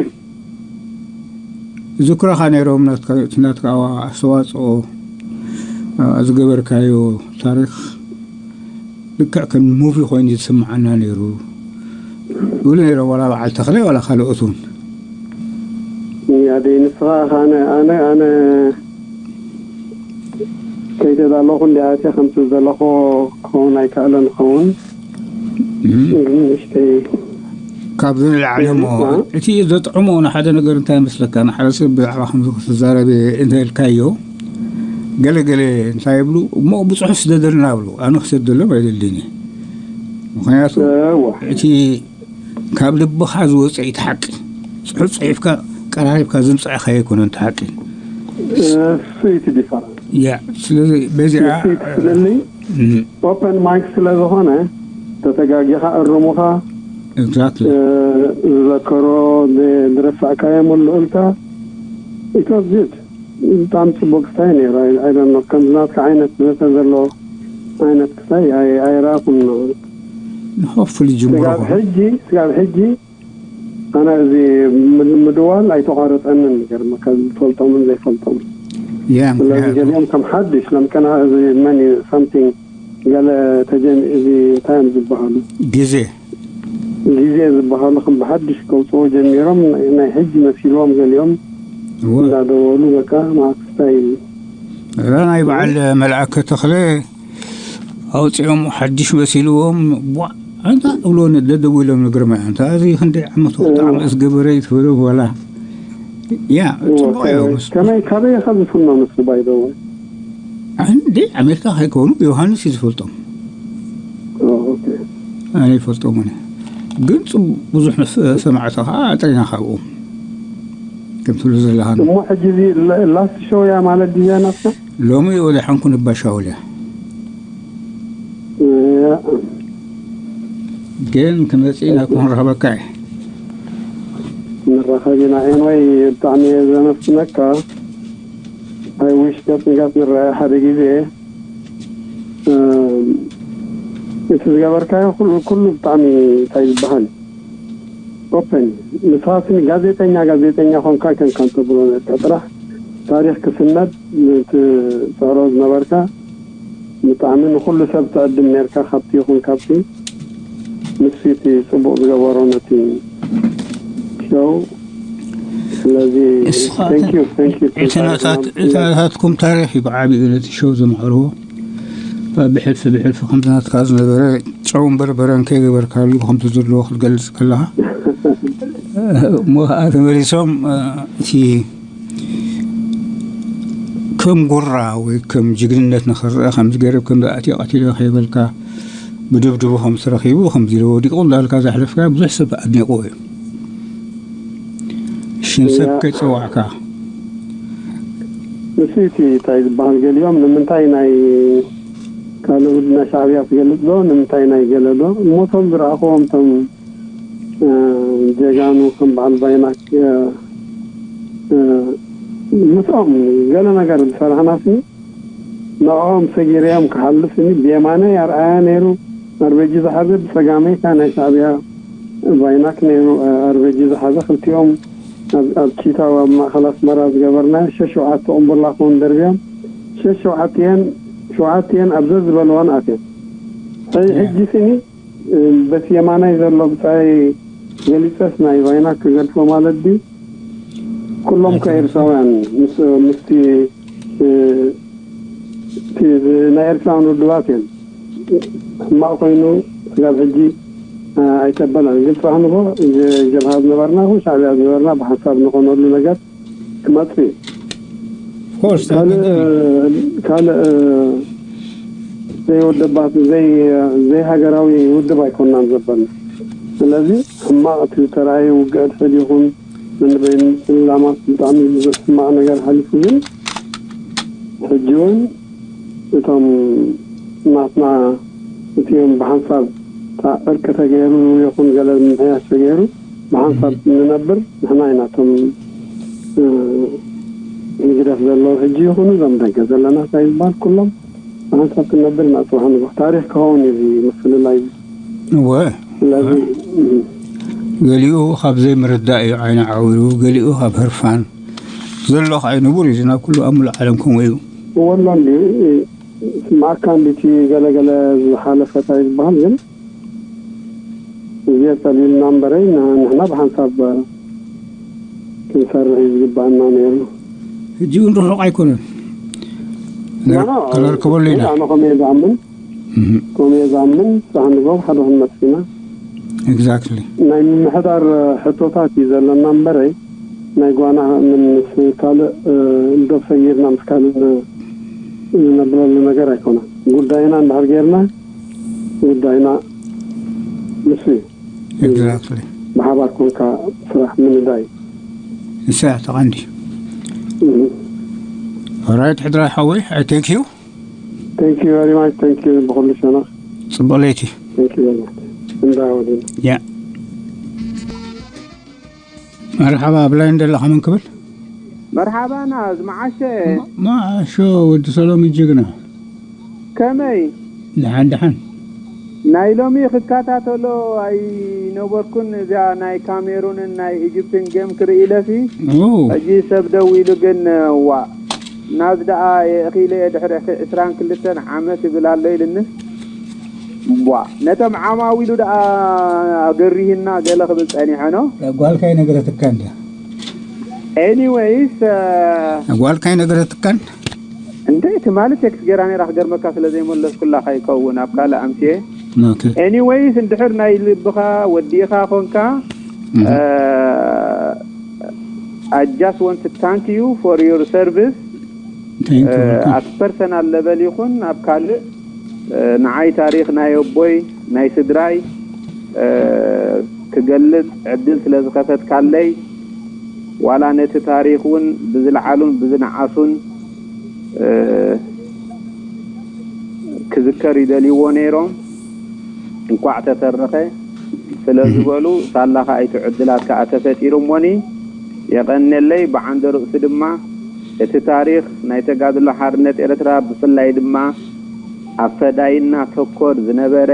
ዝክሮኻ ነይሮም፣ ናትካ፣ ናትካ ኣስተዋጽኦ፣ አ፣ ዝገበርካዮ ታሪኽ ልክዕ ከም ሙቪ ኮይኑ ዝስምዓና ነይሩ። ይብሉ ነይሮም፣ ዋላ በዓል ተኽለ፣ ዋላ ካልኦት እውን። ያደይ ንስኻ ኢኻ፣ ኣነ፣ ኣነ፣ ኣነ ከይደ ዘለኹ እንዲ ኣትየ ከምቲ ዘለኹ ክኸውን ኣይከኣለን ክኸውን። እም። ግን ንእሽተይ ካብዚ ንላዕሊ እሞ፣ እ? እቲ ዘጥዕሞ ንሓደ ነገር እንታይ ይመስለካ? ንሓደ ሰብ ብዛዕባ ከምዚ ክትዛረብ እየ እንተ ኢልካዮ፣ ገለ ገለ እንታይ ይብሉ? እሞ ብጽሑፍ ስደደልና ይብሉ። ኣነ ክሰደሎም ኣይደልን እየ። ምኽንያቱ እወ። እቲ ካብ ልብኻ ዝወፀ እዩ እቲ ሓቂ። ጽሑፍ ጽሒፍካ ቀራሪብካ ዝምጻእኻ ኣይኮነን እቲ ሓቂ። እሱ እቲ ዲፈረንስ። ያ፣ ስለዚ በዚኣ እሱ እቲ ፍልልይ እም። ኦፐን ማይክ ስለ ዝኾነ ተተጋጊኻ እርሙኻ፣ ኤግዛክትሊ። እ፣ ዝዘከሮ ዝ-፣ ዝረሳዕካዮ ምልኡልካ it was good። ብጣዕሚ ጽቡቅ ክስታይ ነይሩ። I፣ I don't know፣ ከምዚ ናትካ ዓይነት ዘተ ዘሎ ዓይነት ክስታይ ኣይ-፣ ኣይረኣኹን ነበርኩ። ሆፕፉሊ ጅምሮ ስጋብ ኾነ። ሕጂ፣ ስጋብ ሕጂ ኣነ እዚ ም-፣ ምድዋል ኣይተቋረጸንን፣ ይገርመካ፣ ዝፈልጦምን ዘይፈልጦምን። ያ፣ ስለዚ ምክንያቱ ገሊኦም ከም ሓድሽ፣ ለምቀና እዚ መን እዩ፣ ሳምቲንግ፣ ገለ ተጀሚ-፣ እዚ እንታይ እዮም ዝበሃሉ? ግዜ። ግዜ ዝበሃሉ ከም ብሓድሽ ከውፅኡ ጀሚሮም፣ ናይ ሕጂ መሲልዎም ገሊኦም እወ። እንዳደወሉ፣ በቃ፣ ማክስታይ እዛ ናይ በዓል መልኣከ ተኽለ ኣውፂኦም ሓድሽ መሲልዎም፣ ቧዕ፣ ኣንታ እብሎ ደደቡ ኢሎም ንግርማ፣ ኣንታ እዚ ክንደይ ዓመት ወጣ ዓመት ዝገበረ እዩ ትብሎ፣ ወላ። ያ፣ እወ፣ ጽቡቕ እዩ። ከመይ፣ ከመይ ኢኻ ዝፍኖ ንሱ፣ ባይ ዘ ወይ? እንዴ፣ ኣሜሪካ ከይኮኑ ዮሃንስ እዩ ዝፈልጦም። ኦ፣ ኦኬ። ኣነ ይፈልጦም እኔ። ግን ጽቡ-፣ ብዙሕ መስ-፣ ሰማዕቲ ኸዓ ኣጥሪና ካብኦም። ከም ትብሎ ዘለኻ ነው። እሞ ሕጂ እዚ ላ-፣ ላስት ሾው እያ ማለት ድያ ናትካ? ሎሚ ወደ ሓንኩ ንባሻውል እያ። እያ። ግን ክመጽእ ኢና ክንረኽበካ እዩ። ንራኸብ ኢና። ኤንወይ፣ ብጣዕሚ እየ ዘመስግነካ። ኣይ ዊሽ ገጽ ንገጽ ንረኣየ ሓደ ግዜ። እም፣ እቲ ዝገበርካዮ ኩሉ፣ ኩሉ ብጣዕሚ እንታይ ዝበሃል ኦፕን። ንስኻስኒ ጋዜጠኛ፣ ጋዜጠኛ ኾንካ ከንካ እንተብሎ ነርካ ጥራሕ ታሪኽ ክስነድ ትጽዕሮ ዝነበርካ ብጣዕሚ ንኹሉ ሰብ ትዕድም ነርካ፣ ካብቲ ይኹን ካብቲ። ንሱ እቲ ጽቡቕ ዝገበሮ ነቲ ሾው። ስለዚ እስኻ thank you፣ thank you፣ thank you። ዕትነታት-፣ ዕትነታትኩም ታሪኽ እዩ ብዓቢኡ ነቲ ሾው ዘምዕርዎ። ብሕልፊ ብሕልፊ ከምቲ ናትካ ዝነበረ ጨውን በርበረን ከይገበርካሉ ከምቲ ዘለዎ ክትገልጽ ከለኻ፣ እሞ ኸኣ ተመሊሶም፣ እ፣ እቲ ከም ጉራ ወይ ከም ጅግንነት ንኽረአ ከምዚ ገይረ፣ ከምዚ ኣትዮ ቀቲለ ከይበልካ፣ ብድብድቡ ከምዚ ረኺቡ፣ ከምዚ ኢሉ ወዲቑ እንዳበልካ ዘሕለፍካ ብዙሕ ሰብ ኣድኒቕዎ እዩ። ሽም ሰብ እያ። ከይጸዋዕካ። ንሱ እቲ እንታይ ዝበሃል፣ ገሊኦም ንምንታይ ናይ ካልእ ውድብ ናይ ሻዕብያ ትገልጽ ዶ፣ ንምንታይ ናይ ገለ ዶ፣ እሞ እቶም ዝረኣኽዎም እቶም፣ እ፣ ጀጋኑ ከም በዓል ባይናክ፣ እ፣ እ፣ ምስኦም ገለ ነገር ዝሰራሕናሲ ንዕኦም ሰጊረዮም ክሓልፍኒ ብየማነይ ኣርኣያ ነይሩ ኣርበጂ ዝሓዘ፣ ብጸጋመይ ከኣ ናይ ሻዕብያ ባይናክ ነይሩ፣ እ፣ ኣርበጂ ዝሓዘ። ክልቲኦም ኣብ፣ ኣብ ቺታው ኣብ ማእከል ኣስመራ ዝገበርናዮ ሸሸውዓተ ቁምቡላ ክውን ደርብዮም ሸሸውዓቲኤን፣ ሸውዓቲኤን ኣብ ዘዝበልዋን ኣትዮም። ሕይ-፣ ሕጂ ስኒ፣ እ፣ በቲ የማናይ ዘሎ ብጻይ ገሊጸስ ናይ ባይናክ ክገድፎ ማለት ድዩ? ኩሎም ከ ኤርትራውያን ምስ፣ ምስቲ፣ እ፣ እቲ ናይ ኤርትራውያን ውድባት እዮም። ሕማቕ ኮይኑ ስጋብ ሕጂ፣ እ፣ ኣይተበላን። ግን ጽባሕ ንግሆ ጀ-፣ ጀብሃ ዝነበርና ይኹን ሻዕብያ ዝነበርና ብሓንሳብ ንኾነሉ ነገር ክመጽእ እዩ። Of course፣ ካልእ፣ ካልእ ዘይውድባት፣ ዘይ-፣ ዘይሃገራዊ ውድብ ኣይኮናን ዘበልና። ስለዚ ሕማቕ እቲ ዝተራእየ ውግእ ድሕድ ይኹን፣ ነንበይኑ ጽላማት ብጣዕሚ ብዙሕ ሕማቕ ነገር ሓሊፉ፣ ግን ሕጂ እውን እቶም ናትና እቲኦም ብሓንሳብ እታ ዕርቂ ተገይሩ ይኹን ገለ ምምሕያሽ ተገይሩ ብሓንሳብ ንነብር ንሕና ኢና እቶም፣ እ፣ ህግደፍ ዘለዉ ሕጂ ይኹኑ እዞም ደገ ዘለና እንታይ ዝበሃል ኩሎም ብሓንሳብ ክንነብር ኢና። ጽባሕ ንግሆ ታሪኽ ክኸውን እዩ እዚ ምፍልላይ። እወ። ስለዚ፣ እ፣ ገሊኡ ካብ ዘይምርዳእ እዩ ዓይኑ ዓዊሩ፣ ገሊኡ ካብ ህርፋን ዘሎ ከዓ እዩ ንቡር እዩ። እዚ ናብ ኩሉ ኣብ ሙሉእ ዓለም ከምኡ እዩ። እወ ኣሎ እንድዩ። ስማዕካ እንዲቲ ገለገለ ዝሓለፈ እንታይ ዝበሃል ግን እዚኣ ጸሊልና እምበረይ ን-፣ ንሕና ብሓንሳብ ክንሰርሕ እዩ ዝግባኣና ነይሩ። ሕጂ እውን ርሑቕ ኣይኮነን። ኖ፣ ኖ፣ ከነርከበሉ ኢና። ኣነ ከምኡ እየ ዝኣምን። እህ። ከምኡ እየ ዝኣምን። ሳሕንጎ ሓደ ክንመጽእ ኢና። ኤግዛክትሊ። ናይ ምምሕዳር ሕቶታት እዩ ዘለና እምበረይ፣ ናይ ጓና ምን ምስ ካልእ፣ እ፣ እንዶ ሰጊርና ምስ ካልእ ን-፣ እንነብረሉ ነገር ኣይኮነን። ጉዳይና እንድሕር ጌርና፣ ጉዳይና ንሱ እዩ። ኤግዛክትሊ። ብሓባር ኮንካ ስራሕ ምንዳይ። ንሳ እያ ተቐንዲ። እህ። ኦራይት፣ ሕድራይ ሓወይ፣ I thank you። Thank you very much። Thank you ብኹሉ ሸነኽ። ጽቡቕ ለይቲ። Thank you very much። እንዳ ወዲና። ያ። መርሓባ፣ ኣብ ላይን ዘለኻ መን ክብል? መርሓባ ናዝ፣ መዓሸ። መ-፣ መዓሾ ወዲ ሰሎሚ ጅግና። ከመይ? ደሓን፣ ደሓን። ናይ ሎሚ ክከታተሎ ኣይነበርኩን፣ እዚኣ ናይ ካሜሩንን ናይ ኢጅፕትን ጌም ክርኢ ኢለሲ። ኦ። ሕጂ ሰብ ደው ኢሉ ግን፣ ዋእ፣ ናዝ ደኣ የእኺለ እየ ድሕሪ ዕስራን ክልተን ዓመት ይብል ኣሎ ኢልንስ። ቧ፣ ነቶም ዓማዊሉ ደኣ ገሪህና ገለ ክብል ጸኒሐ ኖ። ጓልካ ይነግረትካ እንድያ። ኤኒዌይስ፣ እ፣ ጓልካ ይነግረትካን? እንተ ትማሊ ቴክስት ገይራ ነይራ ክገርመካ ስለ ዘይመለስኩላ ከይከውን ኣብ ካልእ ኣምስየ። ኦኬ። ኤኒዌይስ፣ እንድሕር ናይ ልብኻ ወዲእኻ ኮንካ፣ እህ። እ፣ I just want to thank you for your service። Thank you። እ፣ at personal level ይኹን ኣብ ካልእ፣ እ፣ ንዓይ ታሪኽ ናይ ኣቦይ፣ ናይ ስድራይ፣ እ፣ ክገልጽ ዕድል ስለ ዝኸፈትካለይ፣ ዋላ ነቲ ታሪኽ እውን ብዝለዓሉን ብዝነዓሱን፣ እ፣ ክዝከር ይደልይዎ ነይሮም። እንኳዕ ተተረኸ። ስለ ዝበሉ ሳላ ከኣ እቲ ዕድላት ከኣ ተፈጢሩ እሞኒ፣ የቐንየለይ። ብዓንደ ርእሱ ድማ እቲ ታሪኽ ናይ ተጋድሎ ሓርነት ኤርትራ፣ ብፍላይ ድማ ኣብ ፈዳይና ተኮር ዝነበረ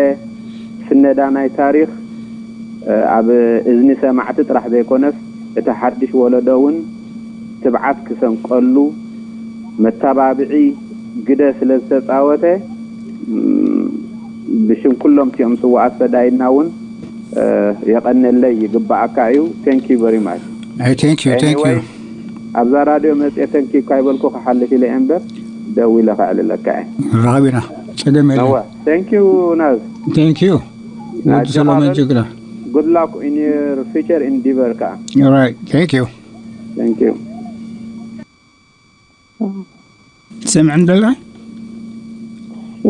ስነዳ ናይ ታሪኽ፣ ኣብ እዝኒ ሰማዕቲ ጥራሕ ዘይኮነስ፣ እቲ ሓድሽ ወለዶ እውን ትብዓት ክሰንቀሉ መተባብዒ ግደ ስለ ዝተጻወተ፣ ብሽም ኩሎም እቲኦም ስውኣት ፈዳይና እውን የቐንየለይ። ይግባኣካ እዩ። Thank you very much. Hey, thank you, thank you. ኣብዛ ራድዮ መፅየ ተንኪካ ይበልኩ ክሓልፍ ኢለ እየ እምበር፣ ደዊለ ከዕልለካ እየ። ራቢና ጸገም የለ። Thank you ናዝ። Thank you. ወዲ ሰሎሞን ጀግና። Good luck in your future endeavor ከዓ። Right, thank you. Thank you. ትሰምዕን ደላ?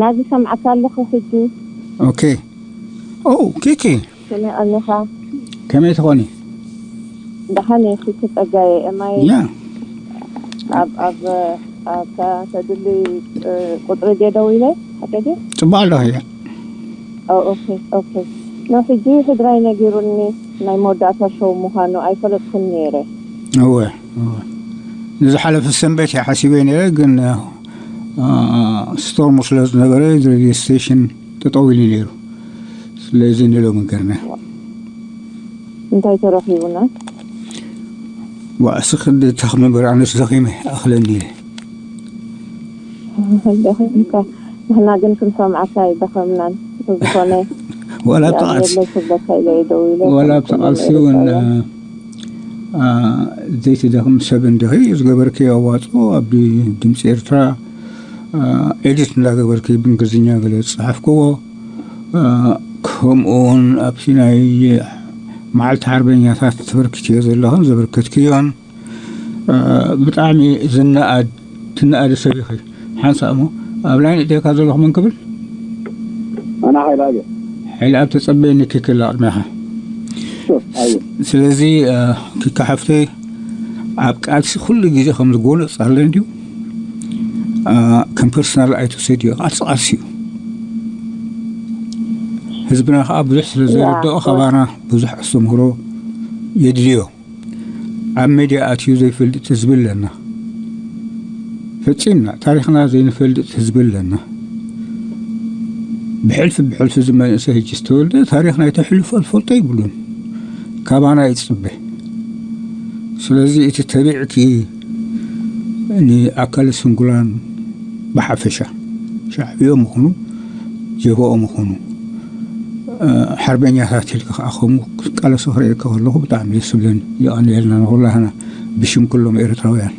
ናዚ ሰምዓካ ኣለኹ ሕጂ። Okay. Oh, ኪኪ። ስሚዕ ኣለኻ? ከመይ ትኾኒ? ደሓን እየ ኪኪ ጸጋየ። እማይ ያ። ኣብ ኣብ ኣብ ተድሊ ቁጽሪ ደ ደው ኢለ ሓተጀ? ጽቡቅ ኣለኹ እያ። ኦኬ ኦኬ። ኖ ሕጂ ሕድራይ ነጊሩኒ ናይ መወዳእታ ሾው ምዃኑ ኣይፈለጥኩን ነይረ። እወ እወ። ንዝሓለፈ ሰንበት እየ ሓሲበ ነይረ፣ ግን ስቶርም ስለ ዝነበረ ሬድዮ ስቴሽን ጠጠው ኢሉ ነይሩ። ስለዚ ንሎሚ ገርና እንታይ ተረኺቡና? ዋእሲ ክዲ ተኽሚ በርኣነስ ደኺመ ኣኽለኒ ኢለ። ደኺምካ ንሕና ግን ክንሰምዓካ ኣይደኸምናን። ዝኾነ ዋላ ብተቓልሲ ክብለካ ኢለ ደው ኢለ ዋላ ብተቓልሲ እውን ዘይትደኽም ሰብ እንድኺ ዝገበርክዮ ኣዋፅኦ ኣብ ድምፂ ኤርትራ ኤዲት እንዳገበርክ ብእንግሊዝኛ ገለ ዝፀሓፍክዎ ከምኡ እውን ኣብቲ ናይ መዓልቲ ሓርበኛታት ተበርክትዮ ዘለኽን ዘበርከትክዮን ብጣዕሚ ዝነኣድ ትነኣድ ሰብ ኢኺ። ሓንሳእ እሞ ኣብ ላይን እደካ ዘለኹ መን ክብል ኣና ሓይላ ኣብየ ሓይሊ ኣብ ተጸበየኒ ኪክላ ቅድሚኻ። ኣዩ ስለዚ ኪካ ሓፍተይ ኣብ ቃልሲ ኩሉ ግዜ ከም ዝጎነፅ ኣለ እንድዩ። ከም ፐርሰናል ኣይትውሰድዮ፣ ቃልሲ ቃልሲ እዩ። ህዝብና ከዓ ብዙሕ ስለ ዘይርድኦ ካባና ብዙሕ ኣስተምህሮ የድልዮ። ኣብ ሜድያ ኣትዩ ዘይፈልጥ ህዝቢ ኣለና። ፈጺምና ታሪኽና ዘይንፈልጥ ህዝቢ ኣለና። ብሕልፊ ብሕልፊ ዝመንእሰ ህጂ ዝተወልደ ታሪኽ ናይ ተሕልፎ ኣልፈልጦ ይብሉን ካባና ይጽበ። ስለዚ እቲ ተቢዕኪ ንኣካለ ስንኩላን ብሓፈሻ ሻዕብዮ ምኹኑ ጀብኦ ምኹኑ ሓርበኛታት ኢልካ ከዓ ከምኡ ክትቃለሶ ክርእየካ ከለኹ ብጣዕሚ ደስ ዝብለኒ። የቐንየልና ንኹላህና ብሽም ኩሎም ኤርትራውያን።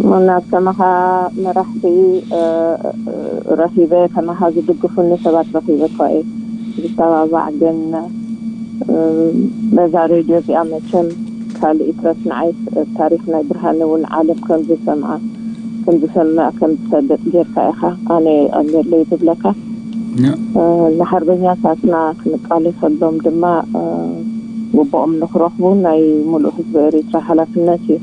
እሞ ናብ ከማኻ መራሕቲ ረኺበ ከማኻ ዝድግፉኒ ሰባት ረኺበ እኳ እየ። ዝተባባዕ ግን በዛ ሬድዮ እዚኣ መቸም ካልእ ይትረፍ ንዓይ ታሪኽ ናይ ብርሃነ እውን ዓለም ከም ዝሰምዓ ከም ዝሰምዕ ከም ዝፈልጥ ጌርካ ኢኻ። ኣነ የቐንየለይ ዝብለካ። ንሓርበኛታትና ክንቃለሰሎም ድማ ግቡኦም ንክረኽቡ ናይ ሙሉእ ህዝቢ ኤሪትራ ሓላፍነት እዩ።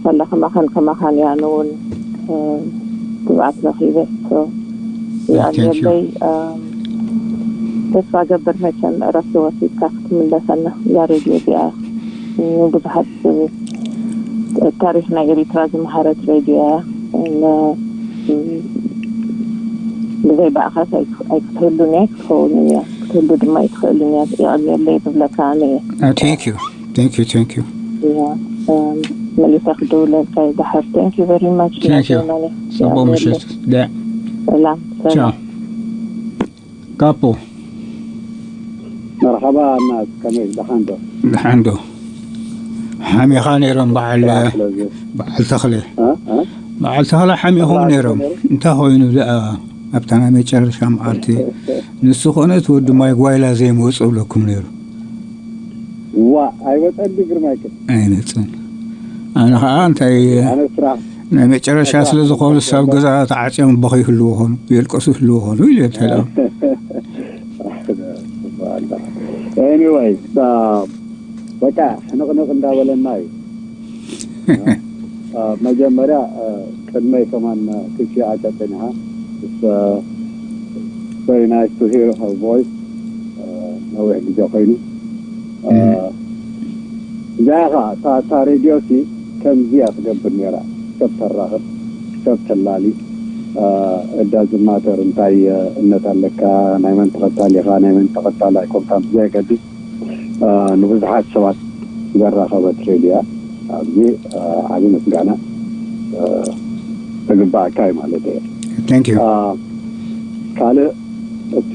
ፈላኽማኻን ከማኻን እያ። ኣነ እውን ግብኣት ረኺበ። የቐንየለይ። ተስፋ ገብር መቸም ዕረፍቲ ወሲድካ ክትምለሰና እዛ ሬድዮ እዚኣ ንብዙሓት ታሪኽ ናይ ኤሪትራ ዝመሃረት ሬድዮ እያ። ብዘይ ብኣኻስ ኣይክትህሉን እያ፣ ኣይክትኸውንን እያ፣ ክትህሉ ድማ ኣይትኽእልን እያ። የቐንየለይ ዝብለካ ኣነ እየ። Thank you, thank you, thank you. እያ መሊሰ ክድውለልካ እየ ድሓር። Thank you very much። Thank you። ጽቡቕ ምሽት። ደ ሰላም ቻው። ሰላም። ካፖ መርሓባ እና ከመይ ደሓን ዶ? ደሓን ዶ? ሓሚኻ ነይሮም በዓል ስለዚ በዓል ተኽለ እ? እ? በዓል ተኽለ ሓሚኹም ነይሮም። እንታይ ኮይኑ ደኣ ኣብታ ናይ መጨረሻ መዓልቲ ንሱ ኮነ እቲ ወዲ ማይ ጓይላ ዘይመውፅ ብለኩም ነይሩ። ዋ ኣይወፀን ድዩ ግርማይክን? ኣይመፅን። ኣነ ከዓ እንታይ ኣነ ስራሕ ናይ መጨረሻ ስለ ዝኾኑ ሳብ ገዛ ተዓፅዮም በኸ ይህልዎ ኾኑ የልቀሱ ይህልዎ ኾኑ ኢለ ተላ ኤኒወይ በቃ ሕንቕንቕ እንዳበለና እዩ። መጀመርያ ቅድመይ ከማን ክቺ ኣጨጠኒኻ። Very nice to hear her voice. ነዊሕ ግዜ ኮይኑ። እዚኣ ኸዓ እታ ሬድዮ ሲ ከምዚኣ ትገብር ነይራ። ሰብ ተራኽብ፣ ሰብ ተላሊ፣ እዳ ዝማተር እንታይ እምነት ኣለካ፣ ናይ መን ተኸታሊ ኢኻ፣ ናይ መን ተኸታሊ ኣይኮንካን ብዘየገድስ ንብዙሓት ሰባት ዘራኸበት ሬድዮ እያ። ኣብዚ ዓቢ ምስጋና ዝግባኣካ እዩ ማለት እየ። Thank you። ካልእ እቲ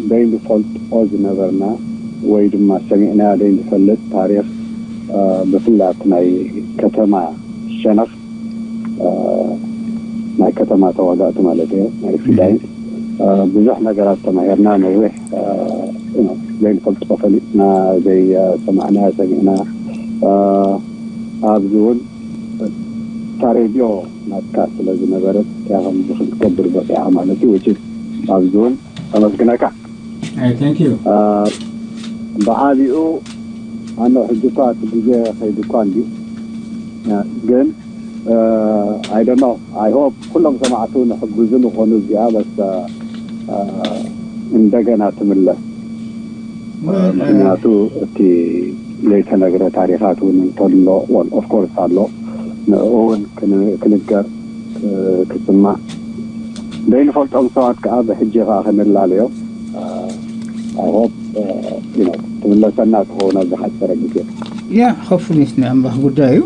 ዘይንፈልጦ ዝነበርና ወይ ድማ ሰሚዕናዮ ዘይንፈልጥ ታሪኽ ብፍላይ ኣብቲ ናይ ከተማ ሸነኽ ናይ ከተማ ተዋጋእቲ ማለት እየ ናይ ፊዳይን ብዙሕ ነገራት ተማሂርና። ነዊሕ ዘይንፈልጦ ፈሊጥና ዘይሰማዕና ሰሚዕና ኣብዚ እውን እታ ሬድዮ ናትካ ስለ ዝነበረት እያ ከምዚ ክትገብር በቂዓ ማለት እዩ። ውጭ ኣብዚ እውን ተመስግነካ። Thank you። ብዓቢኡ ኣነ ሕጂ እኳ እቲ ግዜ ከይዱ እኳ እንዲ ግን I don't know, I hope ኩሎም ሰማዕቱ ንሕግዙ ንኾኑ እዚኣ በስ እንደገና ትምለስ። ምክንያቱ እቲ ዘይተነግረ ታሪኻት እውን እንተሎ of course ኣሎ። ንኡ እውን ክንገር ክስማዕ ዘይንፈልጦም ሰባት ከዓ ብሕጂ ከዓ ክንላለዮም። I hope ትምለሰና ትኸውን ኣብዚ ሓፀረ ግዜ። Yeah, hopefully ናይ ኣምላኽ ጉዳይ እዩ።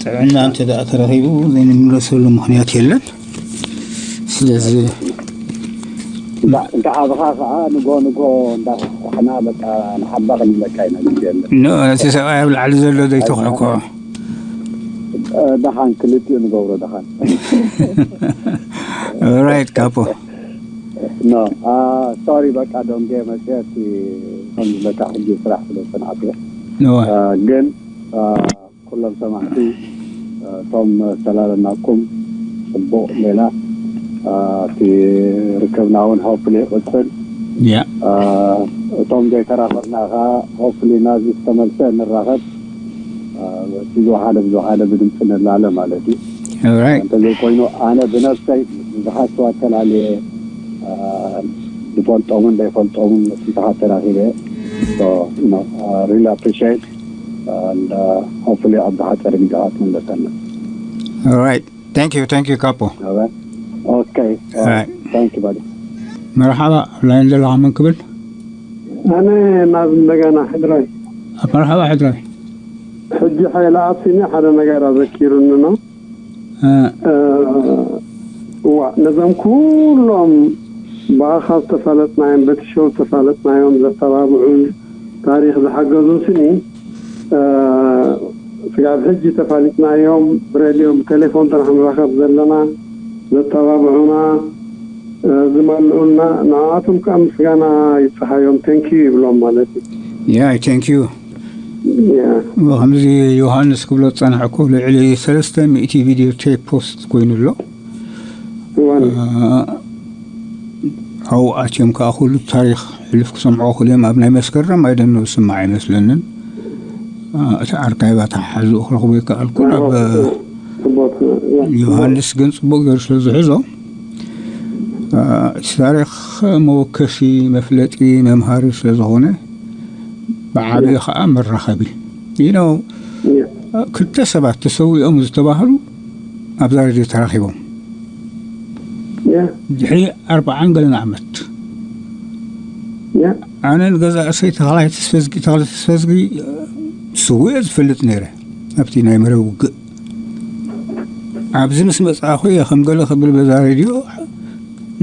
ጥዕና እንተ ደኣ ተረኺቡ ዘይንምለሰሉ ምኽንያት የለን። ስለዚ እንተ ዓብኻ ከዓ ንጎ ንጎ እንዳተኳሕና በቃ ንሓባ ክንብለካ ኢና ግዜ የለን። እቲ ሰብኣይ ኣብ ላዕሊ ዘሎ ዘይተኹሕኮ ደሓን ክልቲኡ ንገብሮ ደሓን። Right ካፖ። No, sorry በቃ ደንጌ መፅአ እቲ ከም ዝበካ ሕጂ ስራሕ ስለ ዝሰንዓት ግን ኩሎም ሰማዕቲ እቶም ሰላለናኩም ፅቡቅ ሌላ እቲ ርክብና እውን hopefully ይቅፅል። እቶም ዘይተራኸብና ከዓ hopefully ናዚ ዝተመልሰ ንራኸብ። ዝወሓደ ብዝወሓደ ብድምፂ ንላለ ማለት እዩ። እንተዘይኮይኑ ኣነ ብነብሰይ ብዙሓት ሰባት ተላልየ ዝፈልጦምን ዘይፈልጦምን ብዙሓት ተራኺበ። Really appreciate and hopefully ኣብ ዝሓፀረ ግዜ ክትምለሰና። Right. Thank you, thank you ካፖ። Okay. Thank you buddy. መርሓባ ኣብ ላይን ዘለኻ መን ክብል? ኣነ ናብ እንደገና ሕድራይ። መርሓባ ሕድራይ። ሕጂ ሓይለ ኣብሲኒ ሓደ ነገር ኣዘኪሩኒ ነው። እዋ ነዞም ኩሎም ብኣኻ ዝተፋለጥናዮም በቲ ሸው ዝተፋለጥናዮም ዘተባብዑን ታሪኽ ዝሓገዙን ስኒ ስጋብ ሕጂ ተፋሊጥናዮም ብሬድዮ ብቴሌፎን ጥራሕ ንራኸብ ዘለና ዘተባብዑና ዝመልኡልና ንኣቶም ከዓ ምስጋና ይብፅሓዮም። Thank you ይብሎም ማለት እዩ። Yeah, thank you። ከምዚ ዮሃንስ ክብሎ ዝፀናሕኩ ልዕሊ ሰለስተ ሚእቲ ቪድዮ ቴፕ ፖስት ኮይኑ ኣሎ። ኣብኡ ኣትዮም ከዓ ኩሉ ታሪኽ ሕሉፍ ክሰምዑ ክእሉ እዮም። ኣብ ናይ መስከረም ኣይደኖ ዝስማዕ ኣይመስለንን። እቲ ኣርካይቭ ኣተሓሕዝኡ ክረኽቦ ይከኣልኩ ናብ ዮሃንስ ግን ፅቡቅ ገይሩ ስለ ዝሕዞ እቲ ታሪኽ መወከሲ መፍለጢ መምሃሪ ስለ ዝኾነ ብዓብዩ ከዓ መራኸቢ you know ክልተ ሰባት ተሰዊኦም ዝተባህሉ ኣብዛ ሬድዮ ተራኺቦም ድሕሪ ኣርባዓን ገለን ዓመት ኣነ ንገዛ እሰይ ተኽላይ ተስፈዝጊ ተኽለ ተስፈዝጊ ስውእ ዝፈልጥ ነይረ ኣብቲ ናይ መረብ ውግእ ኣብዚ ምስ መጻእኹ እየ ከም ገለ ክብል በዛ ሬድዮ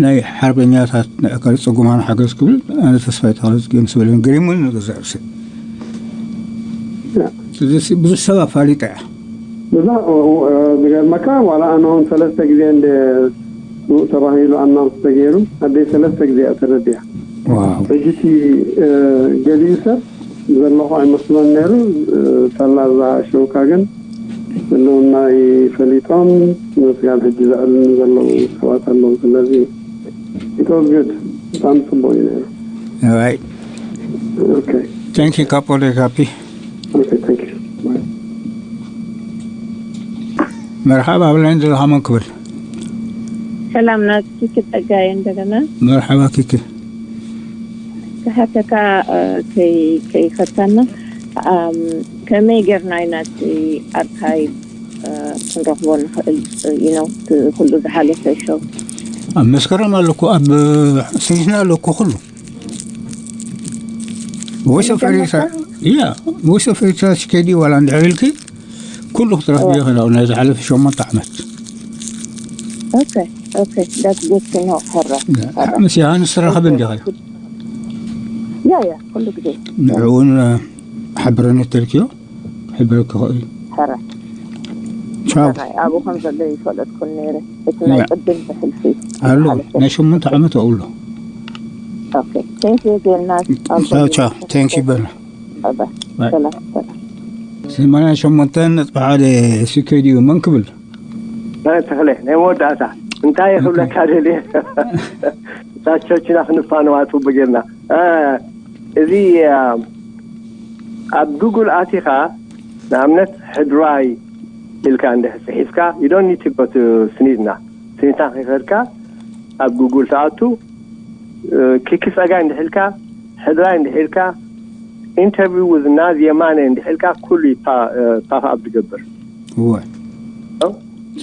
ናይ ሓርበኛታት ናይ ኣካል ጽጉማን ሓገዝ ክብል ኣነ ተስፋይ ተኽለዝጊ ምስ በለን ገሪሙኒ ንገዛእ ርእሰይ ብዙሕ ሰብ ኣፋሊጣ እያ ብዛ ዝገርመካ ዋላ ኣነ እውን ሰለስተ ግዜ እንደ ስውእ ተባሂሉ ኣናውንስ ተገይሩ ኣደይ ሰለስተ ግዜ እያ ተረዲያ ሕጂ እቲ ገሊኡ ሰብ ዘለኹ ኣይመስሎን ነይሩ ተላ እዛ ሸውካ ግን ህልውናይ ፈሊጦም ስጋብ ሕጂ ዘዕልኒ ዘለዉ ሰባት ኣለዉ ስለዚ it was good ብጣዕሚ ፅቡቅ እዩ ነይሩ Alright. Okay. Thank you ካፖ ደጋፒ Okay, thank you. መርሓባ ኣብ ላይን ዘለኻ መን ክብል ሰላም ናትኪ ክጸጋየ እንደገና መርሓባ ኪኪ ዝሓተካ ከይከታና ከመይ ጌርና ኢና እቲ ኣርካይቭ ክንረኽቦ ንኽእል? ዩ ኖ ኩሉ ዝሓለፈ ሾው ኣብ መስከረም ኣለኩ ኣብ ስኒትና ኣለኩ ኩሉ ወይስ ኦፍ ኤሪትራ ያ ወይስ ኦፍ ኤሪትራ ስኬዲ ዋላ እንድሕር ኢልኪ ኩሉ ክትረኽቢ ይኽእል ናይ ዝሓለፈ ሸሞንተ ዓመት Okay, okay, that's good to know. ሕራ ምስ ዮሃንስ ትራኸብ እንዲኻ ያ ያ ኩሉ ግዜ ንዕኡን ሓብረኒ ተልክዮ ሕብረኪ ኸእዩ ሕራ ቻው ሕራይ ኣብኡ ከም ዘሎ ይፈለጥኩን ነይረ። እቲ ናይ ቅድም ብሕልፊ ኣሎ ናይ ሸሞንተ ዓመት ኣውሎ Okay, thank you very much. ቻው ቻው thank you በላ Bye bye. Bye. ሰላም ሰላም። ሰማንያ ሸሞንተ ነጥቢ ሓደ ስኬዲ እዩ መን ክብል ተኽለ ናይ መወዳእታ እንታይ ክብለካ ደልየ እታ ቸርችና ክንፋነዋ ፅቡቅ ጌርና እ፣ እዚ እ፣ ኣብ ጉግል ኣቲኻ ንኣብነት ሕድራይ ኢልካ እንድሕር ፅሒፍካ you don't need to go to ስኒትና ስኒትና ከይከድካ ኣብ ጉግል ትኣቱ እ፣ ኪኪ ፀጋይ እንድሕልካ ሕድራይ እንድሕልካ interview with ናዚ የማነ እንድሕልካ ኩሉ ፓፍ ኣብ ዝገብር እወ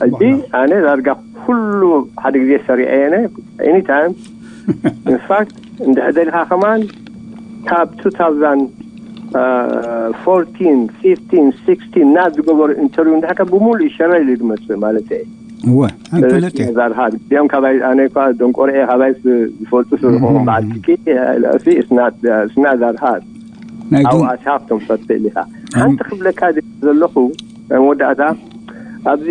ሕጂ ኣነ ዳርጋ ኩሉ ሓደ ግዜ ሰሪዐ የነ anytime in fact እንድሕር ደሊኻ ከማን ካብ two thousand fourteen fifteen sixteen ናብ ዝገበሩ interview እንድሕልካ ብምሉእ ሸረ ኢሉ ዝመፅእ ማለት እየ እወ ኣይፈለጥ እየ ዛርሃድ እዚኦም ካባይ ኣነ እኳ ደንቆሮ እየ ካባይ ዝፈልጡ ስለዝኾኑ በዓል ትኪ ስና ዛርሃድ ናይ ኣብኡ ግን ኣስሃብ ተምሰጥ ትኽእል ኢኻ ሓንቲ ክብለካ ዘለኹ ናይ መወዳእታ ኣብዚ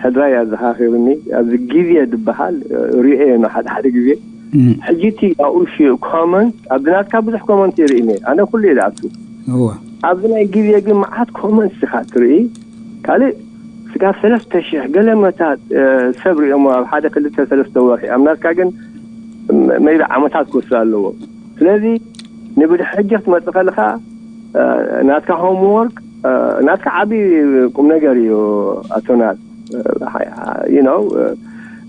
ሕድራይ ኣዘኻኺሩኒ ኣብዚ ግዜ ዝበሃል ሪኦ እየ ሓደ ሓደ ግዜ እም፣ ሕጂ እቲ ኣብኡ ሽእ ኮመንት ኣብዚ ናትካ ብዙሕ ኮመንት ይርኢ እየ ኣነ ኩሉ እየ ዝኣቱ እወ ኣብዚ ናይ ግዜ ግን መዓት ኮመንት ኢኻ ትርኢ ካልእ ስጋብ ሰለስተ ሽሕ ገለ መታት እ፣ ሰብ ሪኦሞ ኣብ ሓደ ክልተ ሰለስተ ወርሒ ኣብ ናትካ ግን መይቢ ዓመታት ክወስድ ኣለዎ ስለዚ ንብድሕጂ ክትመፅእ ከለካ እ፣ ናትካ ሆምወርክ እ፣ ናትካ ዓብዪ ቁም ነገር እዩ ኣቶ ናት you know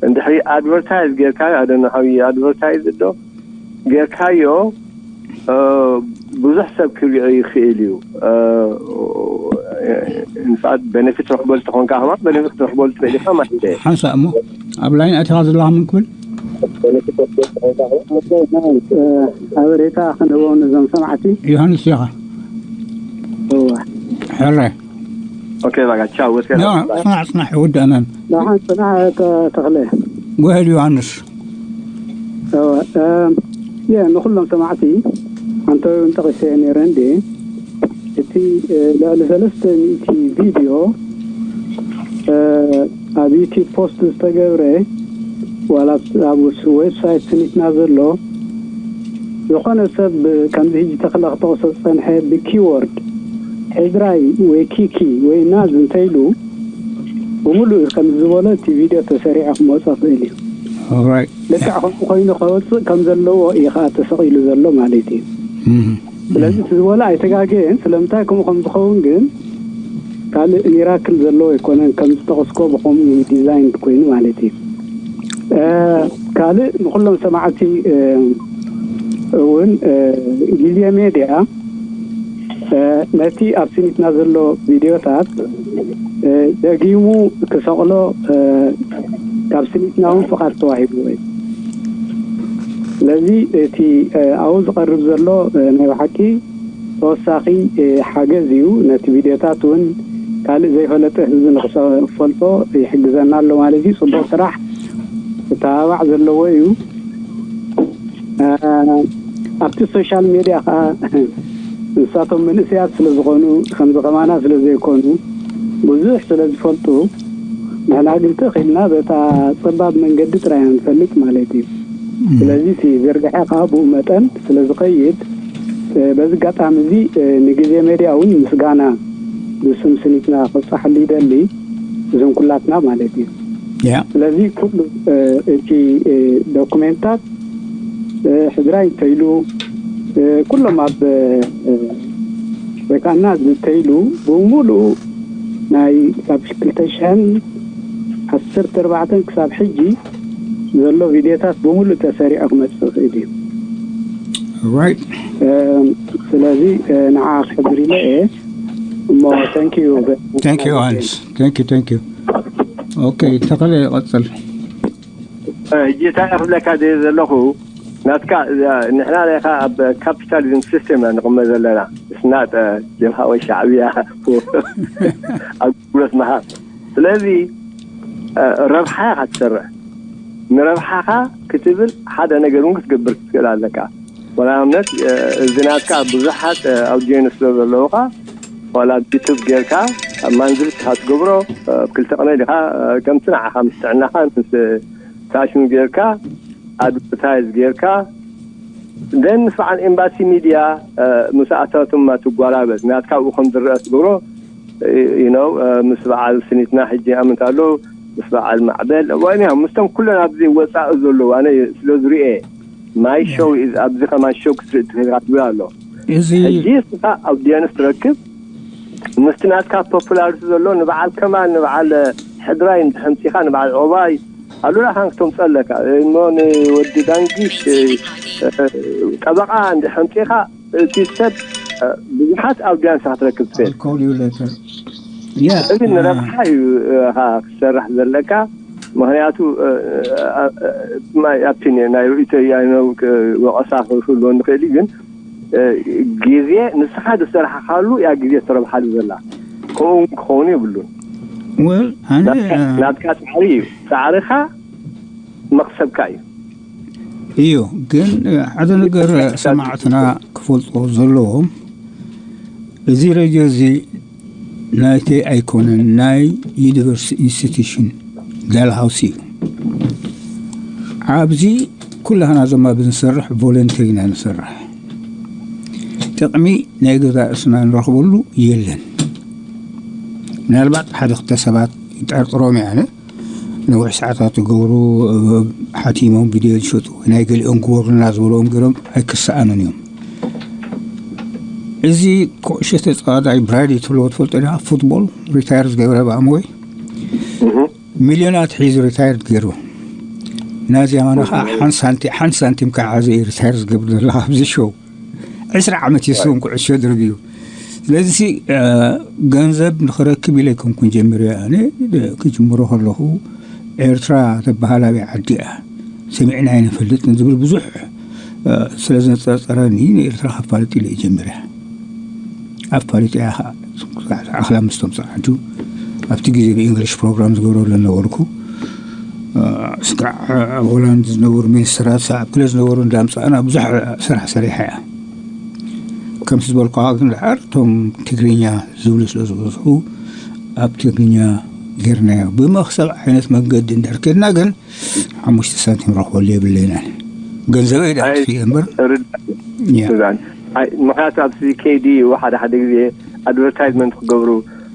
እንድሕሪ ኣድቨርታይዝ ጌርካ ኣደናሃዊ ኣድቨርታይዝ ዶ ጌርካዮ እ፣ ብዙሕ ሰብ ክሪኦ ይኽእል እዩ ንፋት ቤኔፊት ረክበል ተኾንካ ከማ ቤኔፊት ረክበል ትኽእል ኢኻ ማለት እዩ ሓንሳእ እሞ ኣብ ላይን ኣቲኻ ዘለኻ ምን ክብል ሓበሬታ ክንህቦም ነዞም ሰማዕቲ ዮሃንስ ኢኻ እወ ሕረ ኦኬ በቃ ቻው ወስከ ጽናሕ ጽናሕ ይወዳእናን ደሓን ጽናሕ ተኽለ ጎሄድ ዮሃንስ እወ የ ንኩሎም ሰማዕቲ ኣንተ እውን ጠቂሰ ነይረ እንዴ እቲ ልዕሊ ሰለስተ ሚእቲ ቪድዮ ኣብ ዩቲብ ፖስት ዝተገብረ ዋላ ኣብ ዌብሳይት ስኒትና ዘሎ ዝኾነ ሰብ ከምዚ ህጂ ተኽለ ክጠቕሶ ዝፀንሐ ብኪወርድ ሕድራይ ወይ ኪኪ ወይ ናዝ እንተኢሉ ብምሉእ ከምዚ ዝበሎ እቲ ቪድዮ ተሰሪዑ ክመፆ ክእል እዩ ኦራይት ልክዕ ከምኡ ኮይኑ ከወፅእ ከም ዘለዎ እዩ ከዓ ተሰቒሉ ዘሎ ማለት እዩ ስለዚ እቲ ዝበሎ ኣይተጋገየን ስለምንታይ ከምኡ ከም ዝኸውን ግን ካልእ ሚራክል ዘለዎ ኣይኮነን ከም ዝጠቕስኮ ብከምኡ ዲዛይን ኮይኑ ማለት እዩ ካልእ ንኩሎም ሰማዕቲ እውን ግዜ ሜድያ ነቲ ኣብ ስኒትና ዘሎ ቪድዮታት ደጊሙ ክሰቕሎ ካብ ስኒትና እውን ፍቓድ ተዋሂብዎ እዩ ስለዚ እቲ ኣብኡ ዝቐርብ ዘሎ ናይ ብሓቂ ተወሳኺ ሓገዝ እዩ ነቲ ቪድዮታት እውን ካልእ ዘይፈለጠ ህዝቢ ንክፈልጦ ይሕግዘና ኣሎ ማለት እዩ ፅቡቅ ስራሕ ተባባዕ ዘለዎ እዩ ኣብቲ ሶሻል ሜድያ ከዓ ንሳቶም መንእሰያት ስለ ዝኾኑ ከምዚ ከማና ስለ ዘይኮኑ ብዙሕ ስለ ዝፈልጡ ንሕና ግን ትኽ ኢልና በታ ፀባብ መንገዲ ጥራይ ንፈልጥ ማለት እዩ ስለዚ እቲ ዝርግሐ ከዓ ብኡ መጠን ስለ ዝኸይድ በዚ ኣጋጣሚ እዚ ንግዜ ሜድያ እውን ምስጋና ብስም ስኒትና ክብፃሐሉ ይደሊ እዞም ኩላትና ማለት እዩ ስለዚ ኩሉ እቲ ዶኩሜንታት ሕድራይ እንተይሉ ኩሎም ኣብ ወይ ከዓ እና ዝተይሉ ብምሉኡ ናይ ካብ ክልተ ሽሕን ዓሰርተ ኣርባዕተን ክሳብ ሕጂ ዘሎ ቪድዮታት ብምሉእ ተሰሪዑ ክመፅእ ይኽእል እዩ Right. ስለዚ ንዓ ክሕብር ኢለ እየ እሞ thank you። Thank you, Hans. Thank you, thank you. Okay, ተኸለ ይቐጽል። ሕጂ እንታይ ክብለካ ደየ ዘለኹ፣ ናትካ ንሕና ናይካ ኣብ ካፒታሊዝም ሲስተም ኢና ንቕመ ዘለና። ስናጠ ጀብሃ ወይ ሻዕብያ ኣገልግሎት መሃብ። ስለዚ ረብሓ ኢኻ ትሰርሕ። ንረብሓኻ ክትብል ሓደ ነገር እውን ክትገብር ክትክእል ኣለካ። ወላ እምነት እዚ ናትካ ብዙሓት ኣውዲየንስ ስለ ዘለውካ ዋላ ዩቱብ ጌርካ ኣብ ማንዝል ትገብሮ ኣብ ክልተ ቅነ ዲኻ ከምቲ ንዓኻ ምስ ጥዕናኻ ምስ ፋሽን ጌርካ ኣድቨርታይዝ ጌርካ ደን ምስ በዓል ኤምባሲ ሚድያ ምስ ኣታቱማ ትጓላበት ናትካ ብኡ ከም ዝረአ ትገብሮ you know ምስ በዓል ስኒትና ሕጂ ኣመት ኣሎ ምስ በዓል ማዕበል ወይ ምስቶም ኩለን ኣብዚ ወፃኢ ዘለዉ ኣነ ስለ ዝሪኤ my show is ኣብዚ ከማን show ክትርኢ ትኽእል ኢኻ ትብል ኣሎ እዚ ሕጂ እስኻ ኣውዲየንስ ትረክብ ምስቲ ናትካ ፖፑላሪቲ ዘሎ ንበዓል ከማል ንበዓል ሕድራይ እንድሕምፂኻ ንበዓል ዖባይ ኣሉላ ካን ክተምፅኦ ኣለካ እሞ ንወዲ ዳንጊሽ ጠበቃ እንድሕምፂኻ እቲ ሰብ ብዙሓት ኣውዲያንስ ክትረክብ ትኽእል I'll call you later. Yeah. እዚ ንረብሓ እዩ ክትሰርሕ ዘለካ ምክንያቱ ኣብቲ ናይ ርእቶ ወቀሳ ክህልዎ ንኽእል እዩ ግን ግዜ ንስኻ ዝሰራሕካሉ እያ ግዜ ትረብሓሉ ዘላ ከምኡ ክኸውን የብሉን Well, ኣነ ናትካ ፃዕሪ እዩ ፃዕርኻ መክሰብካ እዩ እዩ ግን ሓደ ነገር ሰማዕትና ክፈልጦ ዘለዎም እዚ ሬድዮ እዚ ናይተይ ኣይኮነን ናይ ዩኒቨርሲቲ ኢንስቲትዩሽን ዳልሃውስ እዩ ኣብዚ ኩላህና ዘማ ብንሰርሕ ቮለንተሪ ኢና ንሰርሕ ጥቕሚ ናይ ገዛ እስና ንረኽበሉ የለን ምናልባት ሓደ ክልተ ሰባት ይጠርጥሮም እየ ኣነ ነዊሕ ሰዓታት ዝገብሩ ሓቲሞም ቪድዮ ዝሸጡ ናይ ገሊኦም ግበሩና ዝበልዎም ገይሮም ኣይክሰኣኑን እዮም እዚ ኩዕሾ ተፃዋታይ ብራይድ ትብልዎ ትፈልጦ ዲኻ ፉትቦል ሪታየር ዝገብረ ብኣምወይ ሚልዮናት ሒዙ ሪታየር ገይሩ ናዚ ኣማና ከዓ ሓንቲ ሳንቲም ከዓ ሓዘ ሪታየር ዝገብር ዘለካ ኣብዚ ሾው ዕስራ ዓመት የስውን ኩዕሾ ድርብ እዩ ስለዚ ገንዘብ ንክረክብ ኢለ ከምኩን ጀሚረ ኣነ ክጅምሮ ከለኹ ኤርትራ ተበሃል ኣበይ ዓዲ እያ ሰሚዕና ኣይንፈልጥ ንዝብል ብዙሕ ስለ ዘነፀርፀረኒ ንኤርትራ ከፋልጥ ኢለ ጀሚረ ኣፋሊጠያ ዓኽላ ምስ ተምፅእ ዓዱ ኣብቲ ግዜ ብእንግሊሽ ፕሮግራም ዝገብረሉ ነበርኩ ስጋዕ ኣብ ሆላንድ ዝነበሩ ሚኒስትራት ኣብ ክለ ዝነበሩ እንዳምፃእና ብዙሕ ስራሕ ሰሪሐ እያ ከምቲ ዝበልኩ ግን ድሓር እቶም ትግርኛ ዝብሉ ስለ ዝበዝሑ ኣብ ትግርኛ ጌርናዮ ብመክሰብ ዓይነት መንገዲ እንድሕር ከድና ግን ሓሙሽተ ሳንቲም ረኽበሉ የብለይናን ገንዘበይ ዳ ክፍየ እምበር ምክንያቱ ኣብዚ ከይዲ ሓደ ሓደ ግዜ ኣድቨርታይዝመንት ክገብሩ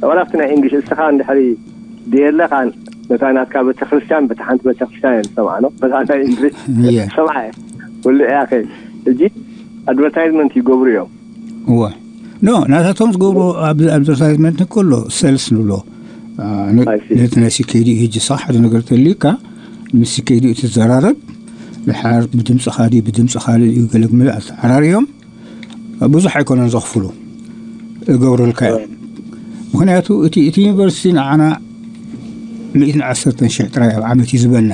ዋላ ኣብቲ ናይ እንግሊሽ እስኻ እንድሕሪ ድየለኻን በታ ናትካ ቤተክርስትያን በታ ሓንቲ ቤተክርስትያን እየ ዝሰምዓ ነው በታ ናይ እንግሊሽ ሰምዓ እየ ኩሉ እያ ከ እጂ ኣድቨርታይዝመንት ይገብሩ እዮም እወ ኖ ናታቶም ዝገብሩ ኣድቨርታይዝመንት ከሎ ሰልስ ንብሎ ነቲ ናይ ሲኬዲ ሕጂ ሳ ሓደ ነገር ተልዩካ ምስ ሲኬዲ ትዘራረብ ድሓር ብድምፂ ካዲ ብድምፂ ካልእ እዩ ገለ ምልእ ኣተዓራርዮም ብዙሕ ኣይኮነን ዘኽፍሉ እገብሩልካ እዮም ምክንያቱ እቲ እቲ ዩኒቨርሲቲ ንዓና ሚእትን ዓሰርተን ሽሕ ጥራይ ኣብ ዓመት እዩ ዝበና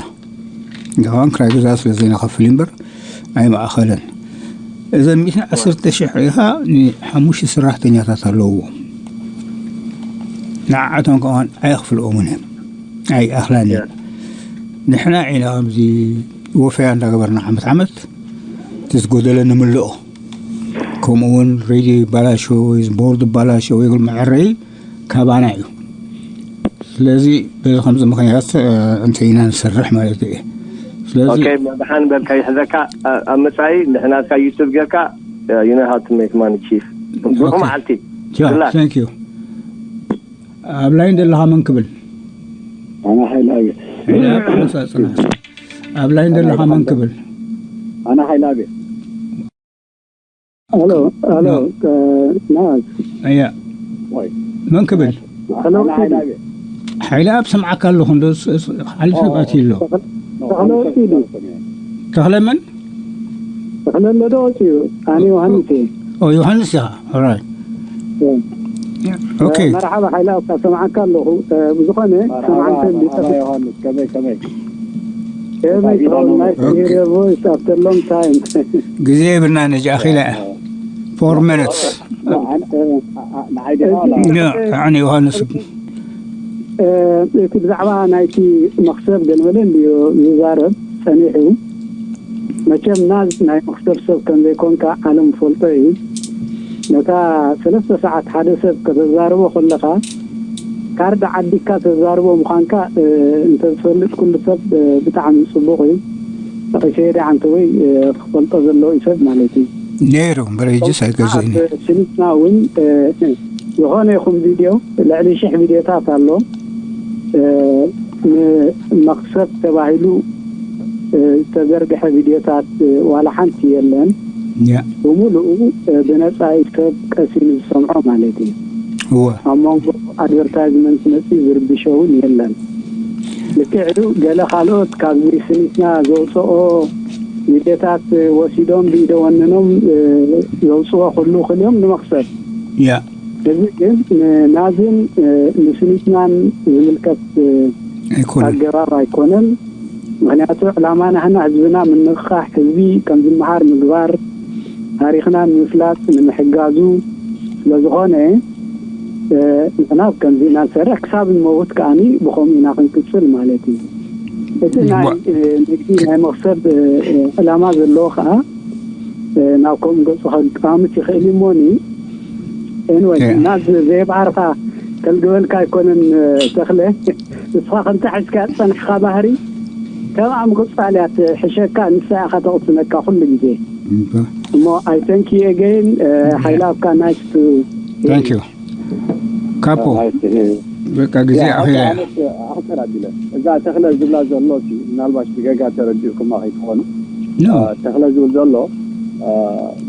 ንዋን ክራይ ገዛ ስለ ዘይንኸፍል እምበር ኣይማእኸለን እዘን ሚእትን ዓሰርተ ሽሕ ኢኻ ንሓሙሽተ ሰራሕተኛታት ኣለውዎ ንዓቶም ከማን ኣየኽፍልኦምን እዮም ኣይኣኽላን እዮም ንሕና ኢና ኣብዚ ወፈያ እንዳገበርና ዓመት ዓመት እቲ ዝጎደለ ንምልኦ ከምኡ እውን ሬድዮ ይባላሾ ወይ ቦርድ ይባላሾ ወይ መዐረይ ካባና እዩ ስለዚ በዚ ከምዚ ምክንያት እንተ ኢና ንሰርሕ ማለት እዩ ስለዚ ደሓን በልካ ይሕዘካ ኣብ መፃኢ ንሕናትካ ዩቱብ ጌርካ you know how to make money chief ብሩክ መዓልቲ thank you ኣብ ላይን ዘለኻ መን ክብል ኣና ሓይል ኣብየ ኣብ ላይን ዘለኻ መን ክብል ኣና ሓይል ኣብየ alo alo nas እያ መን ክብል ሓይለ ኣብ ሰምዓካ ኣለኹ እንዶ ሓሊ ሰባት ኣሎ ተኽለ መን ለሎ ዶ ወፂኡ? ኣነ ዮሃንስ እየ። ኦ ዮሃንስ ኢኻ። Alright. Okay. መርሓባ ሓይላ፣ እኳ ሰምዓካ ኣለኹ። ብዝኾነ ሰምዓንተ እንዲጠፍ ዮሃንስ ከመይ ከመይ ከመይ ትኸውን? Nice to hear your voice after long time. ግዜ የብልና ነጂ ኣኺላ እያ። Four minutes. ኣነ ዮሃንስ። እቲ ብዛዕባ ናይቲ መኽሰብ ገለመለ እንድዩ ዝዛረብ ጸኒሑ። መቸም ናዝ ናይ መኽሰብ ሰብ ከም ዘይኮንካ ዓለም ፈልጦ እዩ። ነታ ሰለስተ ሰዓት ሓደ ሰብ ከተዛርቦ ከለኻ ካርድ ዓዲካ ተዛርቦ ምዃንካ እንተዝፈልጥ ኩሉ ሰብ ብጣዕሚ ጽቡቕ እዩ። ጠቒሰዮ ዲኣ ኣንተ ወይ ክፈልጦ ዘለዎ እዩ ሰብ ማለት እዩ። ነይሩ እምበር ሕጂስ ኣይገዝእን እዩ። ስኒትና እውን ዝኾነ ይኹን ቪድዮ ልዕሊ ሽሕ ቪድዮታት ኣሎ። ንመኽሰብ ተባሂሉ ዝተዘርግሐ ቪድዮታት ዋላ ሓንቲ የለን። ብሙሉኡ ብነፃ እዩ ሰብ ቀሲኑ ዝሰምዖ ማለት እዩ። ኣብ መንጎ ኣድቨርታይዝመንት መፂኡ ዝርብሾ እውን የለን። ልክዕ እዩ። ገለ ካልኦት ካብዚ ስኒትና ዘውፅኦ ቪድዮታት ወሲዶም ብኢደ ወነኖም ዘውፅዎ ኩሉ ክልኦም ንመኽሰብ። እዚ ግን ንናዝን ንስኒትናን ዝምልከት ኣገባብ ኣይኮነን። ምክንያቱ ዕላማ ናህና ህዝብና ምንቕቃሕ፣ ህዝቢ ከም ዝመሃር ምግባር፣ ታሪክና ንምፍላጥ ንምሕጋዙ ስለዝኾነ ንሕና ከምዚ ኢና ንሰርሕ ክሳብ ንመውት ከዓኒ ብኸምኡ ኢና ክንቅፅል ማለት እዩ። እቲ ናይ ንግዲ ናይ መኽሰብ ዕላማ ዘለዎ ከዓ ናብ ከምኡ ገፁ ከቃምት ይኽእል እዩ እሞኒ። Anyway እና ዘየብዓርካ ከልግበልካ ኣይኮነን ተኽለ። ንስኻ ከምቲ ሒዝካ ዝፀናሕካ ባህሪ ከምኣ ምቕፃል እያ ትሕሸካ። ንሳ ኢኻ ተቕስነካ ኩሉ ግዜ። እሞ I thank you again. ሓይላብካ nice to Thank you. ካፖ በቃ ግዜ ኣኺላ። ኣሕፅር ኣቢለ እዛ ተኽለ ዝብላ ዘሎ ምናልባሽ ብገጋ ተረዲእኩማ ከይትኾኑ። ተኽለ ዝብል ዘሎ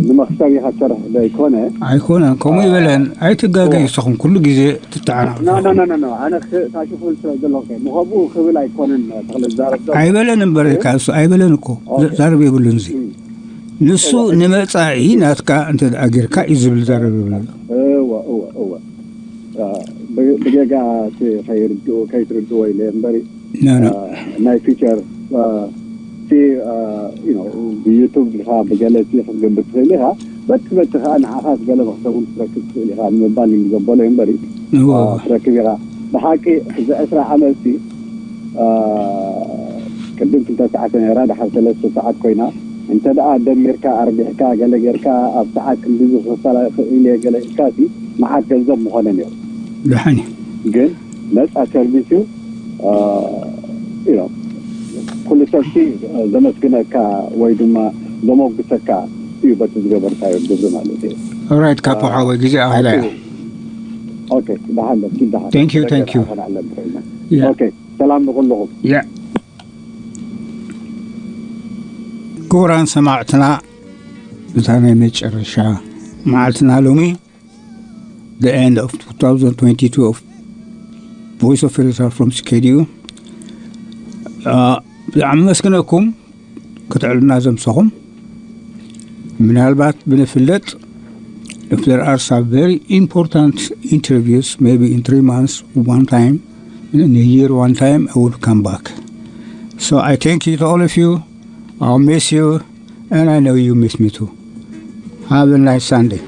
ንመኽሰብ ኢኻ ትሰርሕ ዶ ኣይኮነ? ኣይኮነን ከምኡ ይበለን። ኣይትጋገዩ ንስኹም ኩሉ ግዜ ትተዓናቕ። ኣነ ታሽፉን ስለ ዘለኹ ምኸብኡ ክብል ኣይኮነን። ተኽለ ዝዛረብ ዘሎ ኣይበለን እምበር ኢልካ እሱ ኣይበለን እኮ። ዛረብ የብሉን እዚ። ንሱ ንመጻኢ ናትካ እንተ ደኣ ጌርካ እዩ ዝብል ዛረብ ይብል ኣሎ። እወ እወ እወ ብጌጋ እቲ ከይርድኡ ከይትርድዎ ኢለ እምበሪ ናይ ፊቸር እቲ ብዩቱብ ዲኻ ብገለ እቲ ክትገብር ትኽእል ኢኻ። በቲ በቲ ከዓ ንዓኻስ ገለ መክሰብ እውን ክትረክብ ትኽእል ኢኻ ንምባል እዩ ዘበሎ እዩ እምበሪ ትረክብ ኢኻ። ብሓቂ እዚ ዕስራ ዓመት ቅድም ክልተ ሰዓት ነራ ድሓር ሰለስተ ሰዓት ኮይና እንተ ደኣ ደሚርካ ኣርቢሕካ ገለ ጌርካ ኣብ ሰዓት ክንድዚ ክኽፈላ ይኽእል እየ ገለ ኢልካ ሲ መዓት ገንዘብ ምኾነ ነይሩ። ደሓን እዩ። ግን ነፃ ሰርቪስ እዩ። ኩሉ ሰብ ሲ ዘመስግነካ ወይ ድማ ዘሞግሰካ እዩ በቲ ዝገበርካዮ ግብሪ ማለት እዩ። ኦራይት ካፖ ሓወይ ግዜ ኣኺላ እያ። ኦኬ ደሓን ደስ ይበሃል። Thank you, thank you. ኦኬ ሰላም ንኹልኹም። ያ ክቡራን ሰማዕትና እታ ናይ መጨረሻ መዓልትና ሎሚ the end of two thousand twenty-two of Voice of Eritrea from Skediu ብጣዕሚ መስግነኩም ክትዕልና ዘምሰኹም ምናልባት ብንፍለጥ if there are some very important interviews maybe in three months one time in a year one time I will come back. So I thank you to all of you. I'll miss you and I know you miss me too. Have a nice Sunday.